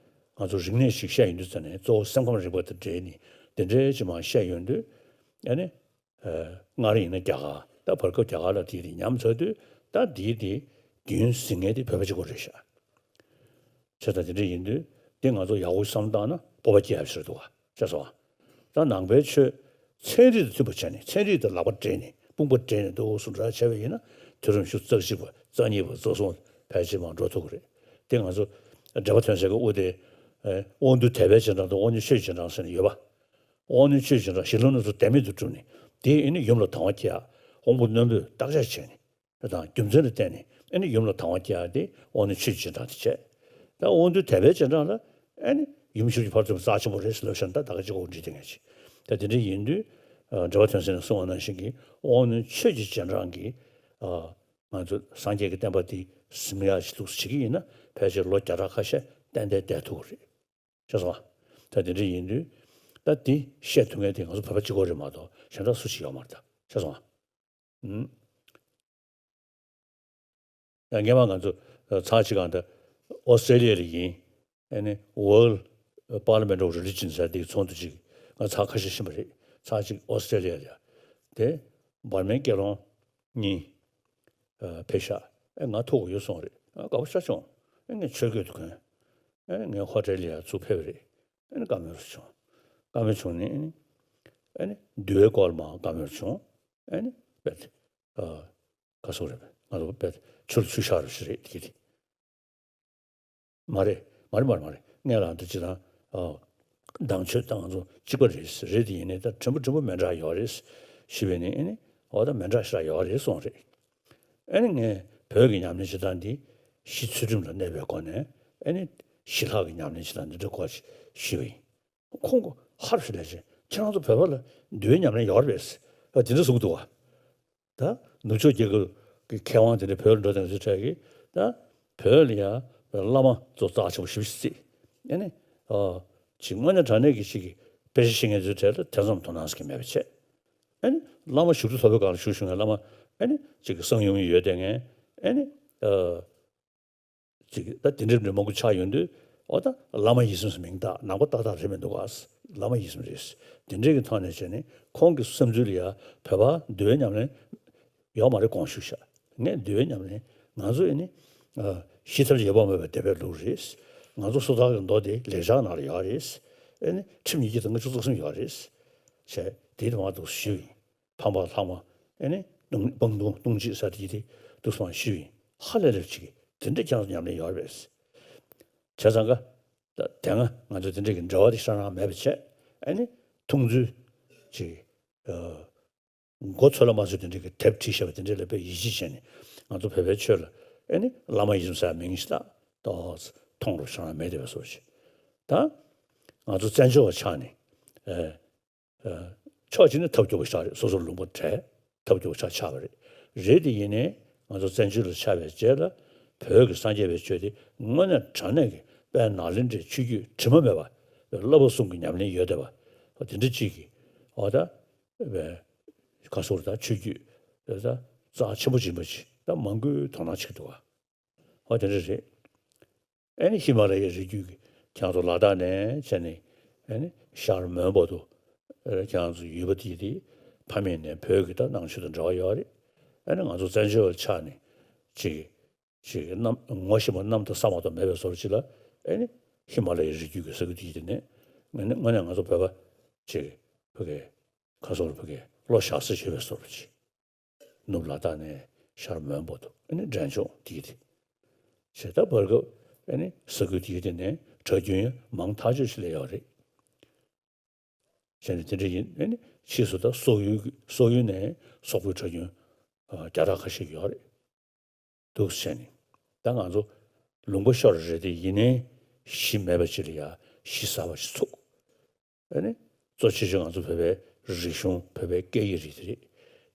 ང་ཚོ་རིག་གནས་ཤིག་བཤད་ཡོང་དུས་ཙ་ནས་གཙོ་བོ་སེམས་ཁམས་རིག་པ་དང་འབྲེལ་ནས་དེ་འདྲའི་ཅིག་མར་བཤད་ཡོང་དུས། ཨ་ནི་ཨ་སྔར་ཡིན་ན་རྒྱ་གར། ད་བར་སྐབས་རྒྱ་གར་ལ་དེ་དེ་ཉམས་ཚར་དུས། ད་དེའི་དེ་རྒྱུན་འཛིན་མཁན་དེ་བོད་པ་གཅིག་པོ་རེད་ཤག་བྱས་ཙང་དེ་འདྲ་ཡིན་དུས་དེ་ང་ཚོ་ཡག་པོ་བསམ་བཏང་ན་སྤོབས་པ་སྐྱེ་ཡག་ཞིག་རེད་འདུག་ག་ཤེས་སོང་ཨ། ད་ནང་པའི་ཆོས་ཚན་རིག་དང་མཐུན་པ་བྱས་ནས། ཚན་རིག་དང་ལག་པ་སྦྲེལ་ནས། དཔུང་པ་སྦྲེལ་ནས་འདུག་སེ་འདྲ་བྱས་པ་ཡིན་ན། དུས་རབས་ཉི་ཤུ་རྩ་གཅིག་པ། རྩ་གཉིས་པ། རྩ་གསུམ་ཕལ་ཆེར་མར་འགྲོ་ཐུབ་ཀྱི་རེད། དེ་ང་ཚོ་འགྲེལ་པ་ཐོན་སའི་དབུ་དེ། ཨེ་དབང་རྟུལ་དད་པའི་རྗེས་འབྲང་དང་། དབང་རྣོན་ཆོས་ཀྱི་རྗེས་འབྲང་ཟེར་ནས་ཡོད་པ། དབང་རྣོན་ཆོས་ཀྱི་རྗེས་འབྲང་གཞི་ལམ་སྣ་ཚོགས་དམིགས་མེད་དུ་བསྒྲུབས་ནས། དེ་ཨེ་ནི་ཡུམ་ལ་དང་བ་སྐྱེ་ཡག་དབང་པོ་རྣོན་པོས་བརྟག་དཔྱད་བྱས་ནས། དང་རྒྱུ་མཚན་ལ་བརྟེན་ནས་ཨེ་ནི་ཡུམ་ལ་དང་བ་སྐྱེ་ཡག་དེ་དབང་རྣོན་ཆོས་ཀྱི་རྗེས་འབྲང་དེ་བྱས། ད་དབང་རྟུལ་དད་པའི་རྗེས་འབྲང་ལ་ཨེ་ནི་ཡུམ་ཤུགས་ཀྱི་ཕ་རོལ་ཏུ་ཕྱིན་པ་རྩ་ཆེན་པོ་རེད་ཟེར་ལབ་བཞག་ན། ད་ད་ག་ཅིག་གོ་འགྲིག་དེ་ངས་ཅི། ད་དེ་འདྲ་ཡིན་དུས་ཨ་འགྲེལ་པ་ཐོན་སེམས་ནས་གསུངས་པ་ནང་བཞིན་གྱི་དབང་རྣོན་ཆོས་ཀྱི་རྗེས་འབྲང་གི་ཨ་ང་ཚོ་སངས་རྒྱས་ཀྱི་བསྟན་པ་འདི་ཟིན་ཡག་ཅིག་འདུག་སེ་བྱེད་ཀྱི་ཡིན་ན། ཕལ་ཆེར་ལོ་བརྒྱ་ཕྲག་ཁ་ཤས་ཏན་ཏན་བསྡད་ཐུབ་ཀྱི་རེད། ཤེས་སོང་ཨ། ད་དེ་འདྲ་ཡིན་དུས་ད་འདི་བཤད་ཐུབ་མཁན་དེ་ང་ཚོ་བོད་པ་གཅིག་པོ་རེད་མ་གཏོགས་གཞན་དག་སུ་ཞིག་ཡོད་མ་རེད་ད། ཤེས་སོང་ཨ། ཨུམ། ཡང་སྔོན་མ་ང་ཚོ་ཚར་གཅིག་གང་ལྟར་ཨོ་སི་ཀྲེ་ལི་ཡ་ལ་ཡིན། ཨ་ནི་World Parliament of Religion ཟེར་དེའི་ཚོགས་འདུ་ཅིག་ང་ཚར་ཁ་ཤས་ཕྱིན་པ་རེད། ཚར་གཅིག་ཨོ་སི་ཀྲེ་ལི་ཡ་ལ་ཡ། དེ་འབར་མའི་སྐྱེས་ལོ་གཉིས་ཨ་ཕེབས་ཤག་ཨེ་ང་ཐུག་དགོས་ཡོད་གསུངས་རེད། ཨ་དགའ་པོ་ཤ་བྱུང་། ཨེ་ངས་ཆོས་གོས་དེ་གོན། ཨེ་ངས་ཧོ་ཊེལ་ལ་ཡ་ཚུར་ཕེབས་པ་རེད། ཨེ་བཀའ་མོལ་བྱུང་། བཀའ་མོལ་བྱུང་ནས་ཨེ་ནི་འདུལ་བའི་སྐོར་ལ་མར་བཀའ་མོལ་བྱུང་། ཨེ་ནི་བེད་ཨ་ག་སོག་རེད། ང་ཚོ་བེད་ཆུ་ལ་ཆུ་བཞག་རུ་ཞིག་རེད་དེ་གི་དེ། མ་རེད། མ་རེད་མ་རེད་མ་རེད། ངས་ལ་འདི་ཅི་དང་ཨ་མདང་ཆོས་དང་ང་ཚོ་གཅིག་པ་རེད། རེད་དེ་ཡིན་ནའི་ད་ཕྲན་བུ་ཕྲན་བུ་མི་འདྲ་ཡོད་རེད་ཞུས་པས་ནི། ཨེ་ནི་འོ་ད་མི་འདྲ་ཞེ་དྲག་ཡོད་རེད་གསུངས་རེད། ཨེ་ནི་ངས་བོད་ཀྱི་ཉམས་ལེན་བྱེད་སྟངས་འདི་གཞི་ཚུལ་ཁྲིམས་ལ་གནས་པའི་སྒོ་ནས། ཨེ་ནི་ཞི་ལྷག་གི་ཉམས་ལེན་བྱེད་སྟངས་འདི་འདྲ་སྐོར་ཞིག་ཞུས་པ་ཡིན། ཁོང་གིས་ཧ་རུ་ཞིག་ལས་བྱས། ཁྱེད་རང་ཚོ་བོད་པ་ལ་འདུལ་བའི་ཉམས་ལེན་ཡོད་རེད་པས། ཨ་དེ་འདྲ་གསུངས་འདུག་བ། ད་ནུབ་ཕྱོགས་རྒྱལ་ཁབ་ཀྱི་མཁས་དབང་དེ་འདྲ་བོད་ལ་འགྲོ་དང་ཚུལ་འཕྲད་ཀྱི། ད་བོད་ལ་ཡང་བླ་མ་ཚོ་རྩ་ཆེན་པོ་ཞེ་པོ་ཞིག་བརྩིས། ཨེ་ནི་ཨ་ཅིག་དངོས་གནས་དྲང་གནས་ཀྱི་ཅིག་གི་དཔེ་ཆ་ཤེས་མཁན་ཚོའི་གྲས་ལ་དེ་ཙམ་དོ་སྣང་ཟེར་མཁན་མེད་པ་བྱས། ཨེ་ནི་བླ་མ་ཞབས་ཏོག་ཚོགས་པའི་སྒང་ལ་བཞུགས་བཞུགས་མཁན་བླ་མ། ཨེ་ནི་ཅིག་གི་གསང་ཡུམ་ཡོད་བསྡད་མཁན། ཨེ་ནི་ཨ་ཅིག་ད་དེ་འདྲ་འདྲ་མང་པོ་ཆགས་ཡོང་དུས། འོ་ད་བླ་མ་ཡིད་བཞིན་སུ་མིང་བཏགས། ནང་པ་ཏག་ཏག་རེད་མི་འདུག་ག་བླ་མ་ཡིད་བཞིན་རེད། དེ་འདྲའི་གི་ཐོག་ནས་བྱས་ནས་ཁོང་གི་བསམ་ཚུལ་ལ་ཡ་བོད་པ་འདུལ་བའི་ཉམས་ལེན་ཡོད་མ་རེད་དགོངས་ཞུ་ཤག་ངས་འདུལ་བའི་ཉམས་ལེན་ང་ཚོ་ཨེ་ནི་ཨ་ཞི་ཐབས་ཡོད་པ་མེད་པའི་སྡེ་པའི་ལུགས་རེད། ང་ཚོ་སོ་ཐར་གྱི་མདོ་དེ་ལེགས་སྦྱར་ནང་ལ་ཡོད་རེད། ཨེ་ནི་ཁྲིམས་ཉིས་བརྒྱ་དང་ལྔ་བཅུ་ཙམ་ཡོད་རེད། བྱས་དེ་དུ་མ་འདུག་ཞུས་ཡིན། ཕམ་པ་ལྷག་མ། ཨེ་ནི་སྤང་ལྟུང་ལྟུང་བྱེད་ཟེར་དེ་དེ་འདུག་སེ་མར་ཞུས་ཡིན། ཧ་ལས་ལས་ཅིག་དེ་འདྲ་ཀྱང་ཉམས་ལེན་ཡོད་རེད། བྱས་ཙང་ཀ་ད་དེ་སྔ་ང་ཚོ་དེ་འདྲ་གི་འབྲེལ་བ་དེ་ཤ་རང་མེད་པ་བྱས། ཨེ་ནི་མཐོང་ཚུལ་ཅིག་ཨ་མགོ་ཚོད་ལ་མ་ཚོད་དེ་འདྲ་གི་དེབ་བྲིས་བཞག་པ་དེ་འདྲ་ལ་དཔེ་ཡིད་ཆེས་བྱས་ནས། ང་ཚོ་བོད་པའི་ཆོས་ལ་ཨེ་ནི་བླ་མ་ཡིད་བཞིན་ཟེར་མིང་ཞིག་ད་ཏོག་ཙམ་མཐོང་རོགས་ཤ་རང་མེད་དེ་བས་སོ་ཅིག་ད། ང་ཚོ་བཙན་བྱོལ་བ་ཆགས་ནས་ཨ། ཕྱོགས་གཅིག་ནས་ཐབས་སྐྱོ་པོ་ཆགས་རེད། སོ་སོར་ལུང་པ་བྲལ། ཐབས་སྐྱོ་པོ་ཆགས་ཆགས་པ་རེད། རེད་དེ་ཡིན་ནའི་ང་ཚོ་བཙན་བྱོལ་ལ་ཆགས་པའི་རྗེས་ལ་བོད་ཀྱི་སངས་རྒྱས་པའི་ཆོས་དེ་དངོས་གནས་དྲང་གནས་ཀྱི་དཔལ་ནཱ་ལེནྡྲའི་ཆོས་བརྒྱུད་དྲི་མ་མེད་པ་བསླབ་པ་གསུམ་གྱི་ཉམས་ལེན་ཡོད་བསྡད་པ་དེ་འདྲ་གཅིག་གིས་འོ་ད་ག་སོར་ད་ཆོས་བརྒྱུད་ད་རྩ་ཆེན་པོ་ཅིག་ཡིན་པ་ཅིག་ད་མང་པོས་དོ་སྣང་བྱེད་ཀྱི་འདུག་བ། འོ་དེ་འདྲ་རེད། ཨ་ནི་ཧི་མ་ལ་ཡའི་རི་རྒྱུད་ཀྱི་ཁྱེད་ཚོ་ལ་དྭགས་ནས་བྱས་ནས་ཨ་ནི་ཤར་མོན་བར་དུ་ཨ་ཁྱེད་ཚོ་ཡུལ་པ་དེ་དེ་ཕ་མེས་ནས་བོད་ཀྱི་ད་ནང་ཆོས་དང་འབྲེལ་བ་ཡོད་རེད། ཨ་ནི་ང་ཚོ་བཙན་བྱོལ་བ་ཆགས་ནས་ཅིག་ཅིག་གནམ་ངོ་ཤེས་པ་གནམ་དང་ས་མ་གཏོགས་མེད་པའི་བཟོ་འདྲ་ཅིག་ལ་ཨ་ནི་ཧི་མ་ལ་ཡའི་རི་རྒྱུད་ཀྱི་ས་ཁུལ་དེ་དེ་ནས་ངོས་ནས་ངོས་ནས་ང་ཚོ་བོད་པ་ཅིག་བོད་ཀྱི་ཁ་སོར་བོད་ཀྱི་བློ་བཞག་ས་ཞེས་པའི་བཟོ་འདྲ་ཅིག་ནུབ་ལ་དྭགས་ནས་ཤར་མོན་བར་དུ་ཨ་ནི་འབྲས་ལྗོངས་དེའི་དེ། བྱས་ད་བར་སྐབས་ཨ་ནི་ས་ཁུལ་དེའི་དེ་ནས་གྲྭ་རྒྱུན་མང་ཐག་ཆོད་ཞིག་སླེབས་ཡོད་རེད། བྱས་ནས་དེ་འདྲ་ཡིན་ཨ་ནི་ཕྱིས་སུ་ད་སོག་ཡུལ་སོག་ཡུལ་ནས་སོག་པོའི་གྲྭ་རྒྱུན་བརྒྱ་ཕྲག་ཁ་ཤས་ཡོད་རེད། འདུག་བྱས་ནས་ད་ང་ཚོ་ལུང་པ་ཤོར་རེད་དེ་ཡིན་ནའི་གཞི་མེད་པ་ཅིག་ལ་ཡ་གཞི་གསར་པ་ཞིག་ཚུགས། ཨ་ནི་གཙོ་ཆེ་ཤོས་ང་ཚོ་བོད་པའི་རིག་གཞུང་བོད་པའི་སྐད་ཡིག་རིག་དེ་རེད།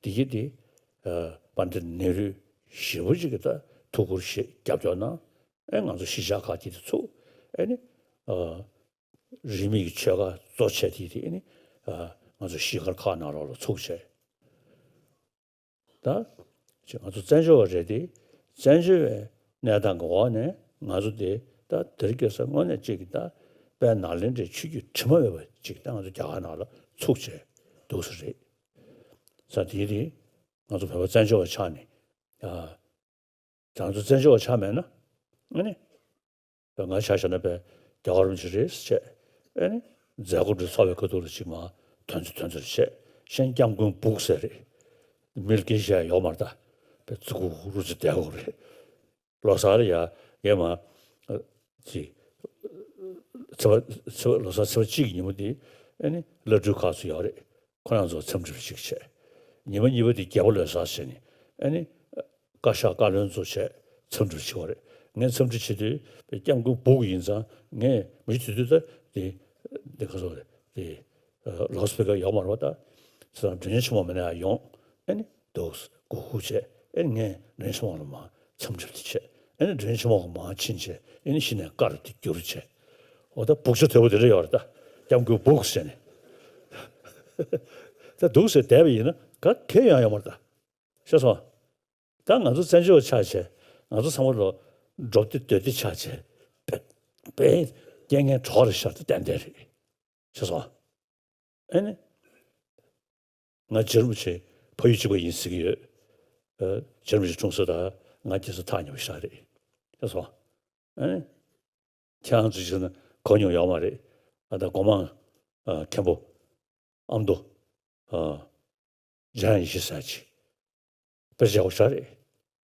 དེ་གི་དེ་ཨ་པཎྜི་ཏ་ནེ་རུས་ཞེ་པོ་ཅིག་གི་ད་ཐུགས་ཁུར་བཞེས་རྒྱབ་སྐྱོར་གནང་། ཨ་ང་ཚོ་གཞིས་ཆགས་ཁག་དེ་དེ་ཚུགས། ཨ་ནི་ཨ་རིས་མེད་ཀྱི་ཆོས་ཁག་གཙོ་ཆེ་དེ་དེ་ཨ་ནི་ཨ་ང་ཚོ་གཞིས་སྒར་ཁག་ནང་ལོགས་ལ་ཚུགས་བྱས། ད་ཅིག་ང་ཚོ་བཙན་བྱོལ་བ་རེད་དེ། བཙན་བྱོལ་བའི་གནས་སྟངས་ཀྱི་འོག་ནས་ང་ཚོ་དེ་ད་དེར་སྐྱེས་ས་དངོས་གནས་ཅིག་གི་ད་དཔལ་ནཱ་ལེནྡྲའི་ཆོས་བརྒྱུད་དྲི་མ་མེད་པ་ཅིག་ད་ང་ཚོ་རྒྱ་གར་ནང་ལ་ཚུགས་བྱས་འདུག་ས་རེད། ས་དེའི་དེ་ང་ཚོ་བོད་པ་བཙན་བྱོལ་བ་ཆགས་ནས་ཨ། ང་ཚོ་བཙན་བྱོལ་བ་ཆགས་མེད་ན་ཨ་ནི། ང་ཆ་བཞག་ན་པའི་རྒྱ་གར་རིན་པོ་ཆེ་རེད་ཟེར་བྱས། ཨ་ནི་མཛད་སྒོ་འདི་ཚོགས་པའི་ཁ་ཐུག་ལ་ཅིག་མ་ཐོན་ཚུལ་ཐོན་ཚུལ་བྱས། གཞན་སྐྱབས་མགོན་སྦུག་ཟེར་རེད། མི་ལ་སྐད་ཆ་ཡོག་མར་ད་པའི་ཙི་གུ་རུ་ཙི་བསྡད་དགོས་རེད། ལོ་གསར་ཡ་ཡེ་མ་ཅིག་ཚེས་པ་ཚེས་པ་ལོ་གསར་ཚེས་པ་གཅིག་གི་ཉིན་མོ་དེ་ཨ་ནི་བླ་སྤྲུལ་ཁག་ཚོ་ཡོད་རེད། ཁོ་རང་ཚོ་འཚམས་འདྲི་ཞིག་བྱས། ཉི་མ་གཉིས་པ་དེ་རྒྱལ་པོ་ལོ་གསར་བྱས་ནས་ཨ་ནི་བཀའ་ཤག་བཀའ་བློན་ཚོ་བྱས་འཚམས་འདྲི་བྱེད་པ་རེད། ངས་འཚམས་འདྲི་བྱེད་དུས་སྐྱབས་མགོན་སྦུག་ཡིན་ཙང་ངས་མི་དེ་དུས་ད་དེ་དེ་ག་ཚོད་རེད་དེ་ལགས་སྤི་ཀར་ཡོག་མར་བ་ད་ཚེ་དང་དྲིན་ཆེན་མོ་མི་ནས་ཡོང་ཨ་ནི་འདུག་སྒུག་སྒུག་བྱས་ཨ་ནི་ངས་དྲིན་ཆེན་མོ་ལ་མ། འཚམས་འདྲི་དེ་བྱས། ཨེ་ནི་དྲིན་ཆེན་མོ་གི་མང་ཕྱིན་བྱས། ཨེ་ནི་གཞི་ནས་དཀར་དེ་བསྒྱུར་བྱས། འོ་ད་སྦུག་ཆུ་དོད་པོ་དེ་འདྲ་ཡོད་རེད་ད། སྐྱབས་མགོན་སྦུག་ཟེར་ནས། ད་འདུག་ཟེར་བསྡད་པ་ཡིན་ན་ག་གེ་ཡང་ཡོད་མ་རེད་ད། ཤེས་སོང་། ད་ང་ཚོ་བཙན་བྱོལ་བ་ཆགས་བྱས། ང་ཚོ་ཚང་མ་ལོ་འབྲོག་སྡེ་སྡོད་སྡེ་ཆགས་བྱས། དཔེ་དཔེ་རྐྱེན་ངན་གྲོགས་རེད་ཤག་ད་ཏན་ཏན་རེད། ཤེས་སོང་། ཨེ་ནི། ང་རྗེ་རིན་པོ་ཆེ་ཕ་ཡུལ་གཅིག་པ་ཡིན་ཟེར་གྱི་ཡོད། ཨ། རྗེ་རིན་པོ་ཆེ་འཁྲུངས་ས་དང་ང་སྐྱེས་ས་ཐག་ཉེ་པོ་ཞིག་རེད། ཤེས་སོང་། ཨ་ནི། ཁྱེད་རང་ཚོ་ཞིག་ན་གོ་མྱོང་ཡོད་མ་རེད། ཨ། ད་སྒོ་མང་། ཨ། མཁན་པོ། ཨ་མདོ། ཨ། འཇམ་དབྱངས་ཡེ་ཤེས་ཟེར་ཅིག་དཔེ་བྱས་པ་ཞིག་རེད།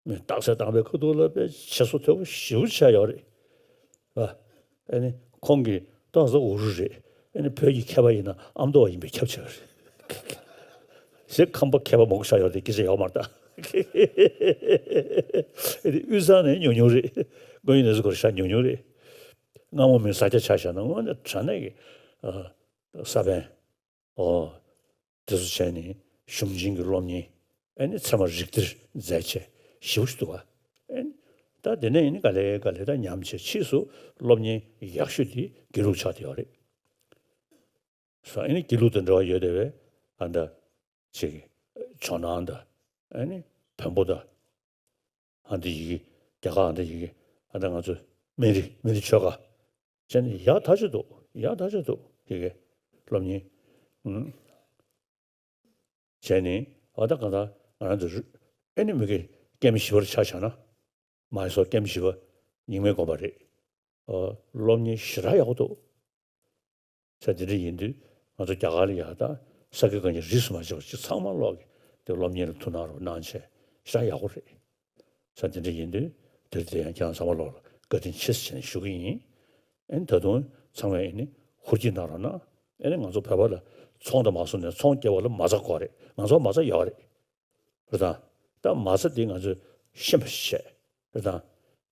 མི་རྟགས་གསལ་བཏང་པའི་ཁ་ཐུག་ལ་དཔེ་བྱེད་སོ་མཐོ་པོ་ཞེ་པོ་ཅིག་ཡོད་རེད། ཨ། ཨ་ནི་ཁོང་གིས་ཏོག་ཙམ་འུ་རུ་རེད། ཨ་ནི་བོད་ཀྱི་མཁས་པ་ཡིན་ན་ཨ་མདོ་བ་ཡིན་པས་ཁྱབ་ཆེ་བ་རེད། ཞེས་ཁམས་པ་མཁས་པ་མང་པོ་ཞིག་ཡོད་རེད། སྐད་ཆ་ཡོད་མ་རེད་ད། ཨ་ནི་དབུས་གཙང་ནས་ཉུང་ཉུང་རེད། དངོས་ཡོད་གནས་ཚུལ་སྐོར་ཤ་ཉུང་ཉུང་རེད། སྔ་མོ་མི་ས་སྐྱ་ཆ་བཞག་ན་དངོས་གནས་དྲང་གནས་ཀྱི། ཨ། ས་པཎ། ཨོ། དེ་ཚོ་བྱས་ནས་གཞུང་ཆེན་གྱི་སློབ་གཉེར་ཨེ་ནི་ཚད་མ་རིགས་གཏེར་མཛད་བྱས་ཞེ་པོ་ཞིག་འདུག་ག་ཨེ་ནི་ད་དེ་ནས་ཨེ་ནི་ག་ལེ་ག་ལེ་ད་ཉམས་བྱས་ཕྱིས་སུ་སློབ་གཉེར་ཡག་ཤོས་དེ་དགེ་ལུགས་ཆགས་བསྡད་ཡོད་རེད། སོ་ཨེ་ནི་དགེ་ལུགས་དང་འབྲེལ་བ་ཡོད་བསྡད་པའི་ཨ་ད་ཅིག་ཇོ་ནང་དང་ཨེ་ནི་བོན་པོ་དང་། ཨ་འདི་ཡི་གེ་རྒྱ་གར་ཨ་འདི་ཡི་གེ་ཨ་ད་ང་ཚོ་སྨན་རི་སྨན་རི་ཆོས་སྒར་བྱས་ནས་ཡག་ཐག་ཆོད་འདུག་ཡག་ཐག་ཆོད་འདུག་ཡི་གེ་སློབ་གཉེར་ཨུམ་བྱས་ནས་ཨ་ད་གང་ལྟར་ང་རང་ཚོ་རུ་ཨེ་ནི་མི་གི་ཀེམ་བཞི་པར་ཆ་བཞག་ན་མ་ཧེ་སོར་ཀེམ་བཞི་པ་རྙིང་མའི་དགོན་པ་རེད། ཨ་སློབ་གཉེར་ཞེ་དྲག་ཡག་པོ་འདུག་ས་དེ་འདྲ་ཡིན་དུས་ང་ཚོ་རྒྱ་གར་ལ་ཡག་ད་ས་དགེ་བཀའ་རྙིང་རིས་སུ་མ་ཆད་པ་ཅིག་ཚང་མ་ཀློག་གི་དེ་སློབ་གཉེར་ལ་ཐུགས་སྣང་རོགས་གནང་བྱས་ཤ་ཡག་པོ་རེད། ས་དེ་འདྲ་ཡིན་དུས་དེར་དེ་ཡང་ཁྱེད་རང་ཚང་མ་ལོག་ལ་བཀའ་དྲིན་ཆེ་ཟེར་བྱས་ནས་ཞུ་གི་ཡིན། ཨེ་ནི་ད་དུང་ཚང་མས་ཨེ་ནི་ཧུར་གྱིས་གནང་རོགས་གནང་། ཨེ་ནི་ང་ཚོ་བོད་པ་ལ་ཚོང་དང་མ་སོང་ནས་ཚོང་སྐྱེལ་བ་ལ་མ་རྩ་དགོས་རེད། ང་ཚོ་མ་རྩ་ཡོད་རེད། རེད་དང་། ད་མ་རྩ་འདི་ང་ཚོས་ཤེས་པ་ཞིག་བྱས། རེད་དང་།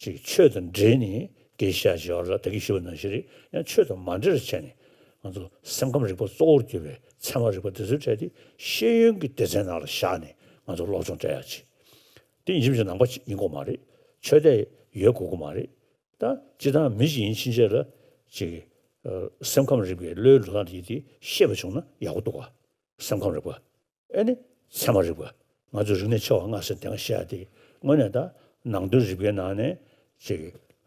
ཅིག་ཆོས་དང་འབྲེལ་ནས་སྐད་ཆ་བཤད་བཞག་ལ་ད་གིན་ཞུས་པ་ནང་བཞིན་རེད། ཡང་ཆོས་དང་མ་འབྲེལ་བ་བྱས་ནས་ ང་ཚོ་སེམས་ཁམས་རིག་པ་གཙོ་བོར་གྱུར་པའི་ཚད་མ་རིག་པ་དེ་ཚོའི་གྲས་དེ་ཤེས་ཡོན་གྱི་སྡེ་ཚན་ནང་ལ་བཞག་ནས་ང་ཚོ་སློབ་སྦྱོང་སྤྲད་ཡག་ཅིག་དེ་ཡིན་གཅིག་མིན་གཅིག་ནང་པ་ཅིག་ཡིན་དགོས་མ་རེད། ཆོས་དད་ཡོད་དགོས་ཀྱི་མ་རེད། ད་སྤྱིར་བཏང་མི་ཞིག་ཡིན་ཕྱིན་ཆད་ལ་ཅིག་ཨ་སེམས་ཁམས་རིག་པའི་བློའི་འགྲོ་སྟངས་དེ་དེ་ཤེས་པ་བྱུང་ན་ཡག་པོ་འདུག་ག་སེམས་ཁམས་རིག་པ། ཨེ་ནི་ཚད་མ་རིག་པ། ང་ཚོ་རིག་གནས་ཆེ་བ་ལྔ་ཟེར་དེ་སྔ་བཤད་ཡ་དེ་དངོས་གནས་ད་ནང་དོན་རིག་པའི་ནང་ནས་ཅིག་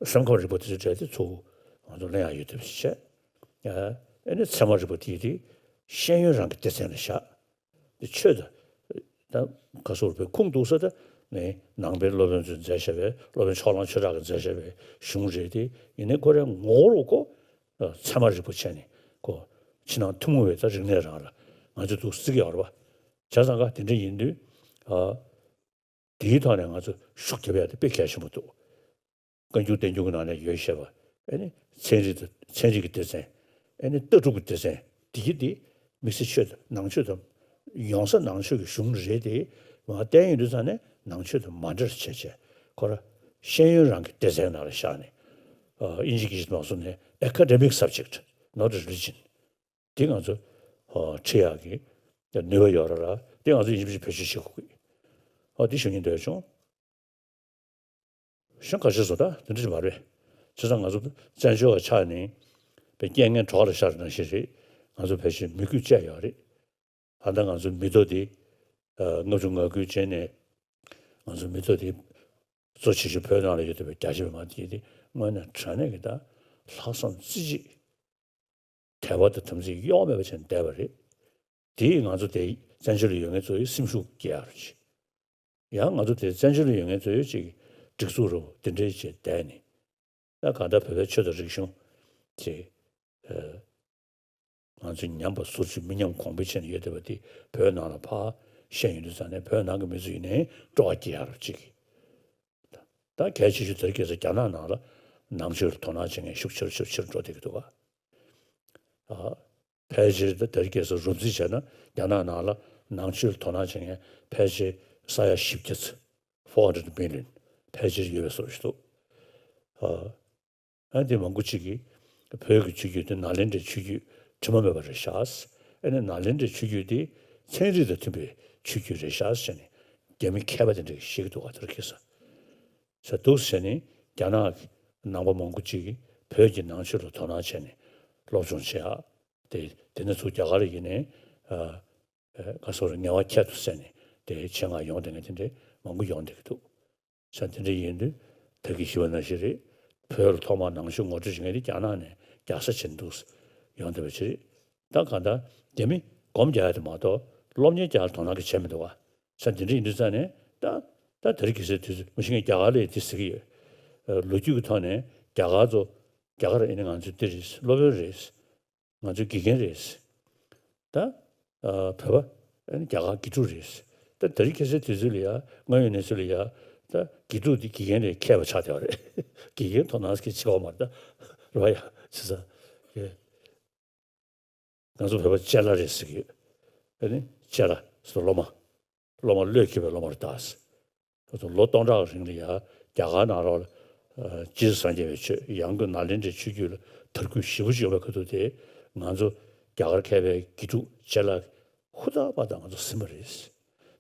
སེམས་ཁམས་རིག་པ་དེ་ཚོའི་གྲས་དེ་ཚུར་ང་ཚོ་གླེང་ཡག་ཡོད་དེ་བྱས། ཨེ་ནི་ཚད་མ་རིག་པ་དེ་དེ་ཤེས་ཡོན་རང་གི་སྡེ་ཚན་ལ་བཞག་དེ་ཆོས་དང་ད་ག་སོར་བའི་ཁུངས་གཏུགས་ས་ད་ནི་ནང་པའི་སློབ་དཔོན་ཚོས་མཛད་བཞག་པའི་སློབ་དཔོན་ཕྱོགས་གླང་ཆོས་གྲགས་ཀྱིས་མཛད་བཞག་པའི་གཞུང་རེད་དེ། ཡིན་ནའི་ཁོ་རའི་ངོ་བོ་རུ་ཁོ་ཚད་མ་རིག་པ་བྱས་ནས་ཁོ་ཕྱི་ནང་ཐུན་མོང་བའི་ད་རིག་གནས་རང་ལ་ང་ཚོས་འདུག་བརྩི་གི་ཡོད་རེད་པ། བྱས་ཙང་ག་དེ་འདྲ་ཡིན་དུས་ཨ། དེའི་ཐོག་ནས་ང་ཚོ་ཤུགས་རྒྱབ་ཡ་དེ་དཔེ་གལ་ཆེན་པོ་འདུག་བཀའ་འགྱུར་བསྟན་འགྱུར་གྱི་ནང་ནས་ཡོད་བཤད་པ། ཨེ་ནི་ཚན་རིག་དང་ཚན་རིག་གི་སྡེ་ཚན། ཨེ་ནི་ལྟ་གྲུབ་ཀྱི་སྡེ་ཚན། དེ་གི་དེ་དམིགས་བསལ་ཆོས་དང་ནང་ཆོས་དང་ཡོང་ས་ནང་ཆོས་ཀྱི་གཞུང་རེད་དེ། མ་བསྟན་ཡོང་དུས་ཙང་ནས་ནང་ཆོས་དང་མ་འདྲེས་བྱས་བྱས་ཁོ་ར་ཤེས་ཡོན་རང་གི་སྡེ་ཚན་ནང་ལ་བཞག་ནས། ཨ་དབྱིན་ཇི་སྐད་ཆ་མ་སོང་ནས་academic subject, not religion། དེ་ང་ཚོ་ཨ་ཁྲིད་ཡག་གི་ནུས་པ་ཡོད་ར་ར། དེ་ང་ཚོ་ཡིན་གཅིག་མིན་གཅིག་བེད་སྤྱོད་བྱེད་དགོས་ཀྱི། ཨ་དེ་ཞུ་སྙིང་འདོད་བྱུང་། གཞན་ཁ་ཤས་སུ་ད་དེ་འདྲ་ཞིག་མ་རེད། བྱས་ཙང་ང་ཚོ་བཙན་བྱོལ་བ་ཆགས་ནས་པའི་རྐྱེན་ངན་གྲོགས་ལ་ཤར་ནང་བཞིན་རེད། ང་ཚོ་ཕལ་ཆེར་མི་རྒྱུད་བཅད་ཡོད་རེད། ད་ལྟ་ང་ཚོ་མི་ཐོག་དེ་ཨ་ལྔ་བཅུ་ང་དགུའི་རྗེས་ནས་ང་ཚོ་མི་ཐོག་དེ་གཙོ་ཆེ་ཤོས་བོད་ནང་ལ་ཡོད་བསྡད་པའི་རྒྱ་ཆེ་བའི་མང་དེ་དེ་དངོས་གནས་དྲང་གནས་ཀྱི་ད་ལྷག་བསམ་རྩེ་གཅིག་དད་པ་དང་དམ་ཚིག་གཡོ་མེད་པ་བྱས་ནས་བསྡད་པ་རེད། དེས་ང་ཚོ་དེ་བཙན་བྱོལ་ལ་ཡོད་མཁན་ཚོ་ཡི་སེམས་ཤུགས་སྐྱེ་ཡག་རེད། ཡང་ང་ཚོ་དེ་བཙན་བྱོལ་ལ་ཡོད་མཁན་ཚོ་ཡི་ཅིག་སྒྲིག་འཛུགས་རུ་དེ་འདྲའི་བྱས་བསྡད་ནས། ད་གང་ལྟར་བོད་པའི་ཆོས་དང་རིག་གཞུང་ཅིག་ཨ་ང་ཚོས་ཉམས་པ་ཟུར་ཅིག་མི་ཉམས་གོང་འཕེལ་བྱས་ནས་ཡོད་བསྡད་པ་དེ་བོད་ནང་ལ་ཕར་ཤེས་ཡོང་དུས་ཙང་ནས་བོད་ནང་གི་མི་ཚོ་ཡིན་ནའི་སྤྲོ་བ་སྐྱེ་ཡག་རུ་ཅིག་ད་གལ་ཆེ་ཤོས་དེ་རིང་ཁ་སང་རྒྱ་ནག་ནང་ལ་ནང་ཆོས་ལ་དོ་སྣང་བྱེད་མཁན་ཤུགས་ཆེ་རུ་ཆེ་རུ་ཆེ་རུ་འགྲོ་བསྡད་ཀྱི་འདུག་ག་ཨ་ཕལ་ཆེར་ད་དེ་རིང་ཁ་སང་རོབ་རྩིས་བྱས་ན་རྒྱ་ནག་ནང་ལ་ནང་ཆོས་ལ་དོ་སྣང་བྱེད་མཁན་ཕལ་ཆེར་ས་ཡ་བཞི་བརྒྱ་ཙམ། four hundred million ཕལ་ཆེར་ཡོད་པའི་བཟོ་ཞིག་འདུག་ཨ་ཨ་འདི་མང་པོ་ཅིག་གིས་བོད་ཀྱི་ཆོས་བརྒྱུད་དེ་ནཱ་ལེནྡྲའི་ཆོས་བརྒྱུད་དྲི་མ་མེད་པ་རེད་ཤག་ཨ་ནི་ནཱ་ལེནྡྲའི་ཆོས་བརྒྱུད་དེ་ཚན་རིག་དང་མཐུན་པའི་ཆོས་བརྒྱུད་རེད་ཤག་ཟེར་ནས་རྒྱ་མི་མཁས་པ་དེ་འདྲ་གིས་བཤད་ཀྱི་འདུག་ག་དེར་ཁེལ་ས། ས་འདུག་ཟེར་ནས་རྒྱ་ནག་གི་ནང་པ་མང་པོ་ཅིག་གིས་བོད་ཀྱི་ནང་ཆོས་ལ་དོ་སྣང་བྱས་ནས་སློབ་སྦྱོང་བྱེད་ཡག་དེ་དེ་ནས་ཚུར་རྒྱ་གར་ཡིན་ནའི་ཨ་ཨ་ག་སོགས་རེད། ངལ་བ་ཁྱད་དུ་བསད་ནས་དེ་ཆེད་མངགས་ཡོང་བསྡད་མཁན་དེ་འདྲའི་མང་པོ་ཡོང་བསྡད་ཀྱི་འདུག་ས་དེ་འདྲ་ཡིན་དུས་ད་གིན་ཞུས་པ་ནང་བཞིན་རེད། བོད་ལ་ཐོག་མར་ནང་ཆོས་ངོ་སྤྲོད་བྱེད་མཁན་དེ་རྒྱ་ནག་ནས་རྒྱག་ས་བྱེད་འདུག་ཡོང་བསྡད་པ་ཅིག་རེད། ད་གང་ལྟར་རྒྱ་མི་སྒོམ་རྒྱག་ཡ་དེ་མ་གཏོགས་སློབ་གཉེར་རྒྱག་ཡ་དོ་སྣང་གི་བྱས་མི་འདུག་ག་ས་དེ་འདྲ་ཡིན་དུས་ཙང་ནས་ད་ད་དེ་རིང་ཁ་སང་དུས་ཚོད་མ་གཞི་ངས་རྒྱ་གར་ལ་ཡི་དེ་ཟེར་གྱི་ཡོད། ཨ་ལོ་རྒྱུས་ཀྱི་ཐོག་ནས་རྒྱ་གར་ཚོ་རྒྱ་གར་ཨེ་ནི་ང་ཚོའི་འདི་རེད། སློབ་དཔོན་རེད། ང་ཚོའི་དགེ་རྒན་རེད། ད་ཨ་བོད་པ་ཨེ་ནི་རྒྱ་གར་དགེ་ཕྲུག་རེད། ད་དེ་རིང་ཁ་སང་དུས་ཚོད་ལ་ཡ་དངོས་ཡོད་གནས་ཚུལ་ལ་ཡ་ད་དགེ་ཕྲུག་འདི་དགེ་རྒན་ལས་མཁས་པ་ཆགས་བསྡད་པ་རེད། དགེ་རྒན་དོ་སྣང་སྐྱེ་བ་མ་རེད་ད། རེད་པ་ཡ། བྱས་ཙང་ཨེ། ང་ཚོ་བོད་པ་ཅ་ལག་རེད་ཟེར་གྱི་ཡོད། ཨ་ནི་ཅ་ལག་ཟེར་སློབ་མ། སློབ་མ་བློས་འཁེལ་བའི་སློབ་མ་རེད་ད་ཟེར། ང་ཚོ་ལོ་སྟོང་ཕྲག་རིང་ལ་ཡ་རྒྱ་གར་ནང་ལོགས་ལ་ཨ་རྗེས་སུ་སངས་རྒྱས་པའི་ཆོས། ཡང་སྒོས་ནཱ་ལེནྡྲའི་ཆོས་བརྒྱུད་ལ་དར་རྒུད་ཞེ་པོ་ཅིག་ཡོང་བའི་ཁ་ཐུག་དེ་ང་ཚོ་རྒྱ་གར་མཁས་པའི་དགེ་ཕྲུག་ཅ་ལག་ཧུར་ཐག་པ་དང་ང་ཚོ་ཟིན་པ་རེད་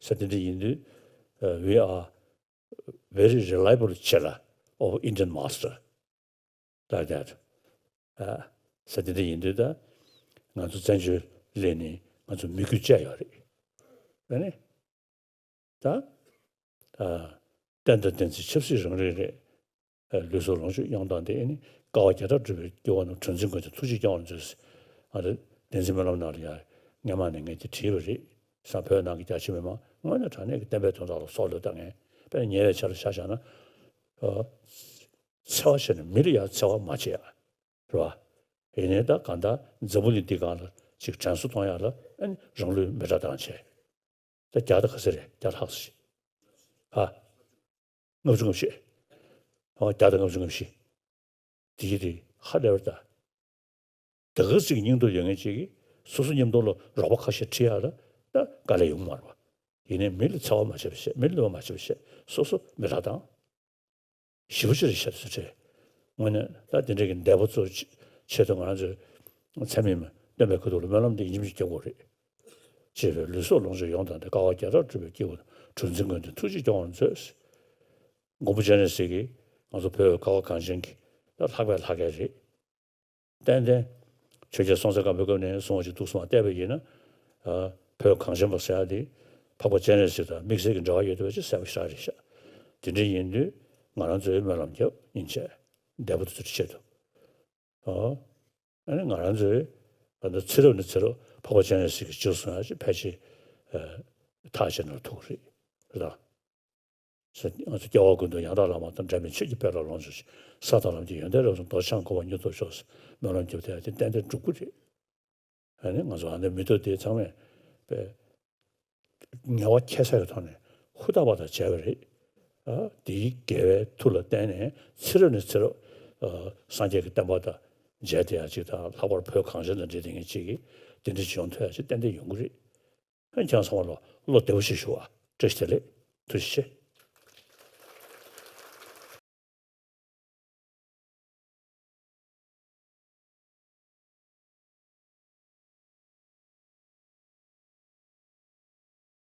ཟེར། དེ་འདྲ་ཡིན་དུས་ཨ་we are very reliable chela of Indian master like that. ཨ་ས་དེ་འདྲ་ཡིན་དུས་ད་ང་ཚོ་བཙན་བྱོལ་སླེབས་ནས་ང་ཚོ་མི་རྒྱུད་བཅད་ཡོད་རེད། ཨ་ནི་ད་ཨ་བསྟན་དང་བསྟན་འཛིན་ཆབ་སྲིད་རང་རེད་རེད། ཨ་ལུས་སྲོག་ལོངས་སྤྱོད་གཡོ་བཏང་སྟེ་ཨ་ནི་དཀའ་བ་བརྒྱ་ཕྲག་སྒྲུབ་པའི་སྐྱོབ་པ་རྣམས་གྲངས་འཛིན་མགོན་དེ་ཐུགས་རྗེས་སྐྱོང་བར་མཛོད། ཨ་རེ་བསྟན་འཛིན་སྨོན་ལམ་ནང་ལ་ཡང་སྔོན་མ་ནས་ངས་དེ་བྲིས་པ་རེད། ས་བོད་ནང་གི་རྒྱ་ཆེ་མི་མང་དངོས་གནས་དྲང་གནས་ཀྱི་བསྟན་པའི་དོན་དག་ལ་སྲོག་བློས་བཏང་མཁན། དཔེར་ན་ཉེ་བའི་ཆར་ལ་ཆ་བཞག་ན་ཨ་འཚེ་བ་བྱས་ནས་མི་ལ་ཡང་འཚེ་བ་མ་བྱེད་ཡ། རེད་བ། ཡིན་ནའི་ད་གང་ལྟར་འཛམ་བུ་གླིང་འདི་སྒང་ལ་ཅིག་དྲན་གསོ་གཏོང་ཡག་ལ་ཨ་ནི་རང་ལུས་མེ་སྲེག་བཏང་བྱས། ད་བརྒྱ་དང་ག་ཚོད་རེད། བརྒྱ་ལྷག་ཙམ་ཞིག་ཨ། ལྔ་བཅུ་ང་བཞི། ཨ་བརྒྱ་དང་ལྔ་བཅུ་ང་བཞི། དེ་གི་དེ་ཧ་ལས་པར་ད། ད་ག་ཅིག་སྙིང་སྟོབས་ཡོད་མཁན་ཅིག་གིས་སོ་སོ་མཉམ་དུ་ལ་རོགས་པ་ཁ་ཤས་ཁྲིད་ཡག་ལ་ད་དཀའ་ལས་ཡོང་མ་རེད་བ། ཡིན་ནའི་མི་ལ་འཚེ་བ་མ་བྱེད་པ་བྱས། མི་ལ་གནོད་པ་མ་བྱེད་པ་བྱས། སོ་སོ་མེ་སྲེག་བཏང་། ཞེ་པོ་ཅིག་རེད་ཤག་དེ་ཚོ་ཁྲིད། དངོས་གནས་ད་དེ་འདྲ་གི་འདས་པོ་ཚོ་ཆེད་དུ་ང་རང་ཚོའི་ཚད་མེད་མ་ སྟོན་པའི་ཁ་ཐུག་ལ་སྨོན་ལམ་འདི་ཡིན་གཅིག་མིན་གཅིག་རྒྱབ་དགོས་རེད། ཅེས་པའི་ལུས་སྲོག་ལོངས་སྤྱོད་ཡོངས་དང་ལྡན། དཀའ་བ་བརྒྱ་ཕྲག་སྒྲུབ་པའི་སྐྱེས་བུ་དང་། གྲུ་འཛིན་མགོན་དེ་ཐུགས་རྗེས་སྐྱོང་བར་མཛོད། མགོན་པོ་སྤྱན་རས་གཟིགས་ཀྱིས་ང་ཚོ་བོད་ཁ་བ་གངས་ཅན་གྱི་ལྷག་པའི་ལྷ་སྐལ་རེད། ཏན་ཏན་ཆོས་རྒྱལ་སྲོང་བཙན་སྒམ་པོའི་སྐབས་ནས་བཟུང་བ་ཅིག་འདུག་སོང་བ་བལྟས་པ་ཡིན་ན། ཨ། བོད་གངས་ཅན་པ་ཟེར་ཡ་དེ་འཕགས་པ་སྤྱན་རས་གཟིགས་དང་དམིགས་བསལ་གྱི་འབྲེལ་བ་ཡོད་བསྡད་པ་ཅིག་གསལ་པོ་ཞེ་དྲག་རེད་ཤག་དེ་འདྲ་ཡིན་དུས་ང་རང་ཚོས་སྨོན་ལམ་རྒྱབ་སྙིང་རྗེ་འདས་པོ་དེ་ཚོའི་ཆེད་དུ། ཨོ། ཨ་ནི་ང་རང་ཚོས་ད་ལྟ་ཚེ་རབས་ནས་ཚེ་རབས་འཕགས་པ་སྤྱན་རས་གཟིགས་ཀྱི་རྗེས་སུ་བཟུང་ཡ་ཅིག་ཕལ་ཆེར་ཐག་བཅད་ན་ཐུག་གི་རེད། རེད་ད། ང་ཚོ་སྐྱེ་བ་ཀུན་ཏུ་ཡང་དག་བླ་མ་དང་། འབྲལ་མེད་ཆོས་ཀྱི་དཔལ་ལ་ལོངས་སྤྱོད་ཅིང་། ས་དང་ལམ་གྱི་ཡོན་ཏན་རབ་གསུངས། རྡོ་རྗེ་འཆང་གོ་འཕང་མྱུར་ཐོབ་ཤོག་ཟེར་སྨོན་ལམ་རྒྱབ་བསྡད་ཡ་དེ་ཏན་ཏན་འགྲུབ་ཀྱི་རེད། ཨ་ནི་ང་ཚོ་ཨ་ནི་མི་ཐོག་དེ་ཚང་མས་པའི་ངལ་བ་ཁྱད་བསད་ཀྱི་ཐོག་ནས་ཧུར་ཐག་པ་དང་བྱས་པ་རེད། ཨ། དེའི་དགེ་བའི་མཐུ་ལ་བརྟེན་ནས་ཚེ་རབས་ནས་ཚེ་རབས། ཨ། སངས་རྒྱས་ཀྱི་བསྟན་པ་དང་མཇལ་བསྡད་ཡ་ཅིག་དང་། ལྷག་པར་བོད་གངས་ཅན་དང་འབྲེལ་བསྡད་མཁན་ཅིག་གིས་དེ་འདྲ་ཅིག་ཡོང་ཐུབ་ཡ་ཅིག་ཏན་ཏན་ཡོང་གི་རེད། ཨ། ཁྱེད་རང་ཚང་མ་ལ་བློ་བདེ་པོ་ཞིག་ཞུ་བ། བཀྲ་ཤིས་བདེ་ལེགས། ཐུགས་རྗེ་ཆེ།